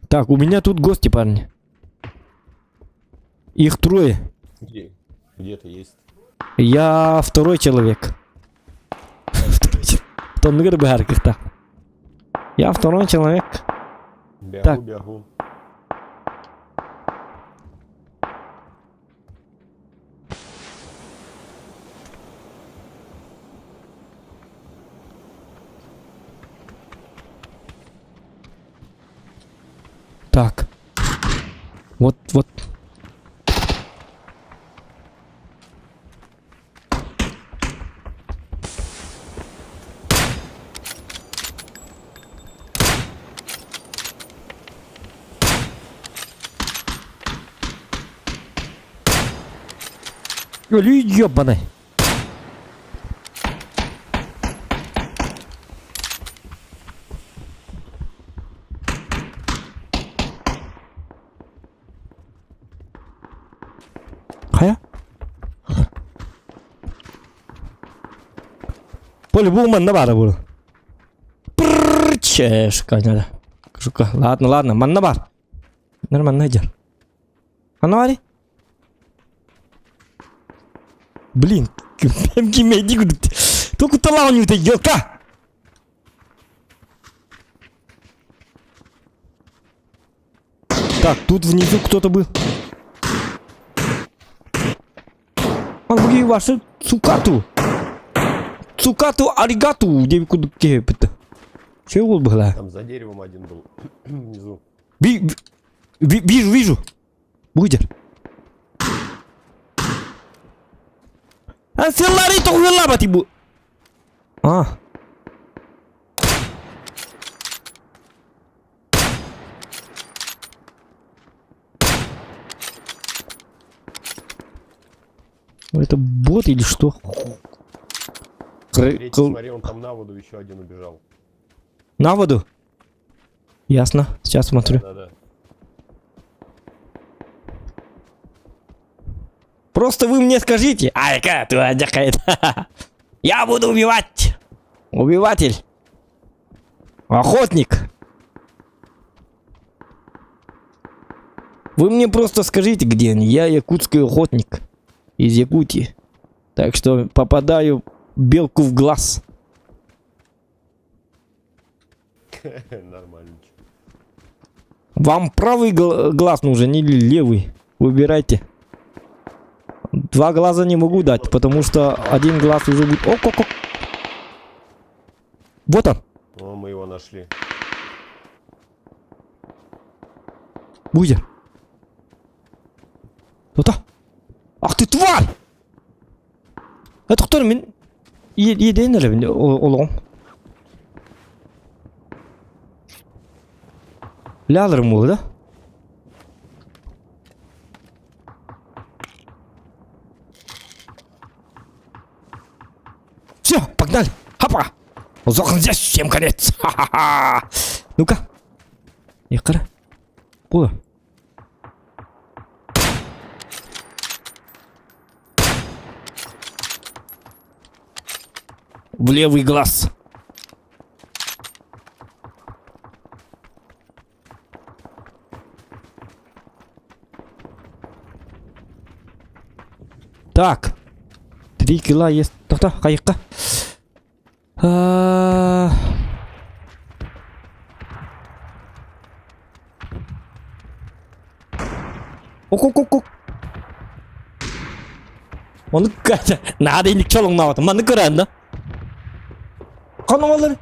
Так, у меня тут гости, парни. Их трое. Где? Где ты есть? Я второй человек. Второй человек. Тонныгар быһааркыта. Я второй человек. Бягу, Так. бягу. Так. Вот, вот. Өлүү ёбаный. Хайа? По-любому манна баара буолуо. Чешка, Шука. Ладно, ладно, манна баар. Нормально идет. Ано ари? Блин, Только талауню ты, елка! Так, тут внизу кто-то был. Он буги вашу цукату. Цукату аригату. Где куда Чего было? Там за деревом один был. Внизу. Ви, ви, вижу, вижу. Будет. Анселари тоҕуһулаабати бу. А. Это бот или что? Третий, смотри, он там на воду еще один убежал. На воду? Ясно. Сейчас смотрю. Да-да. Просто вы мне скажите. Айка, Я буду убивать. Убиватель. Охотник. Вы мне просто скажите, где они. Я якутский охотник из Якутии. Так что попадаю белку в глаз. Нормально. Вам правый глаз нужен или левый? Выбирайте. Два глаза не могу дать, потому что один глаз уже будет... О, ко, ко. Вот он. О, мы его нашли. Будет. Кто-то. Ах ты тварь! Это кто мин иэдээн эрэбин олоҕум. Ляларым буолла да? Все, погнали! Хапа! Зохан здесь, всем конец! Ха-ха-ха! Ну-ка. Икра. Була. В левый глаз. Так. Три кило есть. Тоқта, қайыққа. А... Ок-ок-ок-ок. Оны наада инник чолоҥнообутум. Маннык көрөөн да. Хонолор.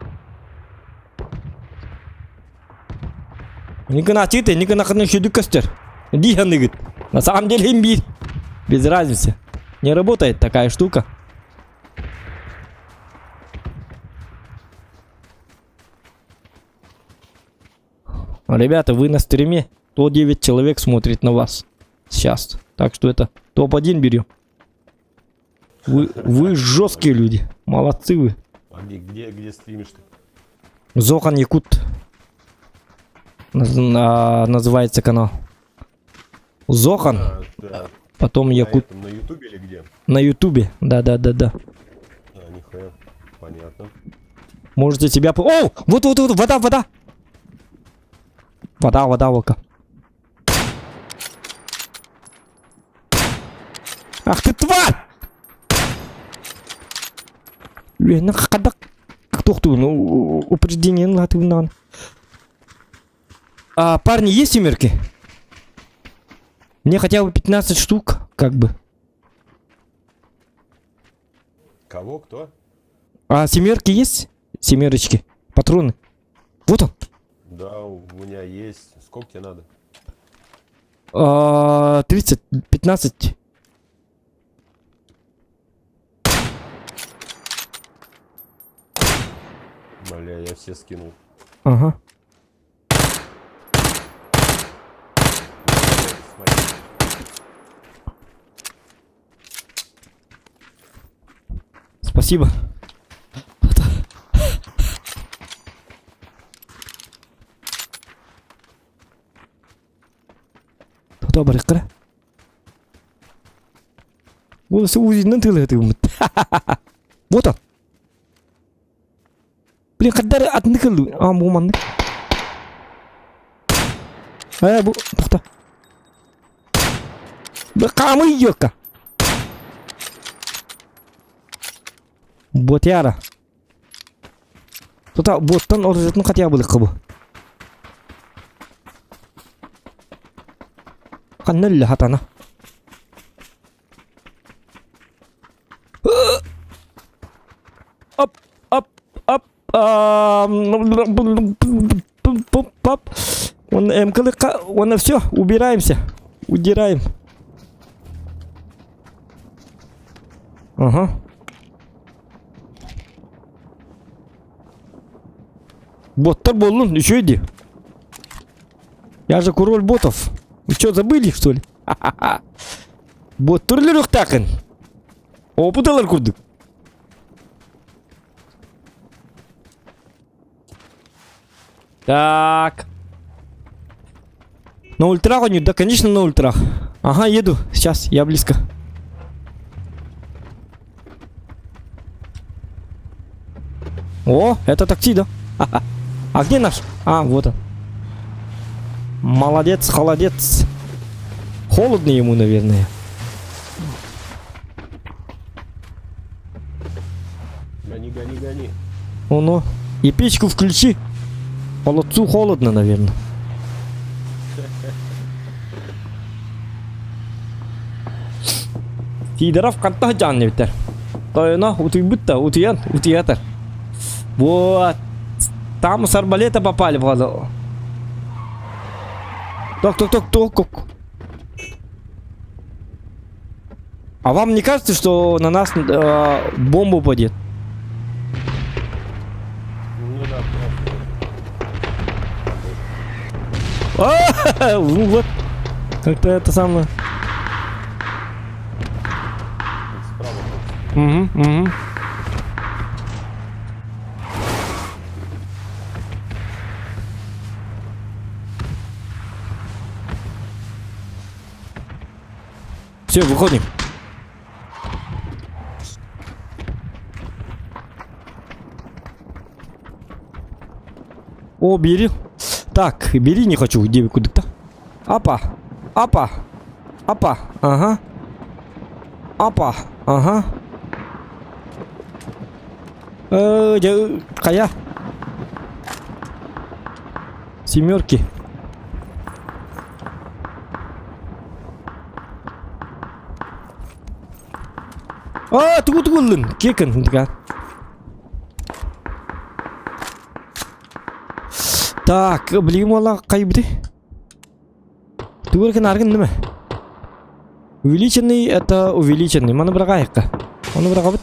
Никына ачыты, никына ханын шүдүк көстөр. Дии саныгыт. На самом деле имбирь. Без разницы. Не работает такая штука. Ребята, вы на стриме. 109 человек смотрит на вас. Сейчас. Так что это топ-1 берем. Вы, вы жесткие люди. Молодцы вы. А где, где, где стримишь-то? Зохан Якут. Наз, на, называется канал. Зохан. А, да. Потом На Якут. этом, на Ютубе или где? На Ютубе. Да, да, да, да. А, нихуя. Понятно. Можете себя... по- О! Вот, вот, вот, вода, вода! Вода, вода, волка. Ах ты тварь! Үөһэнэн хадак тохтуун упреждение латыгынан. А, парни, есть семерки? Мне хотя бы 15 штук, как бы. Кого, кто? А семерки есть? Семерочки. Патроны. Вот он. Да, у меня есть. Сколько тебе надо? А, 30, 15. Бля, я все скинул. Ага. Смотри. Спасибо. Тота барыккара. Голос УЗИнан тылы Вот он. Блин, хаддар атны кылды. А, бу манны. Э, бу, тохта. Бу камы ёка. Ботяра. Тута боттан оружетын хотя бы бу. Ханна өллө хатана. Оп, оп, оп. Оп. Он МКЛК, он все, убираемся. Удираем. Ага. Боттар боллун, еще иди. Я же король ботов. Вы что, забыли, что ли? Боттар лүрүхтаакын. Опыт ылар курдук. Так. На ультрах он? Да, конечно, на ультрах. Ага, еду. Сейчас, я близко. О, это такси, да? А где наш? А, вот он. Молодец, холодец. Холодно ему, наверное. Гони, гони, гони. Оно. И печку включи. Холодцу холодно, наверное. Сидоров хантах дьаанныбыттар. Тойоно утуйбут да, утуйан, утуятар. Вот. Там с арбалета попали, походу. Ток, ток, ток, ток, ток. А вам не кажется, что на нас э, бомба упадет? Ну да, просто. А, ну вот. Как-то это самое. Справа. Угу, угу. Все, выходим. О, бери. Так, бери не хочу, где куда-то. Апа, апа, апа, ага. Апа, ага. Э, хайа. Семерки. А, тугу тугуллун. Кекин. Так, билигин буолла хайбыты. Тугу эрэ аргын ныма. Увеличенный это увеличенный. Маны быраҕаайыкка. Ону быраҕабыт.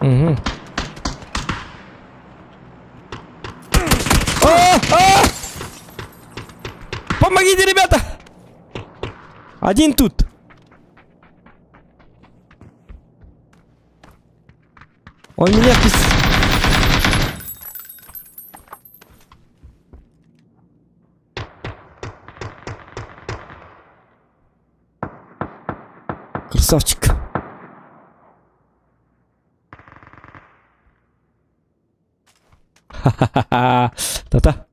Угу. А, а! Помогите, ребята! Один тут. Он меня пис... Красавчик. Ха-ха-ха. Та-та.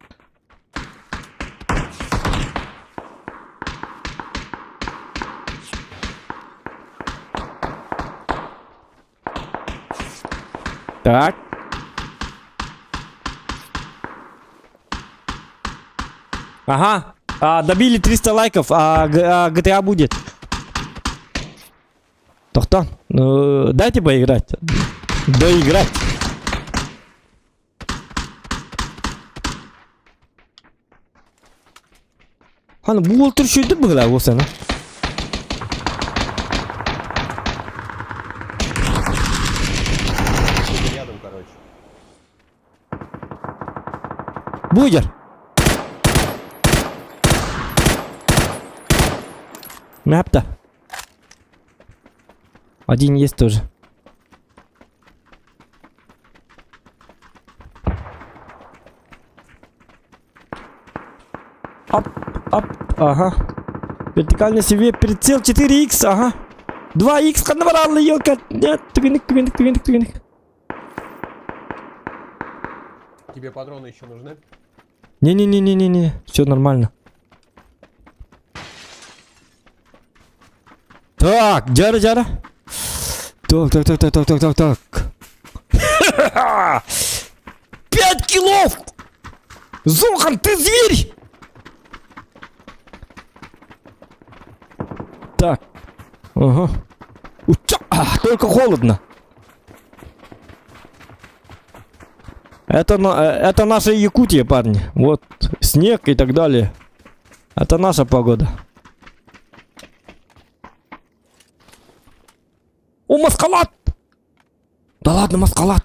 Так. Ага. А, добили 300 лайков, а, а GTA будет. Тохтан, ну, дайте поиграть. Доиграть. Аны бу олтыр шүйді бұғыла осыны. Рядом, короче. Буйдер. Мяпта. Один есть тоже. Ап, ап, ага. Вертикальный себе прицел 4х, ага. 2х ханна баралла, елка. Нет, түгенік, түгенік, түгенік, түгенік. Тебе патроны еще нужны? Не-не-не-не-не-не, все нормально. Так, жара, жара. Так, так, так, так, так, так, так, так. Пять килов! Зохан, ты зверь! Так. Ага. Уча! А, только холодно. Это, это наша Якутия, парни. Вот снег и так далее. Это наша погода. О, маскалат! Да ладно, маскалат.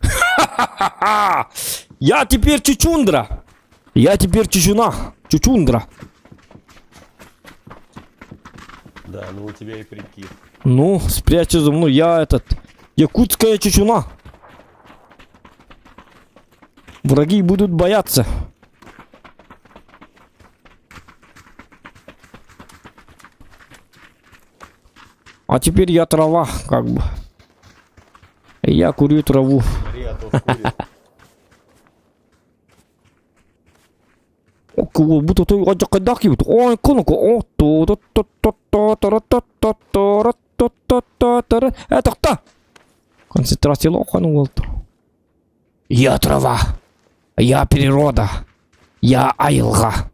Ха-ха-ха! Я теперь чучундра! Я теперь чучуна! Чучундра! Да, ну у тебя и прикид. Ну, спрячься за мной, я этот... Якутская чучуна! Враги будут бояться. А теперь я трава, как бы. Я курю траву. Смотри, а то скурит. Э, Концентрациялахан уолту. Я трава. Я природа. Я айылҕа.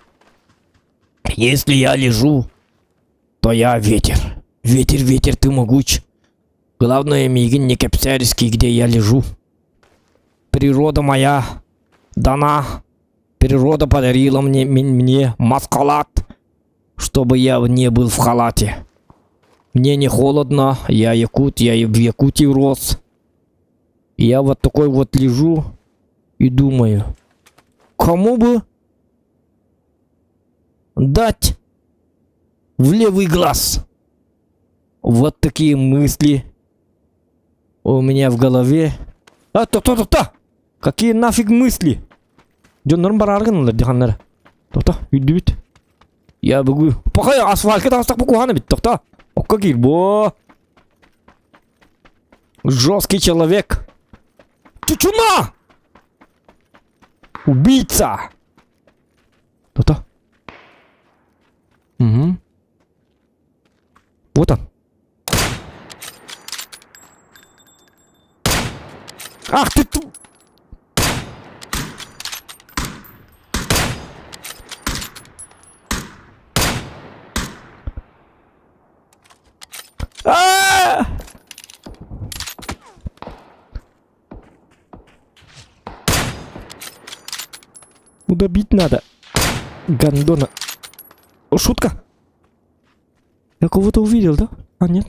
Если я лежу, то я ветер. Ветер, ветер, ты могуч. Главное, миигин не кэпсээриский, где я лежу. Природа моя дана. Природа подарила мне, мне маскалат, чтобы я не был в халате. Мне не холодно, я якут, я и в Якутии рос. Я вот такой вот лежу и думаю, кому бы дать в левый глаз? Вот такие мысли у меня в голове. А, то, то, то, то! Какие нафиг мысли? Дьоннорум бараары гыналлар диханнара. Тохто, үрдүбүт. Я бегу. Пока асфальтка таҕыстахпыт куһаҕан эбит, тохто. Окко киир бо. Жесткий человек. Чучуна! Убийца! Тохто. Угу. Вот он. Ах ты ту... А! Удобить надо. Гондона. Шутка. Я кого-то увидел, да? А, нет.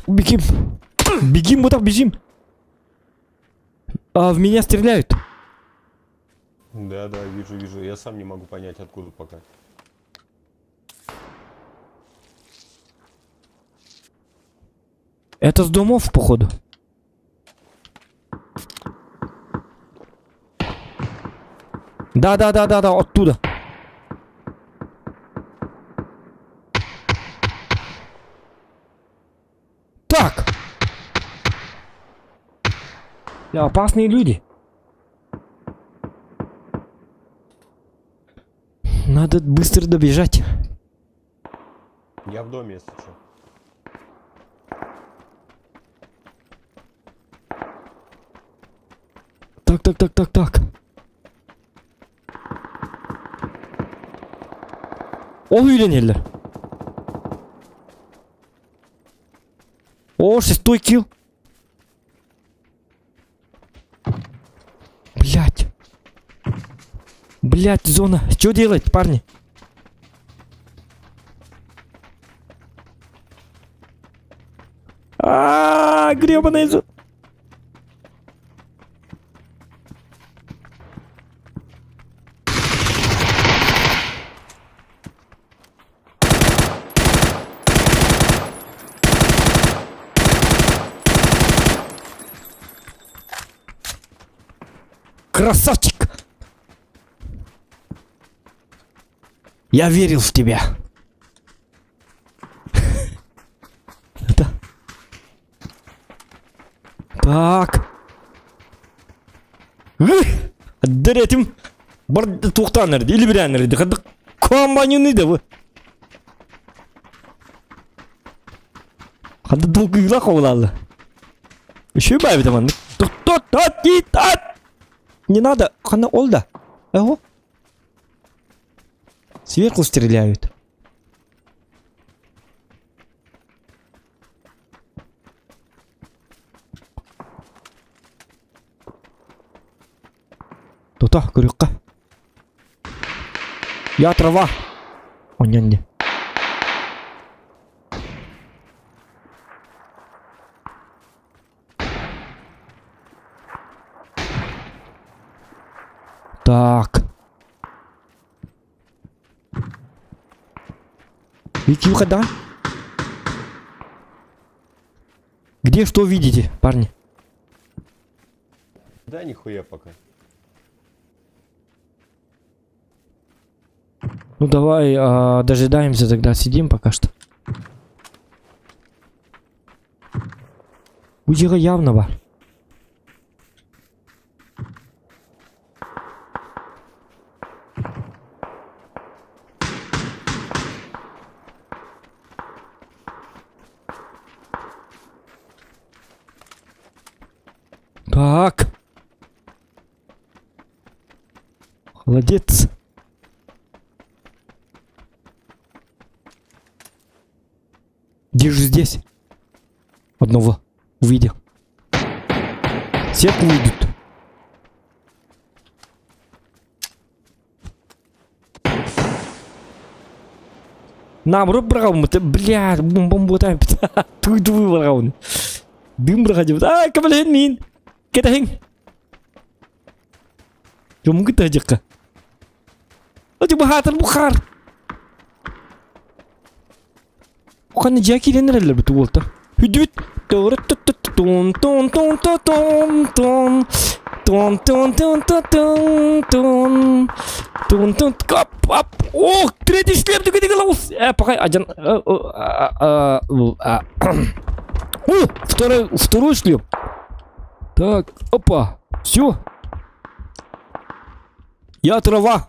Бегим. Бегим, вот так бежим. А, в меня стреляют. Да, да, вижу, вижу. Я сам не могу понять, откуда пока. Это с домов, походу. Да, да, да, да, да, оттуда. Так. Опасные люди. Надо быстро добежать. Я в доме, если что. Так, так, так, так, так. Ол үйренеллэр. О, шестой килл. Блять. Блять, зона. Что делать, парни? А, гребаная зона. Красавчик! Я верил в тебя. Это... Так. Дэрэтим. Бар туохтаан эрди, илибирээн эрди. Хадык комбайнын да бу. Хадык долгуйлах оҕулаалла. Еще баабит аман. Не надо, хана ол да. Эго. Сверху стреляют. Тута, көрүөххэ. Я трава. Онньон дии. Так. Витюха, да? Где что видите, парни? Да, нихуя пока. Ну давай а, дожидаемся тогда, сидим пока что. Удига явно бар. Так. Молодец. Держу здесь. Одного увидел. Сетку уйдут. Наоборот быраҕаммыт, бля, бомбом Туй-туй быраҕабын. Дым быраҕа А, кабален мин. Кэтэһиҥ. Дьоммун кытта сылдьыахха. Ати баһаатар бу хаар. Ханна дьиэ киирэн эрэллэр бит уолта. Хүдүт. Тун тун тун тун тун тун тун тун тун тун тун тун тун кап ап Ох, третий шлем ты где голос? Пока один. О, второй, второй шлем. Так, опа, все. Я трава.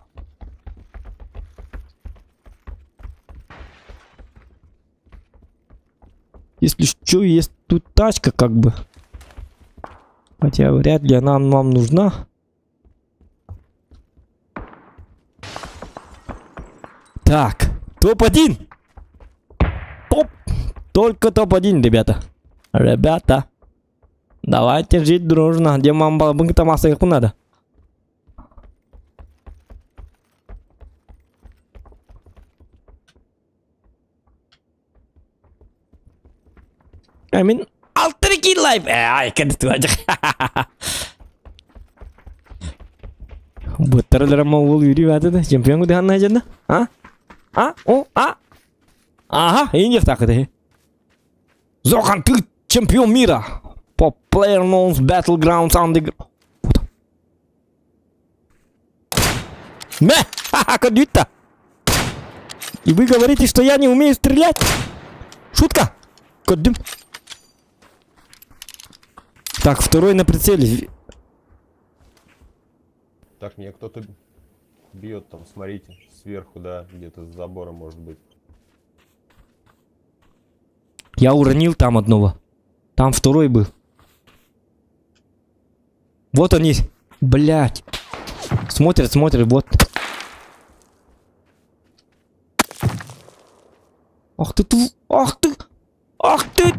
Если что, есть тут тачка как бы. Хотя вряд ли она нам нужна. Так, топ-1. Топ. Только топ-1, ребята. Ребята. Давайте жить дружно. Где мамба тамаса надо. I mean, Alter life. Э, ай, Буттараларама уол үөрүү баата да чемпион кудыһанна дьанна а а о а ага индия такыты Зохан ты чемпион мира по PlayerUnknown's Battlegrounds Underground Мэ! Ха-ха, кадюта! И вы говорите, что я не умею стрелять? Шутка! Кадым. Так, второй на прицеле. Так, меня кто-то бьет там, смотрите, сверху, да, где-то с забора, может быть. Я уронил там одного. Там второй был. Вот они. Блять. Смотрят, смотрят, вот. Ах ты, ах ты, ах ты.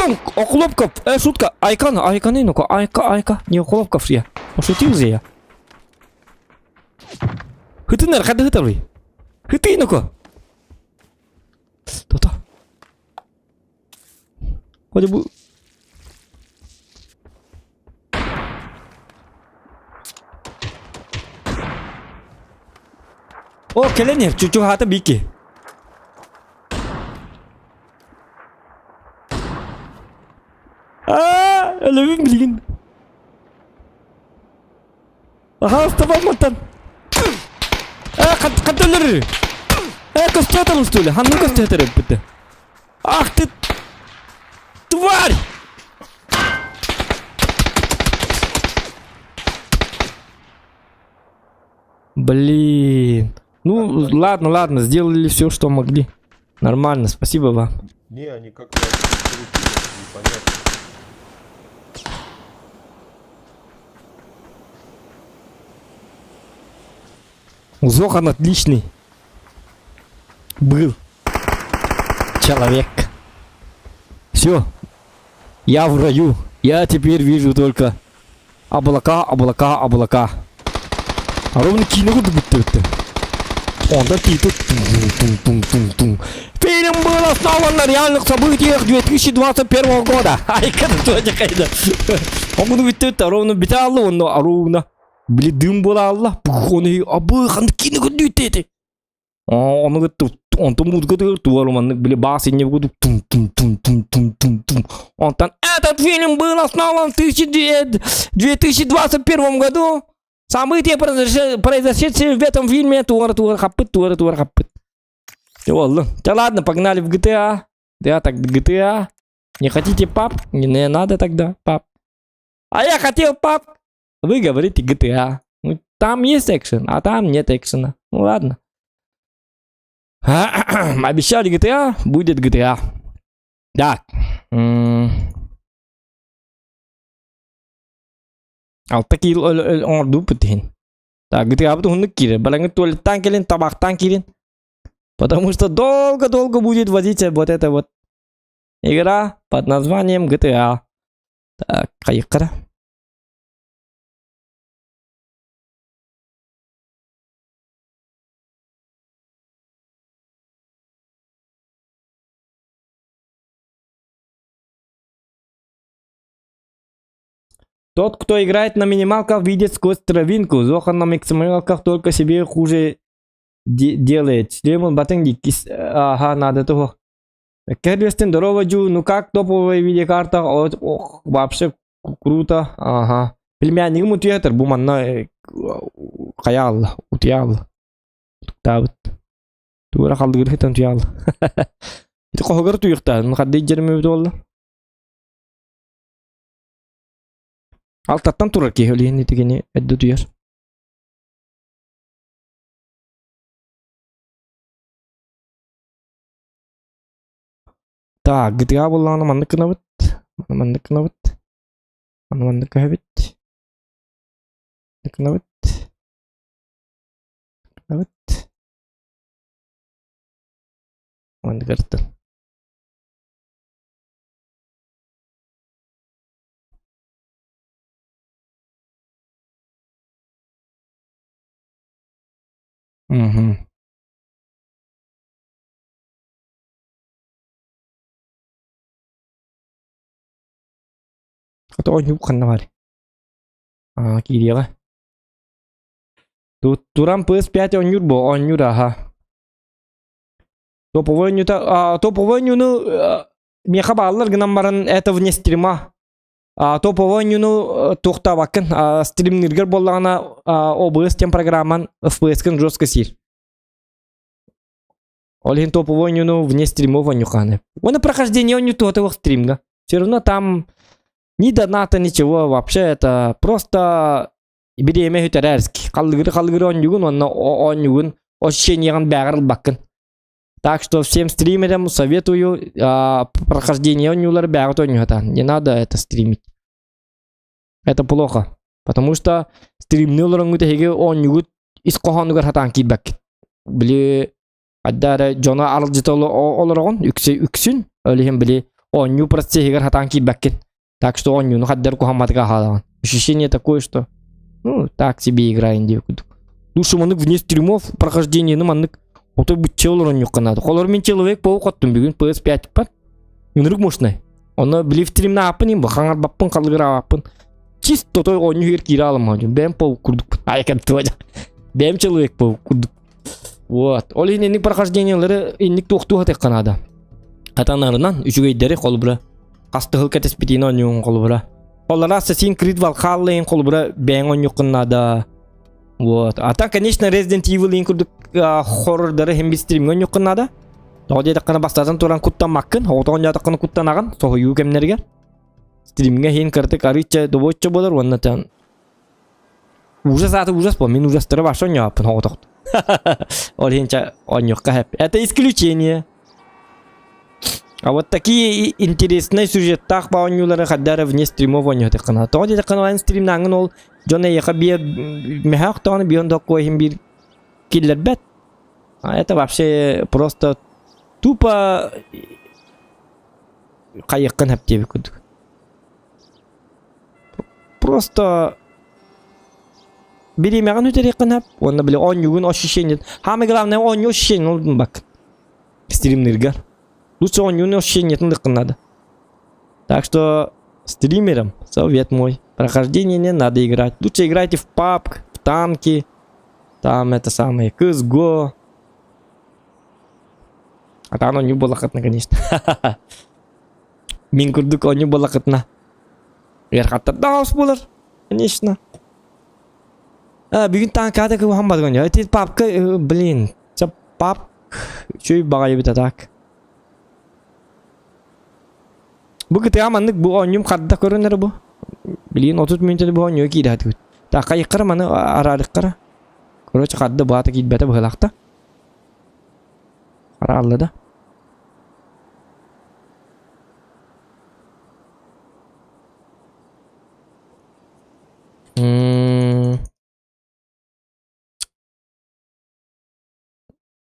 Тонк, Охлопков, шутка, Айкан, Айкан, ну-ка, Айка, Айка, не Охлопков я. Пошутил же я. Хытынар, хады хытарый. Хыты, ну-ка. То-то. Хоть бы... О, кэлэн чучуһаата бики. Аа, өлөбүн билигин. Аха, мантан. Э, хат өлөр. Э, көстөтөр устуле. Ханны көстөтөр өппүтэ. Ах ты тварь! Блин. Ну, ладно, ладно, сделали все, что могли. Нормально, спасибо вам. Не, они как-то непонятно. Зохан отличный. Был. Человек. Все. Я в раю. Я теперь вижу только облака, облака, облака. А ровно киинэ курдук бүттэ Онда титу тум тум Фильм был основан на реальных событиях 2021 года. Ай, когда Он бүттэ ровно биталлы, он ровно. Били дым буолаалла. Оны абы ханнык киинэ көрдүүтэ Оны онтон музыка туар маннык били бас инне курдук тум тум тум тум тум тум тум. Онтон этот фильм был основан в 2021 году. События, произошедшие в этом фильме, туора-туора хаппыт, туора-туора хаппыт. Оллу. Да ладно, погнали в GTA. Да, так GTA. Не хотите пап? Не, не надо тогда, пап. А я хотел пап. Вы говорите GTA. Ну, там есть экшен, а там нет экшена. Ну ладно. Обещали GTA, будет GTA. Так. Алта киил оҥордубуппут иһин. Так, GTA-быт уһуннук киирэр. Балаҥы туалеттаан кэлин, табаахтаан киирин. Потому что долго-долго будет возить вот это вот игра под названием GTA. Так, хайыккара. Тот, кто играет на минималках, видит сквозь травинку. Зохан на максималках только себе хуже делает. Шлемон батын кис... Ага, надо того. Керлестен здорово, Джу. Ну как топовая видеокарта? Ох, вообще круто. Ага. Племяннигим утуйатар бу манна хайаал утуйаал туктаабыт туора халдыгыр утуйаал ити хоһугар утуйуктаан хадды жермебит буолла алтаттан турар киһи өлүһүн итигини эдде утуйар Так, GTA буоллаҕына маннык гынабыт, маннык гынабыт, аны маннык көһөбүт, маннык гынабыт, гынабыт, маннык ырыттын. Мгм. Ото оонньуу ханна баар? Аа, киириэҕэ. Туран PS5 оонньуур бу, оонньуур аха. Топовой оонньуута, топовой оонньууну миэхэ бааллар гынан баран это вне стрима. Топовой оонньууну туохтаабаккын, стримниргэр буоллаҕына OBS диэн программан FPS-кын жестко сиир. Ол иһин топовой оонньууну вне стримов оонньуоххааны. Уонна прохождение оонньуу туһата стримга. Все равно там ни доната, ничего вообще это просто бириэмэ сүтэрэрский. Халлыгыры халлыгыры оонньугун уонна оонньугун ощущениеҕын бээҕэр ылбаккын. Так что всем стримерам советую прохождение оонньуулары бээҕит оонньуһатаан. Не надо это стримить. Это плохо. Потому что стримни олороҥҥут эһиги оонньугут ис хоһоонугар хатаан киирбэккит. Били хайда эрэ дьоно аралдьыта олороҕун үксэ үксүн ол иһин били оонньуу процеһыгар хатаан киирбэккин. Так что оонньууну хаддар куһамматыга хаалаҕын. Ощущение такое, что ну так себе играем диye курдук. Лучше маннык вне стримов прохождениени маннык отой бучча олоронньукка надо. Холор мин человек паук оттум бүгүн PS5 бар. Ынырык мощный. Онно били стримна ааппын им хаҥарбаппын халыгыраабаппын. Чисто той оонньуу иһигэр киирэ аламмын бэйэм паук курдукпун. Айкам туода. Бэйэм человек паук курдук. Вот. Ол иһин инник прохождениелары инник туохтуу хатыахха наада. Хатанарынан үчүгэйдэри холобура хас тыһыл кэтэспитин оонньуун холобура. Олара Assassin's Creed Valhalla холобура бэйэҥ оонньуоххун наада. Вот. А так, конечно, Resident Evil иин курдук хоррордары хем бир стримҥэ оонньуоххун наада. Тоҕо диэтэххинэ бастатан туран куттаммаккын, оҕото оонньоотоххуна куттанаҕын, соһуйуу кэмнэригэр. Стримҥэ иһин кыратык арыычча добуочча буолар уонна тан ужас ааты ужас буол, мин ужастары вообще оонньооппун оҕотохту. Ол иһин ча оонньуохха хэп. Это исключение. А вот такие интересные сюжеттаах оонньуулары хайда эрэ вне стримов оонньуохтаххына. Тоҕо диэтэххинэ эн стримнааҥҥын ол дьон эйиэхэ биэр мөһөөх даҕаны биэн доккуо иһин биир киллэрбэт. А это вообще просто тупо хайыаххын сөп диэбит курдук. Просто бириэмэҕин үтэриэххин сөп уонна били оонньуугун ощущение самое главное оонньуу ощущение ылбаккын стримныргар. Лучше оонньууну ощущениетын ылыаххын надо. Так что стримерам совет мой. Прохождение не надо играть. Лучше играйте в PUBG, в танки, там это самое, CSGO. А там оонньуу буоллаххытына, конечно. Мин курдук оонньуу буоллаххытына. Ыарахаттардаах буолар, конечно. А, бүгүн таанкаата кыбахан бадыгын. Эти папка, блин, пап үчүгэй баҕайы эбит а так. Бу кытыга маннык бу оонньуум харда көрөн эрэ бу. Билигин 30 мүнүүтэ бу оонньууга киирэ сатыыбыт. Так хайыккара маны араарыккара. Короче харда баата киирбэтэ быһыылаахта. Араалла да.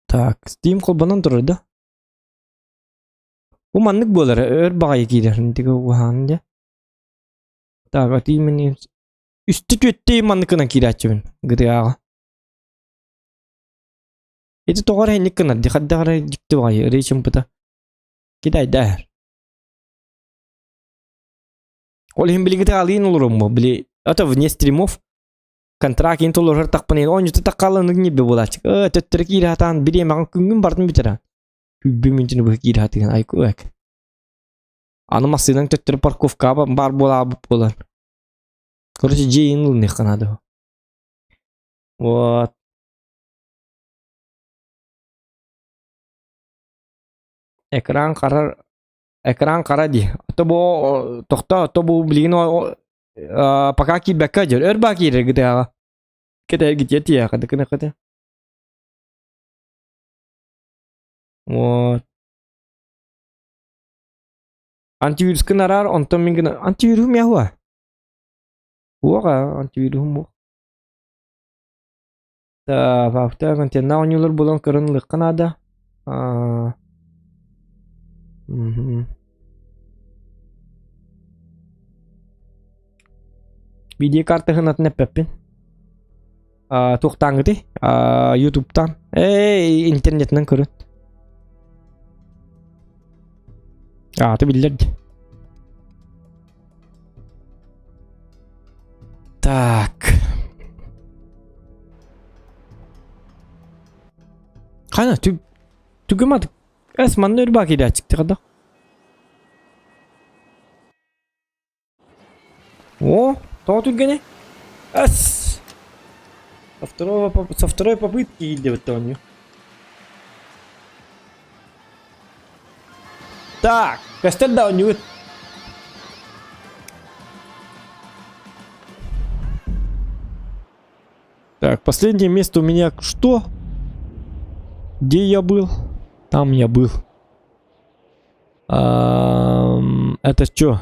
Так, Steam холбонон турар да? Бу маннык буолар, өр баҕайы киирэр интигэ уһаан дьэ. Так, атыы мин үстэ түөттэ манныкынан киирээччибин GTA-ҕа. Ити тоҕо эрэ инник гынар дии, хайдах эрэ дьикти баҕайы ырыы чымпыта. Китайда. Ол иһин билигити алыын олорумму, били это вне стримов контракт ин толорор тахпын оонньута таккаланык нибби буолааччы. Э, төттөрү киирэ сатаан бириэмэҕин күҥҥүн бартын бүтэрэ. Күббү мүнтүнү быһа киирэ сатыгын айку эк. Аны массыынаҥ төттөрү парковкаҕа баар буолаабыт буолар. Короче, дьиэ ин ылыныахха наада. Вот. Экран хара экран хара дии. То бу тохто то бу билигин пока киирбэккэ дьөр өр баа киирэр гытыаҕа. Кэтэргитиэ тиэхэ дыкынахыты. Вот. Антивирускын араар, онтон мин гына антивируһум яһуа. Уоҕа антивируһум уох. Так, авто контентна оонньуулар булан көрөн ылыахха наада. Аа. Мгм. Видеокарта атын эппэппин. Аа, туохтааҥҥытый? Аа, Ютубтан. Эй, интернетинэн көрүн. Аата биллэр дии. Так. Қана түг түгімадық. Әс манна өрбаа киирээччик да. О, тоҕо түргэнэ? Эс! Со второго, со второй попытки киирдибит оонньуу. Так, көстөр да оонньуубут. Так, последнее место у меня что? Где я был? Там я был. А, это что?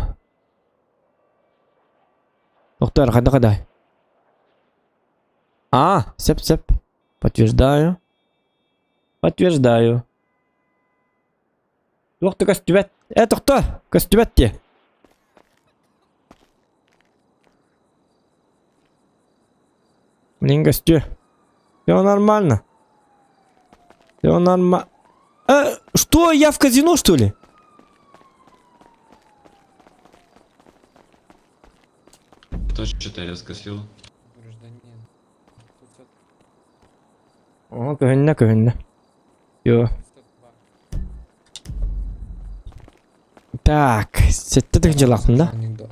Доктор, хада хада. А, сеп сеп. Подтверждаю. Подтверждаю. Туох да көстүбэт. Э, тохто! Көстүбэт дии. Блин, көстүө. Все нормально. Все нормально. Э, что, я в казино, что ли? Кто что-то резко слил? О, көһүннэ, көһүннэ. Йо. Так, сэттэ тыһыынчалаахпын да? Анекдот.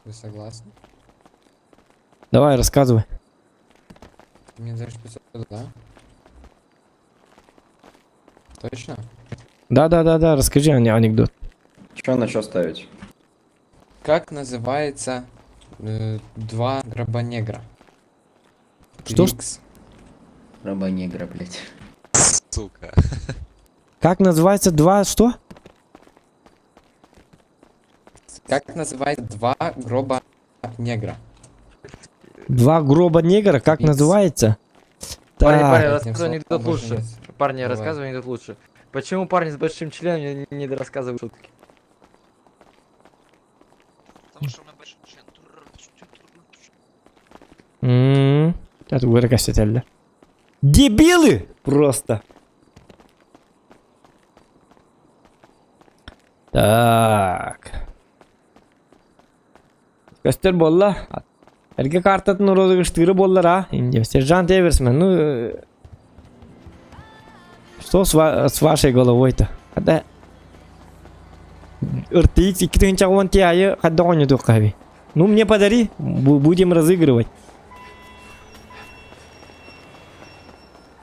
Вы согласны? Давай, рассказывай. Ты мне даешь 500, да? Точно? Да-да-да-да, расскажи анекдот. Че на что ставить? Как называется э, два гроба негра? Что? Твикс. Раба негра, блять. Сука. Как называется два что? Как называется два гроба негра? Два гроба негра, как Твикс. называется? Парни, Так, парни, Нет, рассказывай анекдот больше лучше. нет. Парни, Давай. рассказывай анекдот лучше. Почему парни с большим членом не, не дорассказывают шутки? М, Это вырастет, Дебилы! Просто. Так. Көстөр буолла. Эргэ картатын розыгрыштыыры буоллар а. Инде сержант Эверсмен, ну... э, Что с, ва- с вашей головой-то? Когда... RTX 2010 Ti хайда оонньотуохха эбий. Ну, мне подари, будем разыгрывать.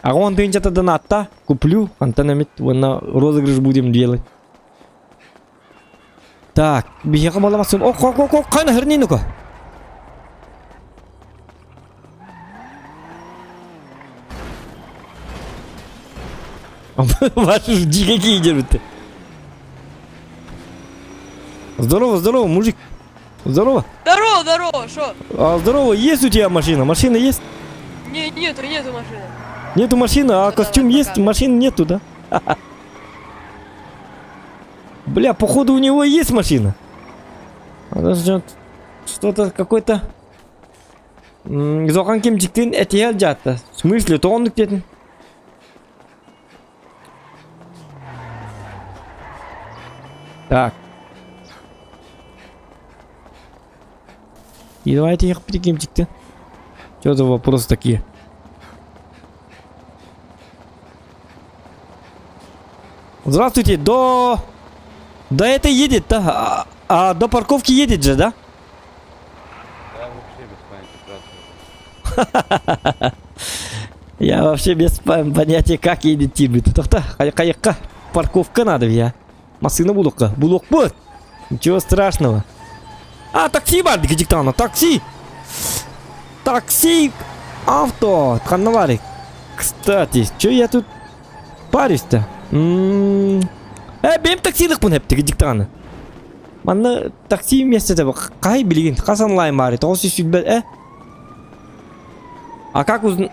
А он тынчата донатта, куплю, Антон эмит, уонна розыгрыш будем делать. Так, биһиэхэ буоламасын. Ок, ок, ок, ок, хана херни ну-ка. Ваши жди какие держат Здорово, здорово, мужик. Здорово. Здорово, здорово, шо? А, здорово, есть у тебя машина? Машина есть? Не, нету, нету машины. Нету машины, а костюм есть, машины нету, да? Бля, походу у него есть машина. Что-то какой-то... Зохан кемчиктин этиһэл дьаатта. В смысле, тоҕоннук диэтин? Так. И давайте их прикиньте. Что за вопросы такие? Здравствуйте, до... До это едет, да? А, а до парковки едет же, да? Я вообще без понятия, Я вообще без понятия, как едет Тирбит. Тохта, кайыкка, парковка надо, я. Машина булукка. Булук будет. Ничего страшного. А, такси бар, диктана, такси. Такси, авто, ханнавари. Кстати, что я тут парюсь-то? М-м-м. Э, бэйэм таксилык бун эптиги диктаны. Манна такси миэстэтэ хай билигин хас онлайн баары 920 э? А как узн...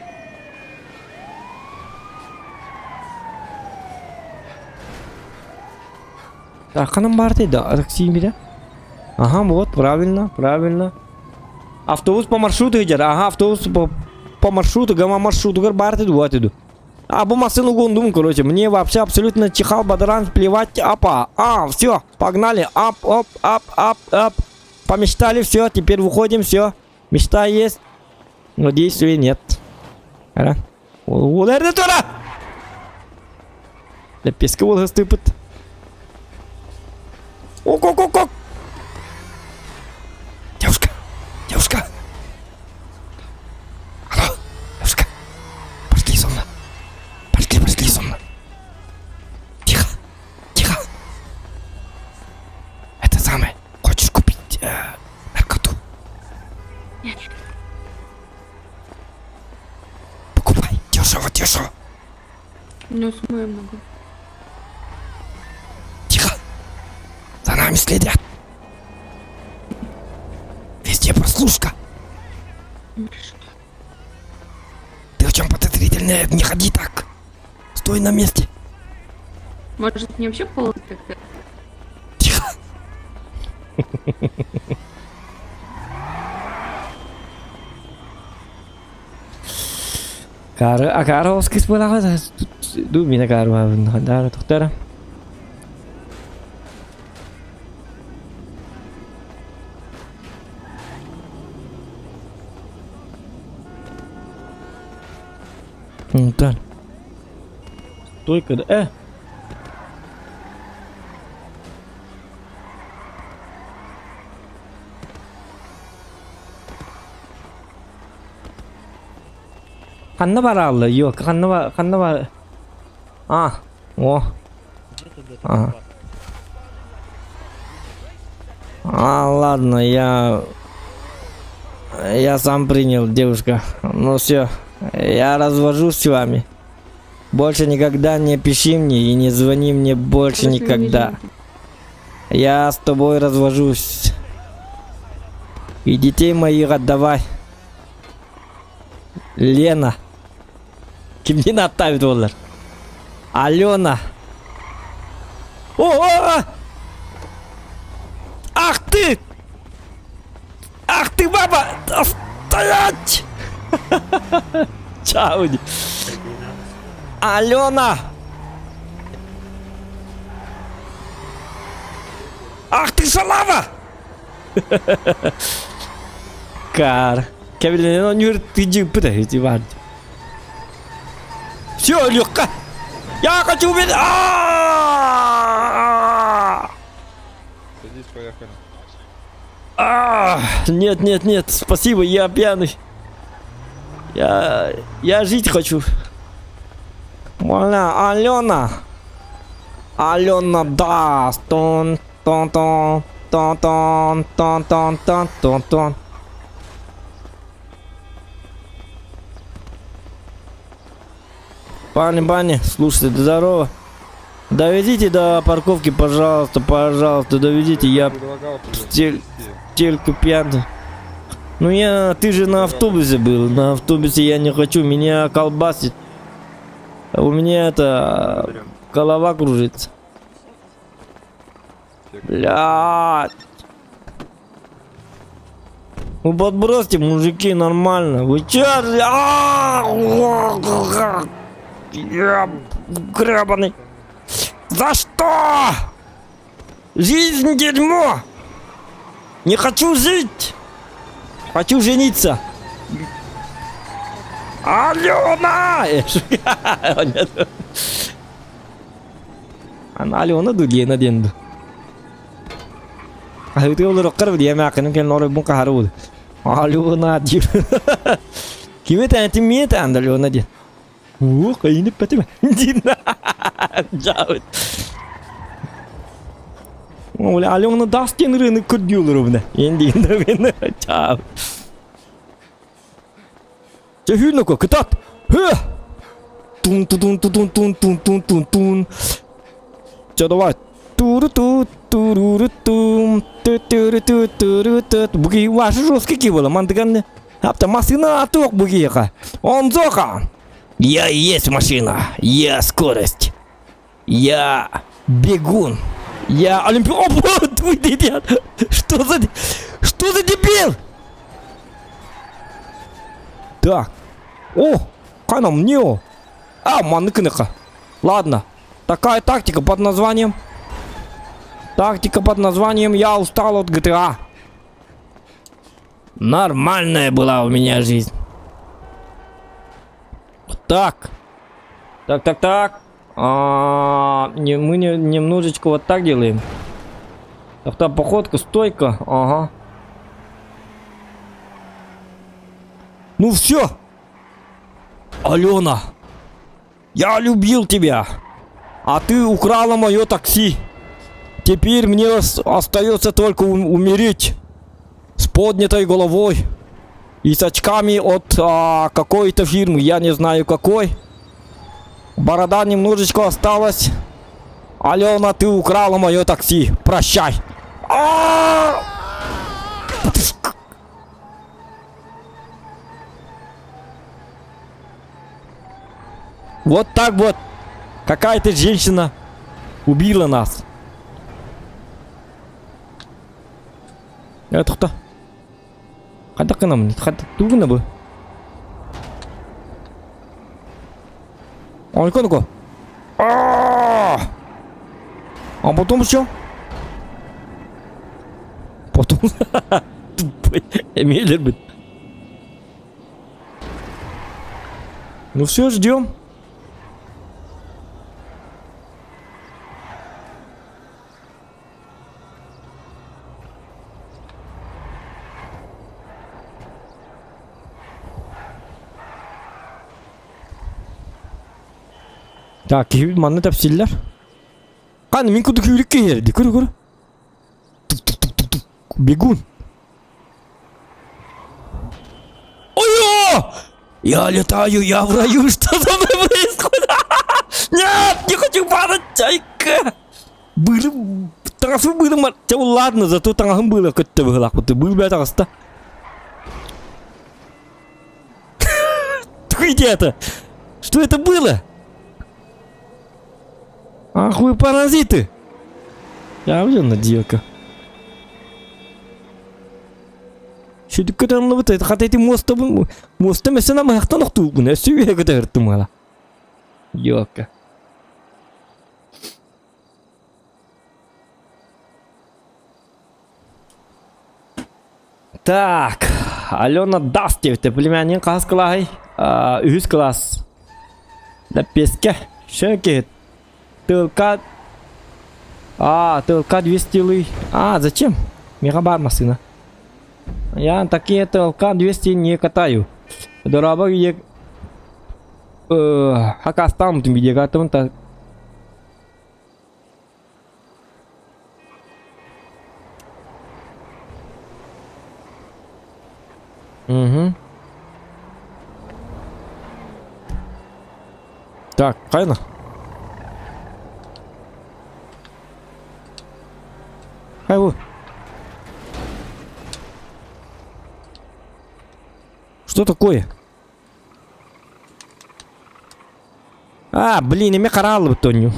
Так, ханан баар да, такси мире? Ага, вот, правильно, правильно. Автобус по маршруту идет. Ага, автобус по, по маршруту, гамма маршруту, бар ты вот иду. А, бу машину гундум, короче. Мне вообще абсолютно чихал бадаран плевать. Апа. А, все, погнали. Ап, оп, ап, ап, ап. Помечтали, все, теперь выходим, все. Мечта есть, но действия нет. Ара. Тура! Лепеска ол стыпыт. Ок, ок, ок, ок. Девушка, девушка. Алло, девушка. Пошли со мной. Пошли, пошли со мной. Тихо, тихо. Это самое. Хочешь купить э, наркоту? Нет. Покупай. Дешево, дешево. У меня самой много. Тихо. За нами следят. Везде прослушка. Ты о чем подозрительная? Не ходи так. Стой на месте. Может, мне вообще пол тогда? Тихо. Кары, а кары оскис буолаҕа ду мина кары дара тохтара. Онтон. Стойка, да. Э! Ханна бараалла, yok, ханна бар, ханна бар. А, о. А. А, ладно, я... Я сам принял, девушка. Ну все, я развожусь с вами. Больше никогда не пиши мне и не звони мне больше никогда. Я с тобой развожусь. И детей моих отдавай. Лена. Кимнин аттаабыт буоллар. Алена. О, о, о! Ах ты! Ах ты, баба! Стоять! Чау. Алена! Ах ты шалава! Кар. Кэбилэнэн оонньуур тыдьыыппыт эти бар. Все, легко. Я хочу убить. Садись, поехали. А, нет, нет, нет, спасибо, я пьяный. Я, я жить хочу. Моля, Алена. Алена даст. Тон, тон, тон, тон, тон, тон, тон, тон, тон, тон. Парни, парни, слушайте, да здорово. Довезите до парковки, пожалуйста, пожалуйста, довезите. Я стель, стельку пьяный. Ну я, ты же на автобусе был. На автобусе я не хочу, меня колбасит. У меня это голова кружится. Блядь. Ну подбросьте, мужики, нормально. Вы чё? Я гребаный. За что? Жизнь дерьмо! Не хочу жить! Хочу жениться! Алена! Алена ду диэн диэн ду. Аһыытыы олороххор диэмээххинин кэлин оройбун хаһары буолу. Алена диир. Кими тээтин миэ тээн Алена диэн. Уу, кайынып бэтим. Диир. Жаабыт. Ол Алена даст диэн ырыаны көрдүү олоробуна. Эн диэн да Чаабыт. Чөһүүнөкө кытат. Хы! Тун тун тун тун тун тун тун тун тун. Чё давай. Туру ту туру тум ту туру ту туру ту. Буги ваши жесткий кибола мандыган. Апта машина аток бугиха. Он зоха. Я и есть машина. Я скорость. Я бегун. Я олимпи... О, твой дебил! Что за... Что за дебил? Так. О, канам нео. А, маныкыныка. Ладно. Такая тактика под названием... Тактика под названием «Я устал от GTA». Нормальная была у меня жизнь. Вот так. Так, так, так. А, не, мы не, немножечко вот так делаем. Так, та походка, стойка. Ага. Ну все. Алена. Я любил тебя. А ты украла мое такси. Теперь мне остается только умереть. С поднятой головой. И с очками от а, какой-то фирмы. Я не знаю какой. Борода немножечко осталась. Алена, ты украла мое такси. Прощай. А! Вот так вот. Какая-то женщина убила нас. Это кто? Хайдах гынамын? Хайдах тугуна бу? Ойконко. А потом что? Потом тупой Эмиль Ну все, ждем. Так, киһи манна тэпсиллэр. Каны мин курдук күүрүк киһи Көрө көрө. Бегун. Ой! Я летаю, я в раю, что со мной происходит? Нет, не хочу падать, чайка! Бырым, таҥасым быырым чэ ладно, зато таҥаһым быыла көттө быһылаахпыт. Быыл бээ таҕыста. Где это? Что это было? Ах вы паразиты! Я на девка. Шүдүккэ танылыбыт хата ити муостабын муоста мессен амыһахтан охтуубун өссө үөһэ көтөһөртүм ала. Ёка. Так, Алена даст диэбитэ. Племянник хаһыс кылааһый? Үһүс кылаас. Лэппиэскэ. Шөкет. Тылка. А, тылка 200 лый. А, зачем? Мега бар массыына. Я такие ТЛК 200 не катаю. Дорообо видео хакастаамытын видеогатыбын та Угу. Так, хайна. Хайбу. Что такое? А, блин, эми караалыбыт тонню.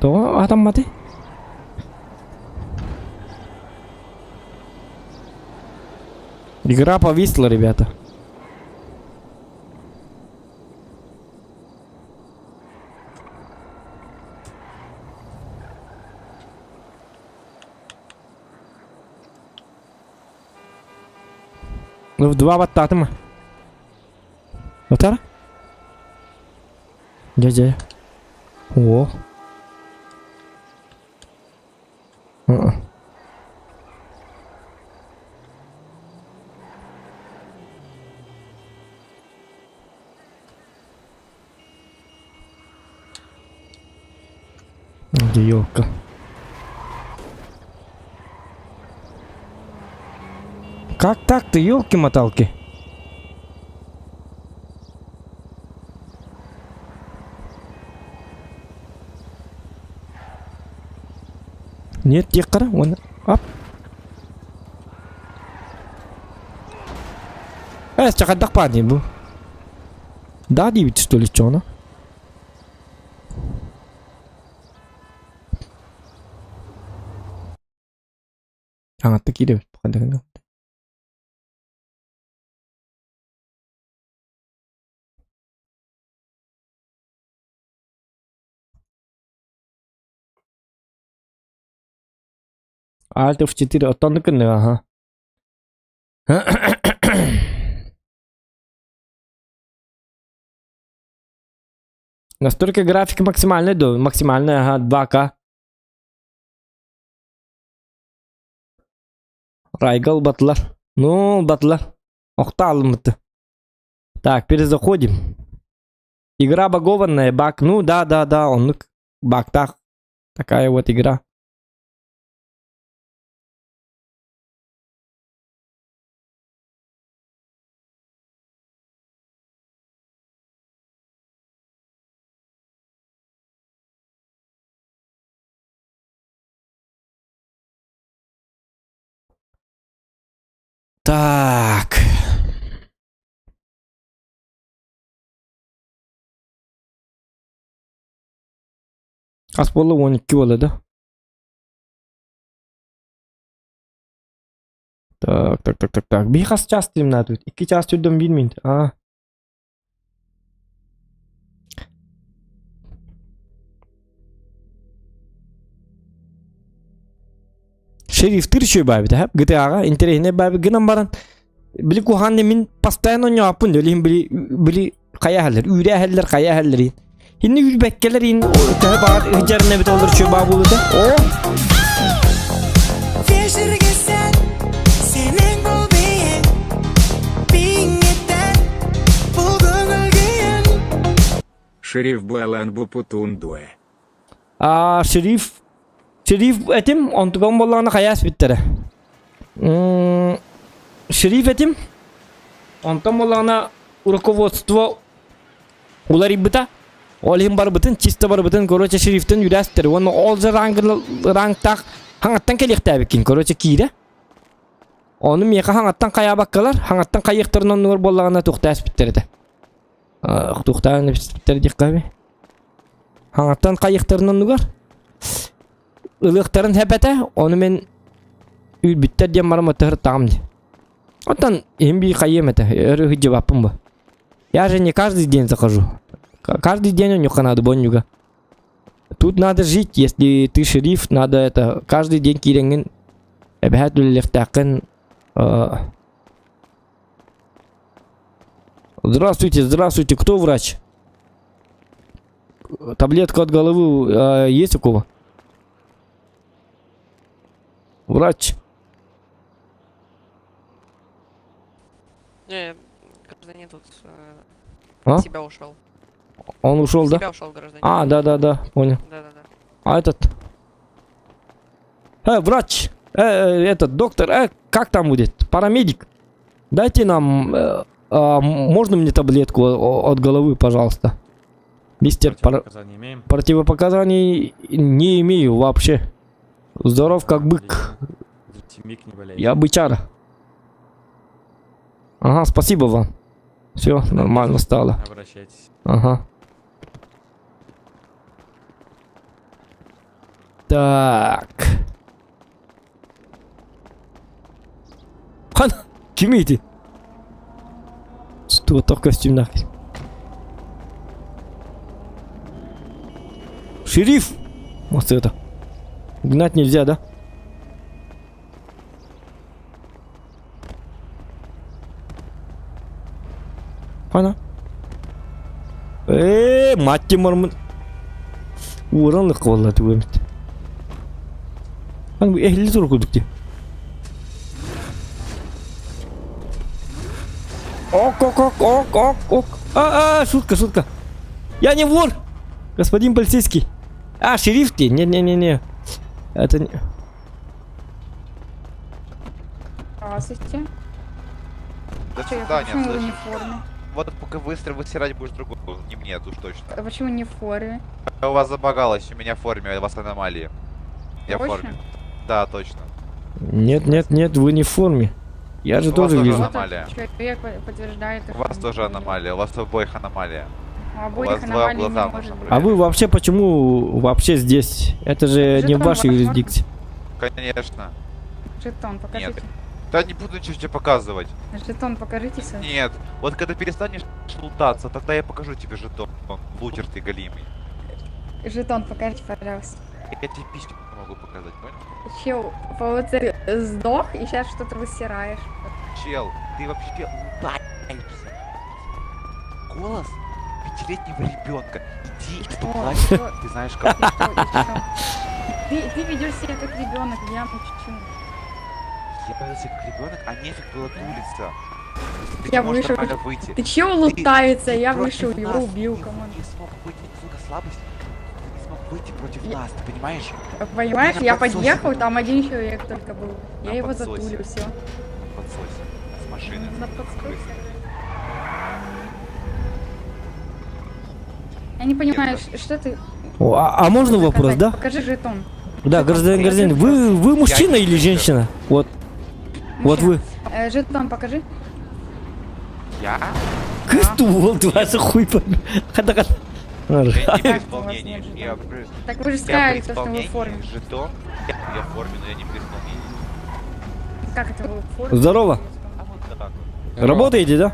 Тоҕо атамматы? Игра повисла, ребята. Ну, в два баттаатым. Отара? Дядя. О. Где елка? Как так-то, елки-моталки? Нет, тихо, он... Ап. Э, чакадак парни был. Да, дивить, что ли, чё она? Аҥатта киирэбит Alt F4 оттон кынны аха. Настройка графики максимальная, до максимальная, ага, 2К. Райгал батлар. Ну, батлар. Охталмыты. Так, перезаходим. Игра багованная, баг. Ну, да, да, да, он баг так. Такая вот игра. Так. Хас буолла 12 буолла да? Так, так, так, так, так. Биир хас час тимнаатыбыт? Икки час түрдөн биир минут. А. Шерифтир үчүгэй баабит аһап GTA-ҕа интэриэһинэй баабит гынан баран били куһаҕан мин постоянно оонньооппун өлүһүн били били хайа иһэллэр үүрэ иһэллэр хайа иһэллэр иһин инни үүрбэккэлэр иһин төһө баҕар ыһдьарын эбит олор үчүгэй баа буолута о Вечерге сәт сенің бұл биің биің етер бұл көңіл күйің Шериф Буалан Бупутундуэ. А шериф шериф этим онтуган буоллаҕына хайаас бүттэрэ. Шериф этим онтон буоллаҕына руководство уларыйбыта. Ол иһин барбытын чисто барбытын короче шерифтен үрэстэр уонна ол же ранг рангтаах хаҥаттан кэлиэхтээбиккин короче киирэ. Ону миэхэ хаҥаттан хайаабаккалар хаҥаттан хайыахтарын оннугар буоллаҕына туохтааспыттар этэ. Туохтаан эппиттэр диэххэ Хаҥаттан хайыахтарын оннугар ылыахтарын хэпэтэ, ону мин үүрбүттэр диэн баран мотоһыртаҕым дии. Оттон иһин бии хайыам этэ, өр ыһыдьыбаппын бу. Я же не каждый день захожу. Каждый день у них надо боннюга. Тут надо жить, если ты шериф, надо это каждый день киирэҥҥин эбэһээт үлэлиэхтээххин. Здравствуйте, здравствуйте. Кто врач? Таблетка от головы а, есть у кого? Врач. Не, гражданин тут э, А? себя ушел. Он ушел, да? Себя ушел гражданин. А, да, да, да, понял. Да-да-да. А этот? Врач! Этот, доктор, как там будет? Парамедик. Дайте нам, можно мне таблетку от головы, пожалуйста? Мистер пара... Противопоказаний имеем? Противопоказаний не имею вообще. Здоров как бык. Миг не болеет. Я бычара. Ага, спасибо вам. Все, нормально стало. Обращайтесь. Ага. Так. Хан, ким ити? Что костюмнах? Шериф! Вот это. Гнать нельзя, да? Хана. Мать мармын. Уранлык валла түгемит. Хан бу эхли тур кудук ди. Ок, ок, ок, ок, ок, ок. А, а, шутка, шутка. Я не вор! Господин полицейский. А, шериф ты? Не-не-не-не. Это не... Здравствуйте. До Чё, я свидания, почему вы не слышишь? в форме? Вот пока быстро высирать будешь другого, не мне, уж точно. А почему не в форме? У вас забагалось, у меня в форме, у вас аномалии. Я в Точно? форме. Да, точно. Нет, нет, нет, вы не в форме. Я же У вас тоже тоже вижу. аномалия. Человек подтверждает. У вас тоже аномалия, у вас обоих аномалия. У У обоих вас два аномалий не глаза может нужно быть. А вы вообще почему вообще здесь? Это же не в Жетон вашей ваш можно? юрисдикции. Конечно. Жетон покажите. Нет. Да не буду ничего тебе показывать. Жетон покажите свой. Нет. Вот когда перестанешь лутаться, тогда я покажу тебе жетон. Лутер ты голимый. Жетон покажите, пожалуйста. Я тебе письку могу показать, понял? Чел, вот ты сдох и сейчас что-то высираешь. Чел, ты вообще лутаешься. Голос пятилетнего ребенка. Иди и Что? поплачь. Что? Ты знаешь как. И что, и что? Ты ведешь себя как ребенок, я молчу. Я веду себя как ребенок, а нефиг было тулиться. Если ты Я не можешь вышел. нормально выйти. Ты чел лутается, я против вышел, его нас убил, не- come on. Не смог выйти, сука, слабость. Ты не смог выйти против нас, ты понимаешь? Понимаешь, Ты на я подсосе подъехал, был. там один человек только был. Я На его подсосе. затулил, все. На подсосе. С машины. На подсосе. Я не понимаю, что ты... О, а можно вопрос, показать? да? Покажи жетон. Да, гражданин, гражданин, вы мужчина или женщина? Вот. Вот вы. Жетон покажи. Я? Кысту, ты вас хуй пойми. Хада, хада. Я не при у вас исполнении. нет Я при... Так вы же я сказали, при то, что вы в исполнении форме. Жетон. Я в форме, но я не при исполнении. Как это вы в форме? Здорово. А вот так вот. Работаете, да?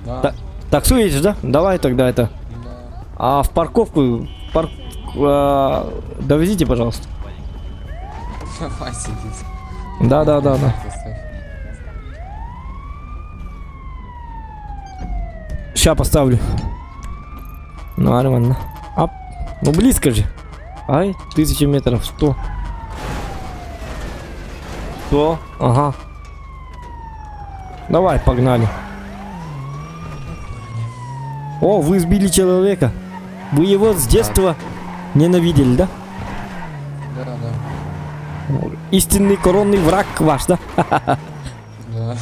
Да. Таксуете, да? Давай тогда это. А в парковку довезите, пожалуйста. Давай садись. Да, да, да, да. Ща поставлю. Нормально. Ап. Ну близко же. Ай, 1000 метров, 100. 100, ага. Давай, погнали. О, вы сбили человека. Вы его с детства ненавидели, да? Да, да. Истинный коронный враг ваш, да? Да.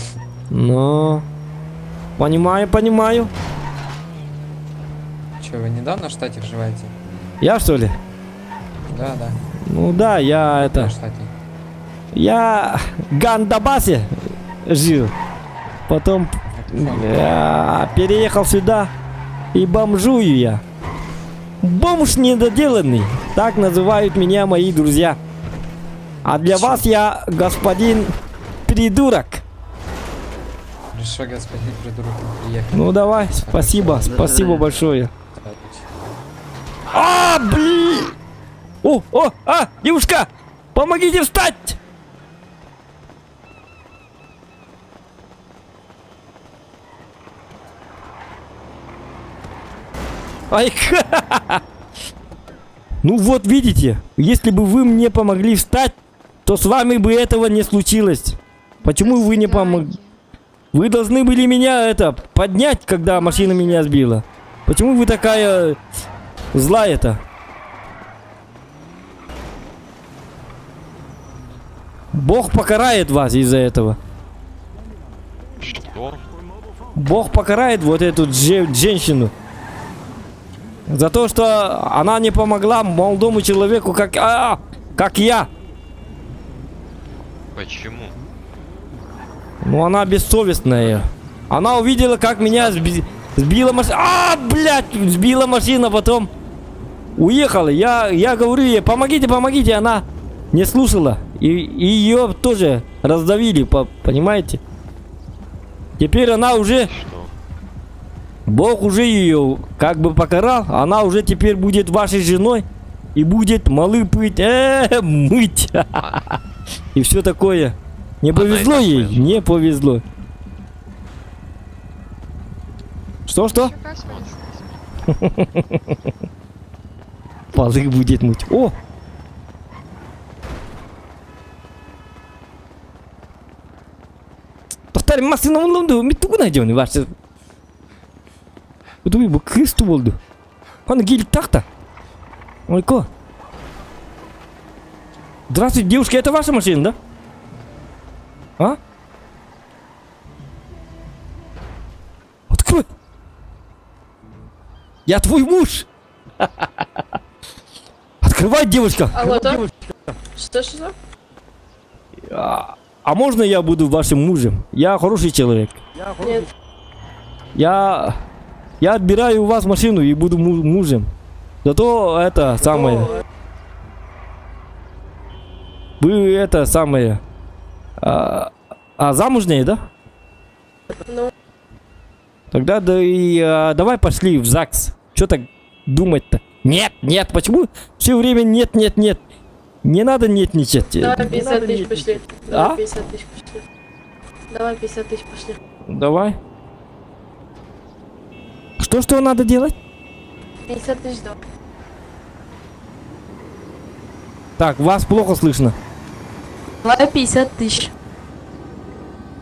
Ну, понимаю, понимаю. Че, вы недавно в штате живете? Я что ли? Да, да. Ну да, я это... В штате. Я в Гандабасе жил. Потом я переехал сюда и бомжую я. Бомж недоделанный. Так называют меня мои друзья. А для вас я господин придурок. Хорошо, господин придурок, мы приехали. Ну давай, спасибо, спасибо большое. А, блин! О, о, а, девушка! Помогите встать! Ай, Ну вот видите, если бы вы мне помогли встать, то с вами бы этого не случилось. Почему вы не помогли? Вы должны были меня это поднять, когда машина меня сбила. Почему вы такая злая-то? Бог покарает вас из-за этого. Что? Бог покарает вот эту женщину. За то, что она не помогла молодому человеку, как, как я. Почему? Ну, она бессовестная. Она увидела, как меня сбила машина. А, блядь, сбила машина, потом уехала. Я говорю ей, помогите, помогите. Она не слушала. И ее тоже раздавили, понимаете? Теперь она уже... Что? Бог уже ее как бы покарал. Она уже теперь будет вашей женой. И будет малы пыть, мыть. И все такое. Не повезло ей, не повезло. Что-что? Полы будет мыть. О! Повторим, машину лунду, митугу найдем, ваши. Удуй, бу кысту болду. Он гиль так-то. Ойко. Здравствуйте, девушка, это ваша машина, да? А? Открой! Я твой муж! Открывай, девушка! Алло, да? Что, что? А можно я буду вашим мужем? Я хороший человек. Нет. Я отбираю у вас машину и буду мужем. Зато это самое. Вы это самое. А замужние, да? Ну. Тогда да и, давай пошли в ЗАГС. Чё так думать-то? Нет, нет, почему все время нет, нет, нет? Не надо нетничать. Давай 50 тысяч пошли. А? Давай 50 тысяч пошли. Давай 50 тысяч пошли. Давай. Что надо делать? 50 тысяч давай. Так, вас плохо слышно. Давай 50 тысяч.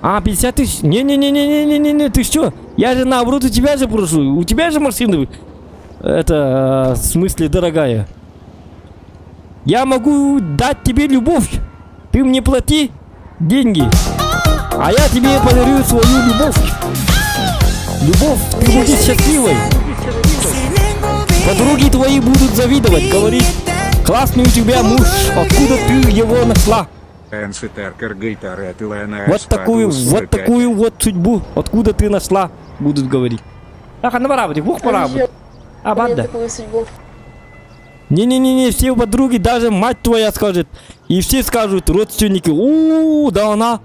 А, 50 тысяч? Не-не-не-не-не-не-не, ты что? Я же наоборот у тебя же прошу. У тебя же машина, это, в смысле, дорогая. Я могу дать тебе любовь. Ты мне плати деньги. А я тебе подарю свою любовь. Любовь, ты будешь счастливой. Подруги твои будут завидовать, говорить, классный у тебя муж, откуда ты его нашла? Вот такую вот судьбу, откуда ты нашла, будут говорить. Ах, на барабане, бух барабане. А, банда. Не-не-не-не, все подруги, даже мать твоя скажет. И все скажут, родственники, у, да она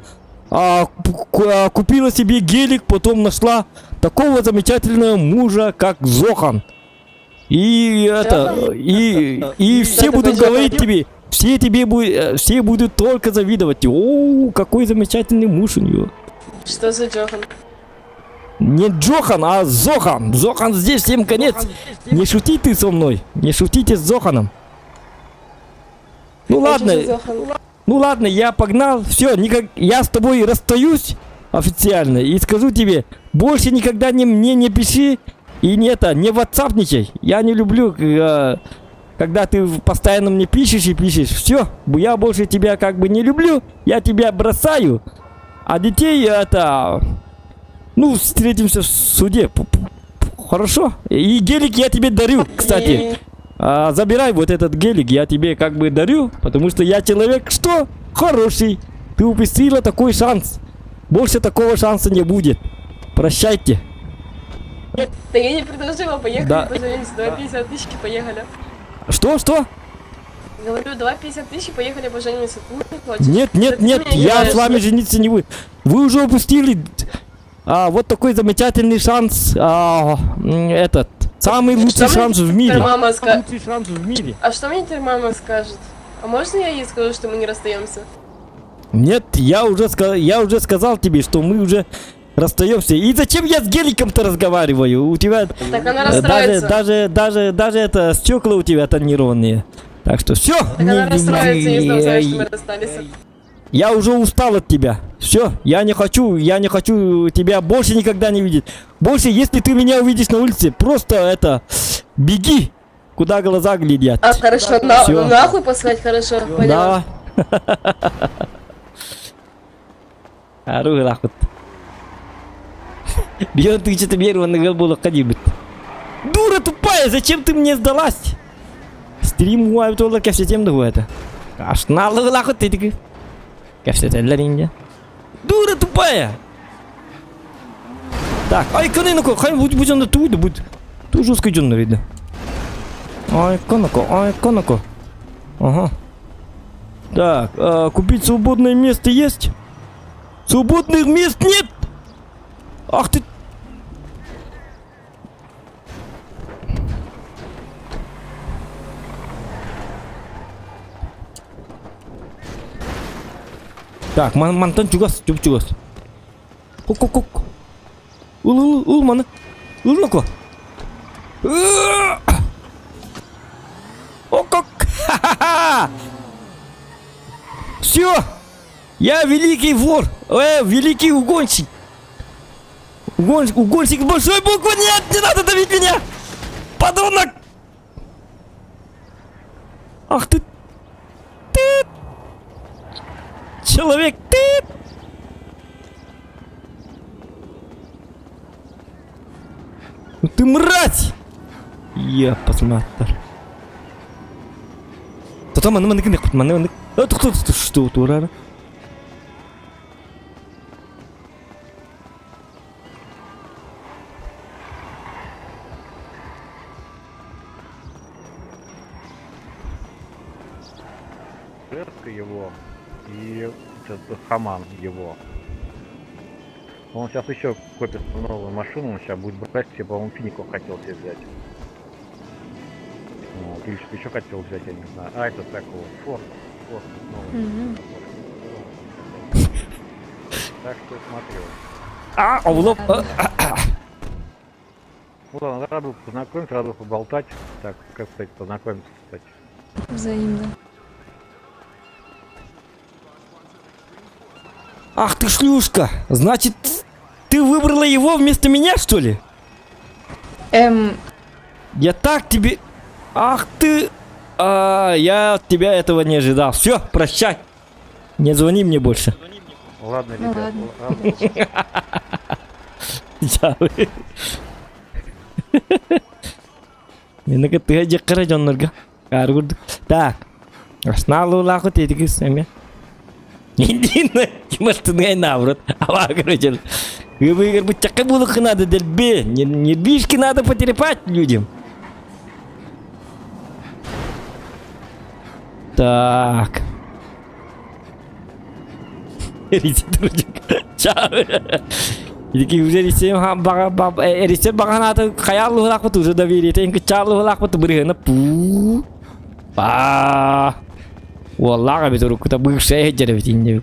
купила себе гелик, потом нашла такого замечательного мужа, как Зохан. И это, и все будут говорить тебе, все тебе все будут только завидовать. О, какой замечательный муж у нее. Что за Джохан? Не Джохан, а Зохан. Зохан здесь, всем конец. Не шути ты со мной. Не шутите с Зоханом. Ну ладно. Ну ладно, я погнал. Все, никак, я с тобой расстаюсь официально. И скажу тебе, больше никогда не, мне не пиши. И не это, не ватсапничай. Я не люблю, когда ты постоянно мне пишешь и пишешь. Все, я больше тебя как бы не люблю. Я тебя бросаю. А детей это... Ну, встретимся в суде. Хорошо? И гелик я тебе дарю, кстати. Забирай вот этот гелик, я тебе как бы дарю, потому что я человек, что? Хороший. Ты упустила такой шанс. Больше такого шанса не будет. Прощайте. Да я не предложила, поехали, Да. поженимся. Давай 50 тысяч, поехали. Что, что? Говорю, давай 50 тысяч, поехали поженимся. Ты не хочешь? Нет, нет, Да ты нет, меня я играешь. с вами жениться не буду. Вы уже упустили вот такой замечательный шанс, этот, самый лучший Что мне шанс в мире. теперь Мама Лучший шанс в мире. А что мне теперь мама скажет? А можно я ей скажу, что мы не расстаемся? Нет, я уже сказал тебе, что мы уже Расстаемся. И зачем я с геликом-то разговариваю? У тебя Так она э, даже, расстроится. даже, даже, даже это стекла у тебя тонированные. Так что все. Так она расстроится, если узнает, что мы расстались. Я уже устал от тебя. Все, я не хочу, я не хочу тебя больше никогда не видеть. Больше, если ты меня увидишь на улице, просто это, беги, куда глаза глядят. А, хорошо, на, Всё. нахуй послать, хорошо, поняла. Да. Ару лахут. Бион ты что-то первый было ходить. Дура тупая, зачем ты мне сдалась? Стрим уайп доллар кәпсетем да это. Ашналығы лахут дедік. Кәпсетелер инде. Дура тупая! Так, ай, каны хай будь будь он туйды, будь. Ту жестко идет видно. Ай, канако, ай, канако. Ага. Так, а, купить свободное место есть? Свободных мест нет! Ах ты! Так, ман мантан чугас, чуп чугас. Кок кок кок. Ул ул ул маны. Ул нако. О как! Ха-ха-ха! Все! Я великий вор! Э, великий угонщик! Угонщик, угонщик большой буквы! Нет, не надо давить меня! Подонок! Ах ты! Ты! Человек, ты! Ну ты мразь! Я посмотр. Тота маны маны кымек маны маны. А кто ты что турара? Жертка его и этот Хаман его. Он сейчас еще копит новую машину, он сейчас будет брать себе, по-моему, Фиников хотел себе взять. Вот, или что-то еще хотел взять, я не знаю. А, это такого, Форд, Форд новый. Мгм. Так что смотрю. А, а, а, а, Ну ладно, рад был познакомиться, рад был поболтать. Так, как сказать, познакомиться, кстати. Взаимно. Ах ты шлюшка! Значит, ты выбрала его вместо меня, что ли? Эм, Я так тебе... Ах ты... А, я от тебя этого не ожидал. Все, прощай. Не звони мне больше. Ладно, Ну ребят, ладно. ладно. Менеге тыга жаккара дьоннорго. Каар Так. Аснаалуулаахы тетигис эме. Индина кимастынгай наоборот. Ава, короче. Вы бычакка булык надо дербе. Нервишки надо потерепать людям. Так. Чао. Ики уже рисем бага рисем баганата хаялы лахпыт уже доверие. Тенки чалы лахпыт бырыгына пу. Па. Уоллага бит урукута бывшая жеребит инне.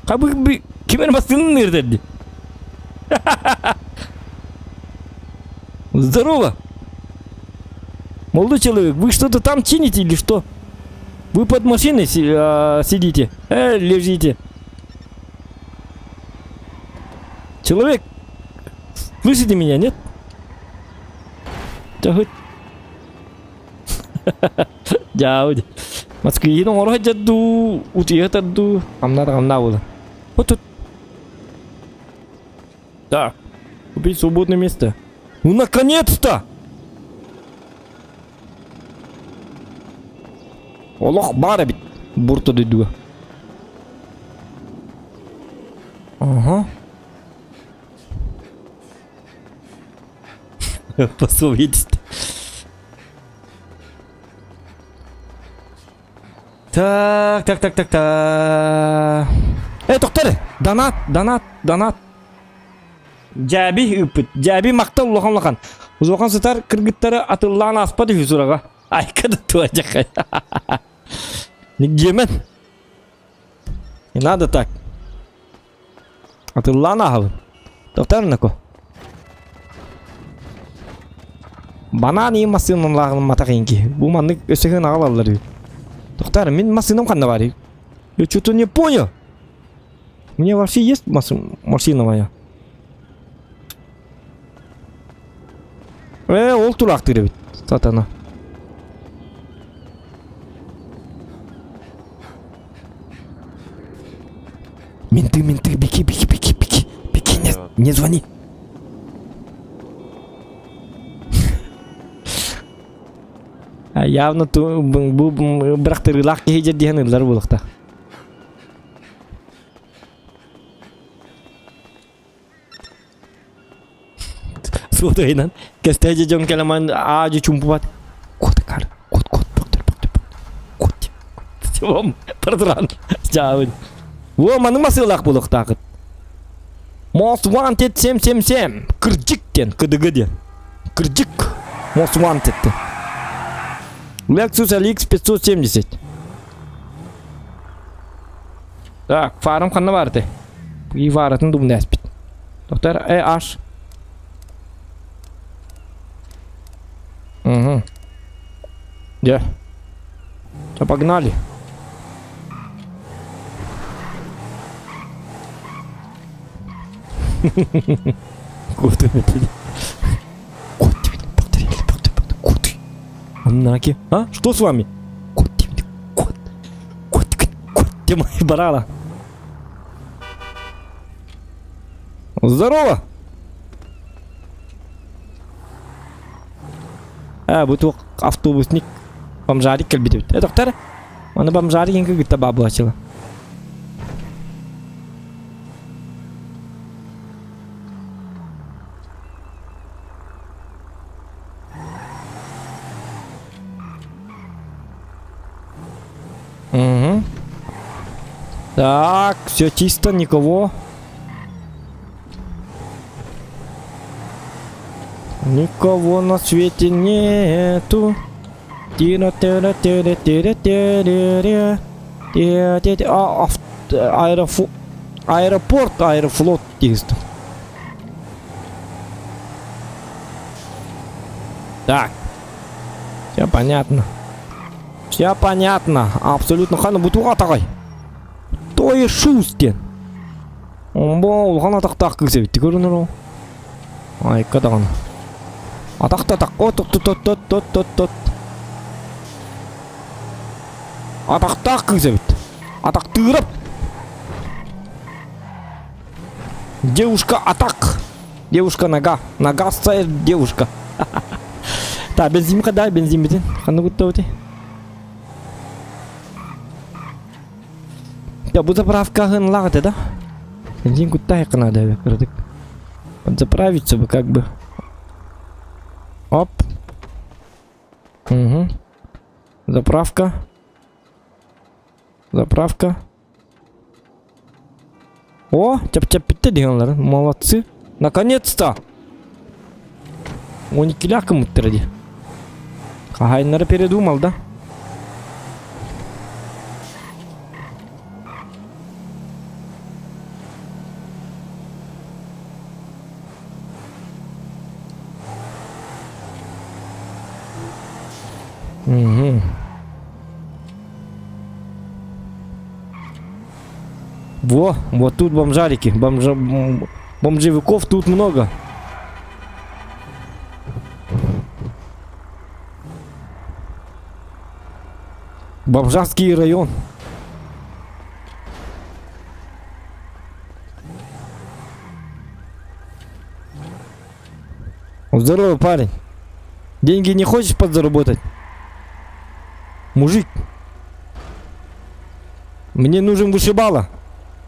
Кабы би кимен бастын нырдерди. Здорово. Молодой человек, вы что-то там чините или что? Вы под машиной си а, сидите, э, лежите. Человек, слышите меня, нет? Дяуди. Москвин оҥоро дьадду, утуйа тарду, амнар амна була. Вот тут. Так, купить свободное место. Ну наконец-то! Олох баар эбит. Бурта дойдуга. Ага. Посоветь. Так, так, так, так, так. Э, тоқтар! Донат, донат, донат. Дьээби ыыппыт. Дьээби махтал улахан улахан. Улахан сытар кыргыттары атыллаан ааспат үһү сураҕа. Айка да туадьахай. Нигдиэмэн. Не надо так. Атыллаан ааһабын. Тоқтар нако. Банан иин массыыналааҕын матах инки. Бу маннык өссө аҕалаллар үһү. Тоқтар, мин массыынам ханна баарый? Я что-то не понял. У меня вообще есть машина моя? Э, ол тураахтыыр эбит. Сатана. Менты, менты, беги, беги, беги, беги, беги, не, не звони. Явно бу бырахтырыылаах киһи дьэрдиһэн ыллар буолуохтаах. Суотайынан кэстэжи дьон кэлэмэн аажы чумпубат. Кот кар, кот кот бөктөр бөктөр кот. Кот. Тардыран. Жаабын. Во маны масыылаах буолуохтаахыт. Most Wanted 777. Кырдьык диэн, кыдыгы диэн. Кырдьык. Most Wanted. Lexus LX 570. Так, фарым ханна бар этэй? И фаратын думна эспит. Доктор, э, аш. Угу. Где? Все, погнали. Кот ты. Кот ты, повторяли, повторяли, кот ты. Аннаки. А? Что с вами? Кот ты, кот. Кот, кот, ты мои барала. Здорово! А, бу автобусник бомжарик кэлбит эбит. Э, доктор, аны бомжарик инки гытта баабылачыла. Угу. Так, все чисто, никого. Никого на свете нету. А, аэрофу... Аэропорт, аэрофлот дейсің. Так. Все понятно. Все понятно. Абсолютно. Хана бутуға тағай. Тойы шус диэн. Омбо улахан атахтаах кыыс эбит көрүнэр ол. Айка даҕаны. Атахта атах. О тот тот тот тот тот тот. Атахтаах кыыс эбит. Атахтыырап. Девушка атак. Девушка нога. Нога стоит девушка. Так, бензин қада, бензин бітін. Қанды күтті өте? Я бу заправка лағды да? Бензин күтті айқынады кірдік. Подзаправиться бы как бы. Оп. Угу. Заправка. Заправка. О, чап-чап бітті дегенлер. Молодцы. Наконец-то! 12 кымыттыр ди. Хаһаайыннары передумал, да? Угу. Во, вот тут бомжарики. Бомжа... Бомжевиков тут много. Бомжарский район. Здорово, парень. Деньги не хочешь подзаработать? Мужик. Мне нужен вышибала.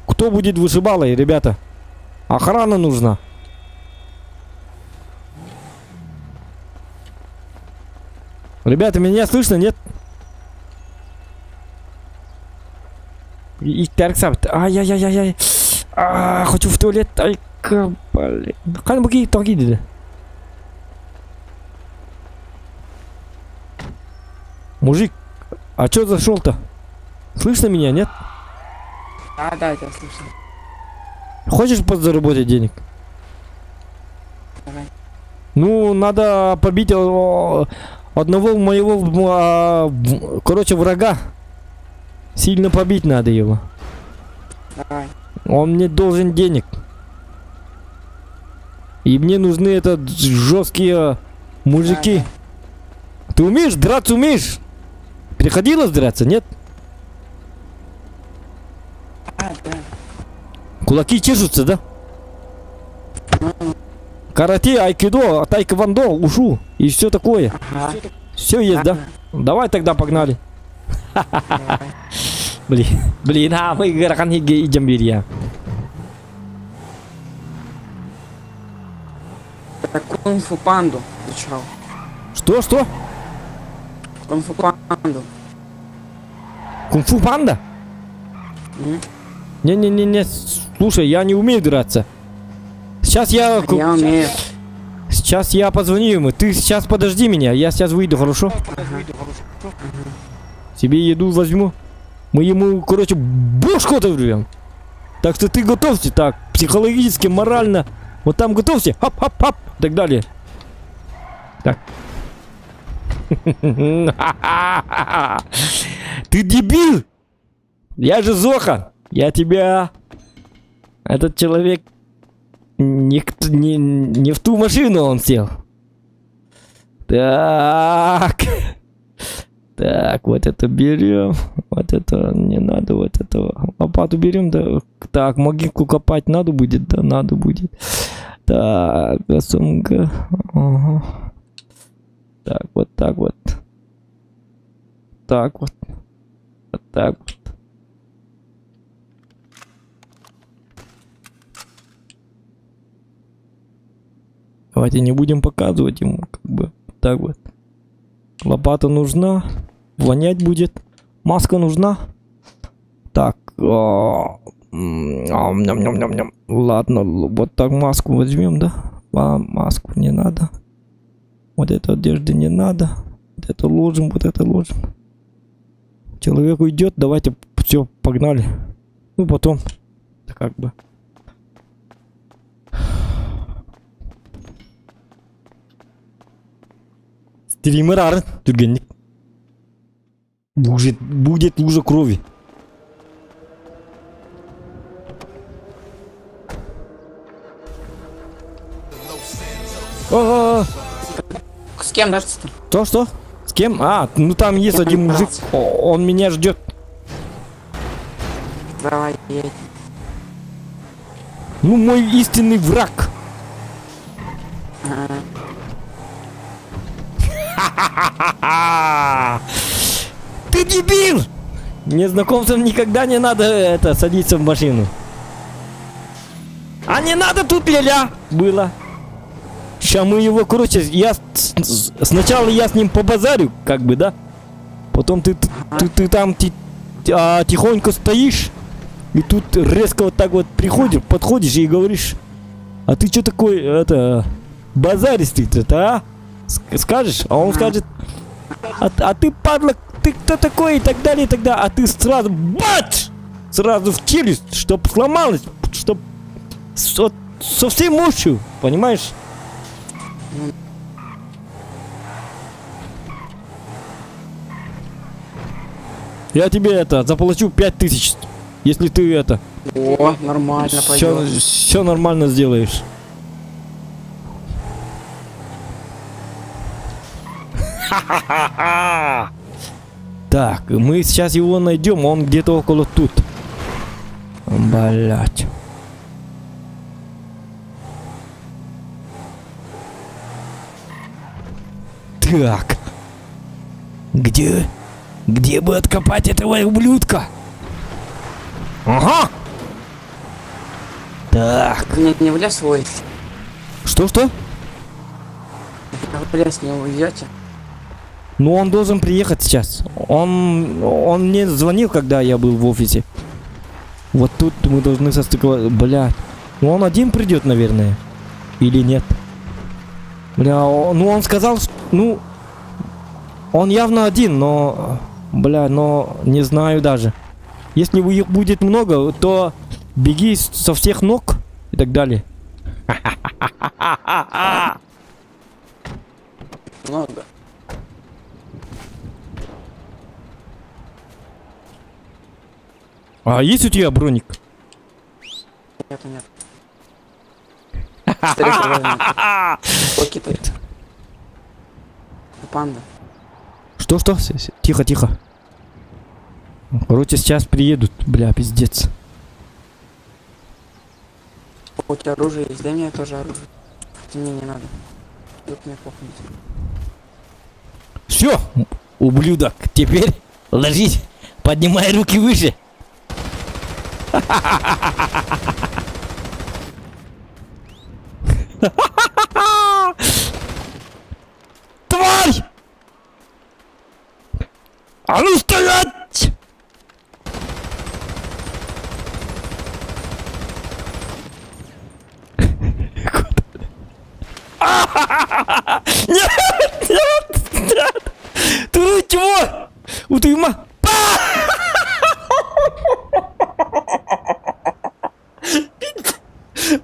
Кто будет вышибалой, ребята? Охрана нужна. Ребята, меня слышно, нет? И Ай-яй-яй-яй. А, хочу в туалет. Ай, блин. Қан буки тоги dedi. Мужик, а чё зашел-то? Слышно меня, нет? Да, да, тебя слышно. Хочешь подзаработать денег? Давай. Ну, надо побить одного моего, короче, врага. Сильно побить надо его. Давай. Он мне должен денег. И мне нужны это жесткие мужики. Ты умеешь драться, умеешь? Приходилось драться, нет? А, да. Кулаки чешутся, да? Карате, айкидо, тайквондо, ушу и все такое. Ага. Все есть, да? Давай тогда погнали. Блин, блин, а мы ыарахан идем бирья. Так кунг-фу панду изучал. Что, что? Кунг-фу панду. Кунг-фу панда? Не-не-не-не, слушай, я не умею драться. Сейчас я... Я умею. Сейчас я позвоню ему. Ты сейчас подожди меня, я сейчас выйду, хорошо? Тебе еду возьму. Мы ему, короче, бошку оторвем. Так что ты готовься, так, психологически, морально. Вот там готовься, хоп-хоп-хоп, и так далее. Так. Ты дебил! Я же Зоха! Я тебя... Этот человек... Не, не, не в ту машину он сел. Так. Так, вот это берем. Вот это не надо, вот это. Лопату берем, да. Так, могилку копать надо будет, да, надо будет. Так, сумка. Ага. Так, вот так вот. Так вот. Вот так вот. Давайте не будем показывать ему, как бы. Так вот. Лопата нужна. Вонять будет. Маска нужна. Так. Ням-ням-ням-ням. Ладно, вот так маску возьмем, да? А, маску не надо. Вот эту одежду не надо. Вот это ложим, вот это ложим. Человек уйдет, давайте все, погнали. Ну, потом. Это как бы. Стример арын түргэнник. Будет, будет лужа крови. А-а-а. С кем драться-то? То что? С кем? А, ну там есть один мужик. Он меня ждет. Давай, едь. Ну, мой истинный враг. Ага. Ты дебил! Незнакомцам никогда не надо это садиться в машину. А не надо тут ля-ля было. Сейчас мы его, короче, я сначала я с ним побазарю, как бы, да? Потом ты, ты, ты там тихонько стоишь, и тут резко вот так вот приходишь, подходишь и говоришь, а ты чё такой, это, базаристый-то, а? Скажешь, а он скажет, а ты, падла, ты кто такой, и так далее, и так далее, а ты сразу, бац! Сразу в челюсть, чтоб сломалось, чтоб со всей мощью, понимаешь? Я тебе это, заплачу 5000, если ты это... О, нормально пойдет. Все нормально сделаешь. Ха-ха-ха! Так, мы сейчас его найдем, он где-то около тут. Блять. Так. Где? Где бы откопать этого ублюдка? Ага! Так. Нет, не в лес лезть. Что-что? В лес не уйдете. Ну, он должен приехать сейчас. Он мне звонил, когда я был в офисе. Вот тут мы должны состыковать. Блядь. Ну, он один придет, наверное. Или нет? Бля, ну он сказал, что, ну, он явно один, но, бля, но не знаю даже. Если их будет много, то беги со всех ног. И так далее. Много. А есть у тебя броник? Нету, нет. Окей, тут. Панда. Что, что? Тихо, тихо. Короче, сейчас приедут, бля, пиздец. У тебя оружие есть, дай мне тоже оружие. Хотя мне не надо. Тут мне похуй. Все, ублюдок, теперь ложись, поднимай руки выше. Тварь! А ну стоять! Нет, нет, нет! Ты чего? Утуйма!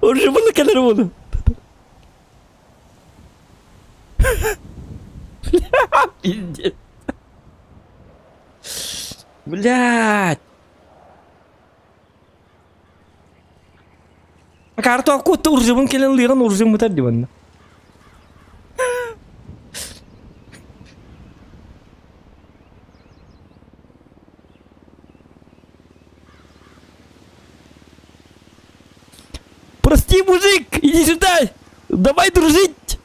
Уже было кэлэр буолу. Пиздец. Блядь. Картоп кутта уржубун кэлэн лыган уржум мытар диванна. Прости, мужик, иди сюда! Давай дружить!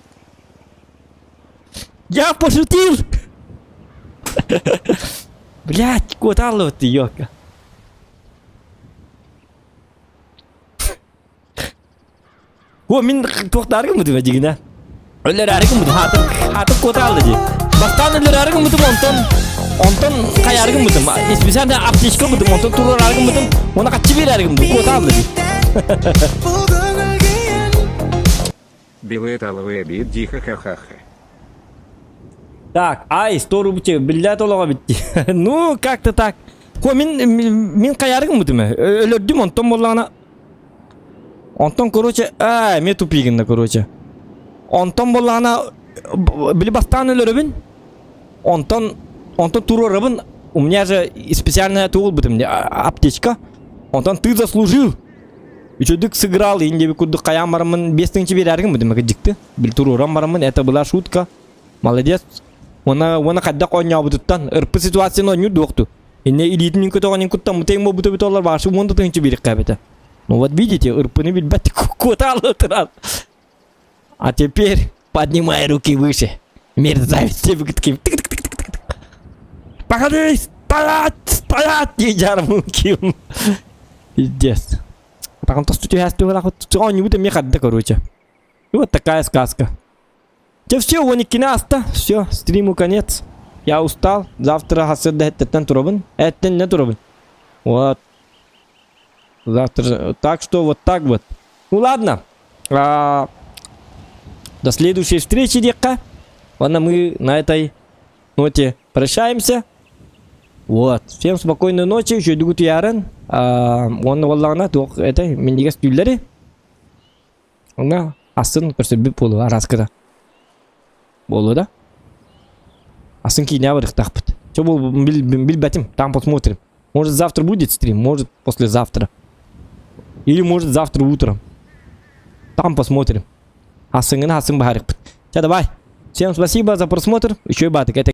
Я пошутил! Блять, куда ты, ёка? О, мин туохтааргын бутум дигинэ. Өлөрөөрүгүн бутум, хаатым, хаатым куотаалла дии. Бастаан өлөрөөрүгүн бутум, онтон, онтон хайааргын бутум. Специально аптечка бутум, онтон туруорааргын бутум, уонна хаччы биэрээргин бутум, куотаалла дии. Бұл көңіл күйін Билет алвы бит диха ха-ха-ха. Так, ай, 100 рублей, биллят олоҕо битти. Ну, как-то так. Ко, мин, мин хайааргын бутум, өлөрдүм, онтон буоллаҕына Онтон, короче, аа, эмиэ тупигинна, короче. Онтон буоллаҕына, били бастаан өлөрөбүн, онтон, онтон туруорабын, у меня же специальная туолбутум, аптечка. Онтон ты заслужил. Үчүгдүк сыграл, иин диэби курдук хайаан бараммын, 5 тыһыынча биэрээргин бутум, дьикти. Били туруоран бараммын, это была шутка. Молодец. Уонна, уонна хайдах оонньообутуттан, ырпы ситуацияны оонньуур дуохту. Инне илиитин көтөҕөнүн куттаммыта ең буолбута эбит олар башы 10 тыһыынча биэриэххэ эбитэ. Ну вот видите, ырпыны билбэт куотаалы туран. А теперь поднимай руки выше. Мерзавец тебе таким. Погоди, стоять, стоять, не жармунким. Пиздец. Потом то что не будет мне да, короче. И вот такая сказка. Те все, он и кинаста. Все, стриму конец. Я устал. Завтра сарсыарда эрдэттэн турабын. Эрдэ турабын. Вот. Завтра. Так что вот так вот. Ну ладно. А, до следующей встречи, диэххэ. Ладно, мы на этой ноте прощаемся. Вот. Всем спокойной ночи. Үчүгэйдик утуйаарыҥ. Уонна буоллаҕына туох это минньигэс түүллэри. Онно астын көрсөрбүт буолуо араскыта. Буолуо да? Астын киинэ барыахтаахпыт. Че бу билбэтим, там посмотрим. Может завтра будет стрим, может послезавтра. Или может завтра утром. Там посмотрим. Ассыҥҥын ассыҥ баһарыкпыт. Чэ, давай. Всем спасибо за просмотр. Еще и батык.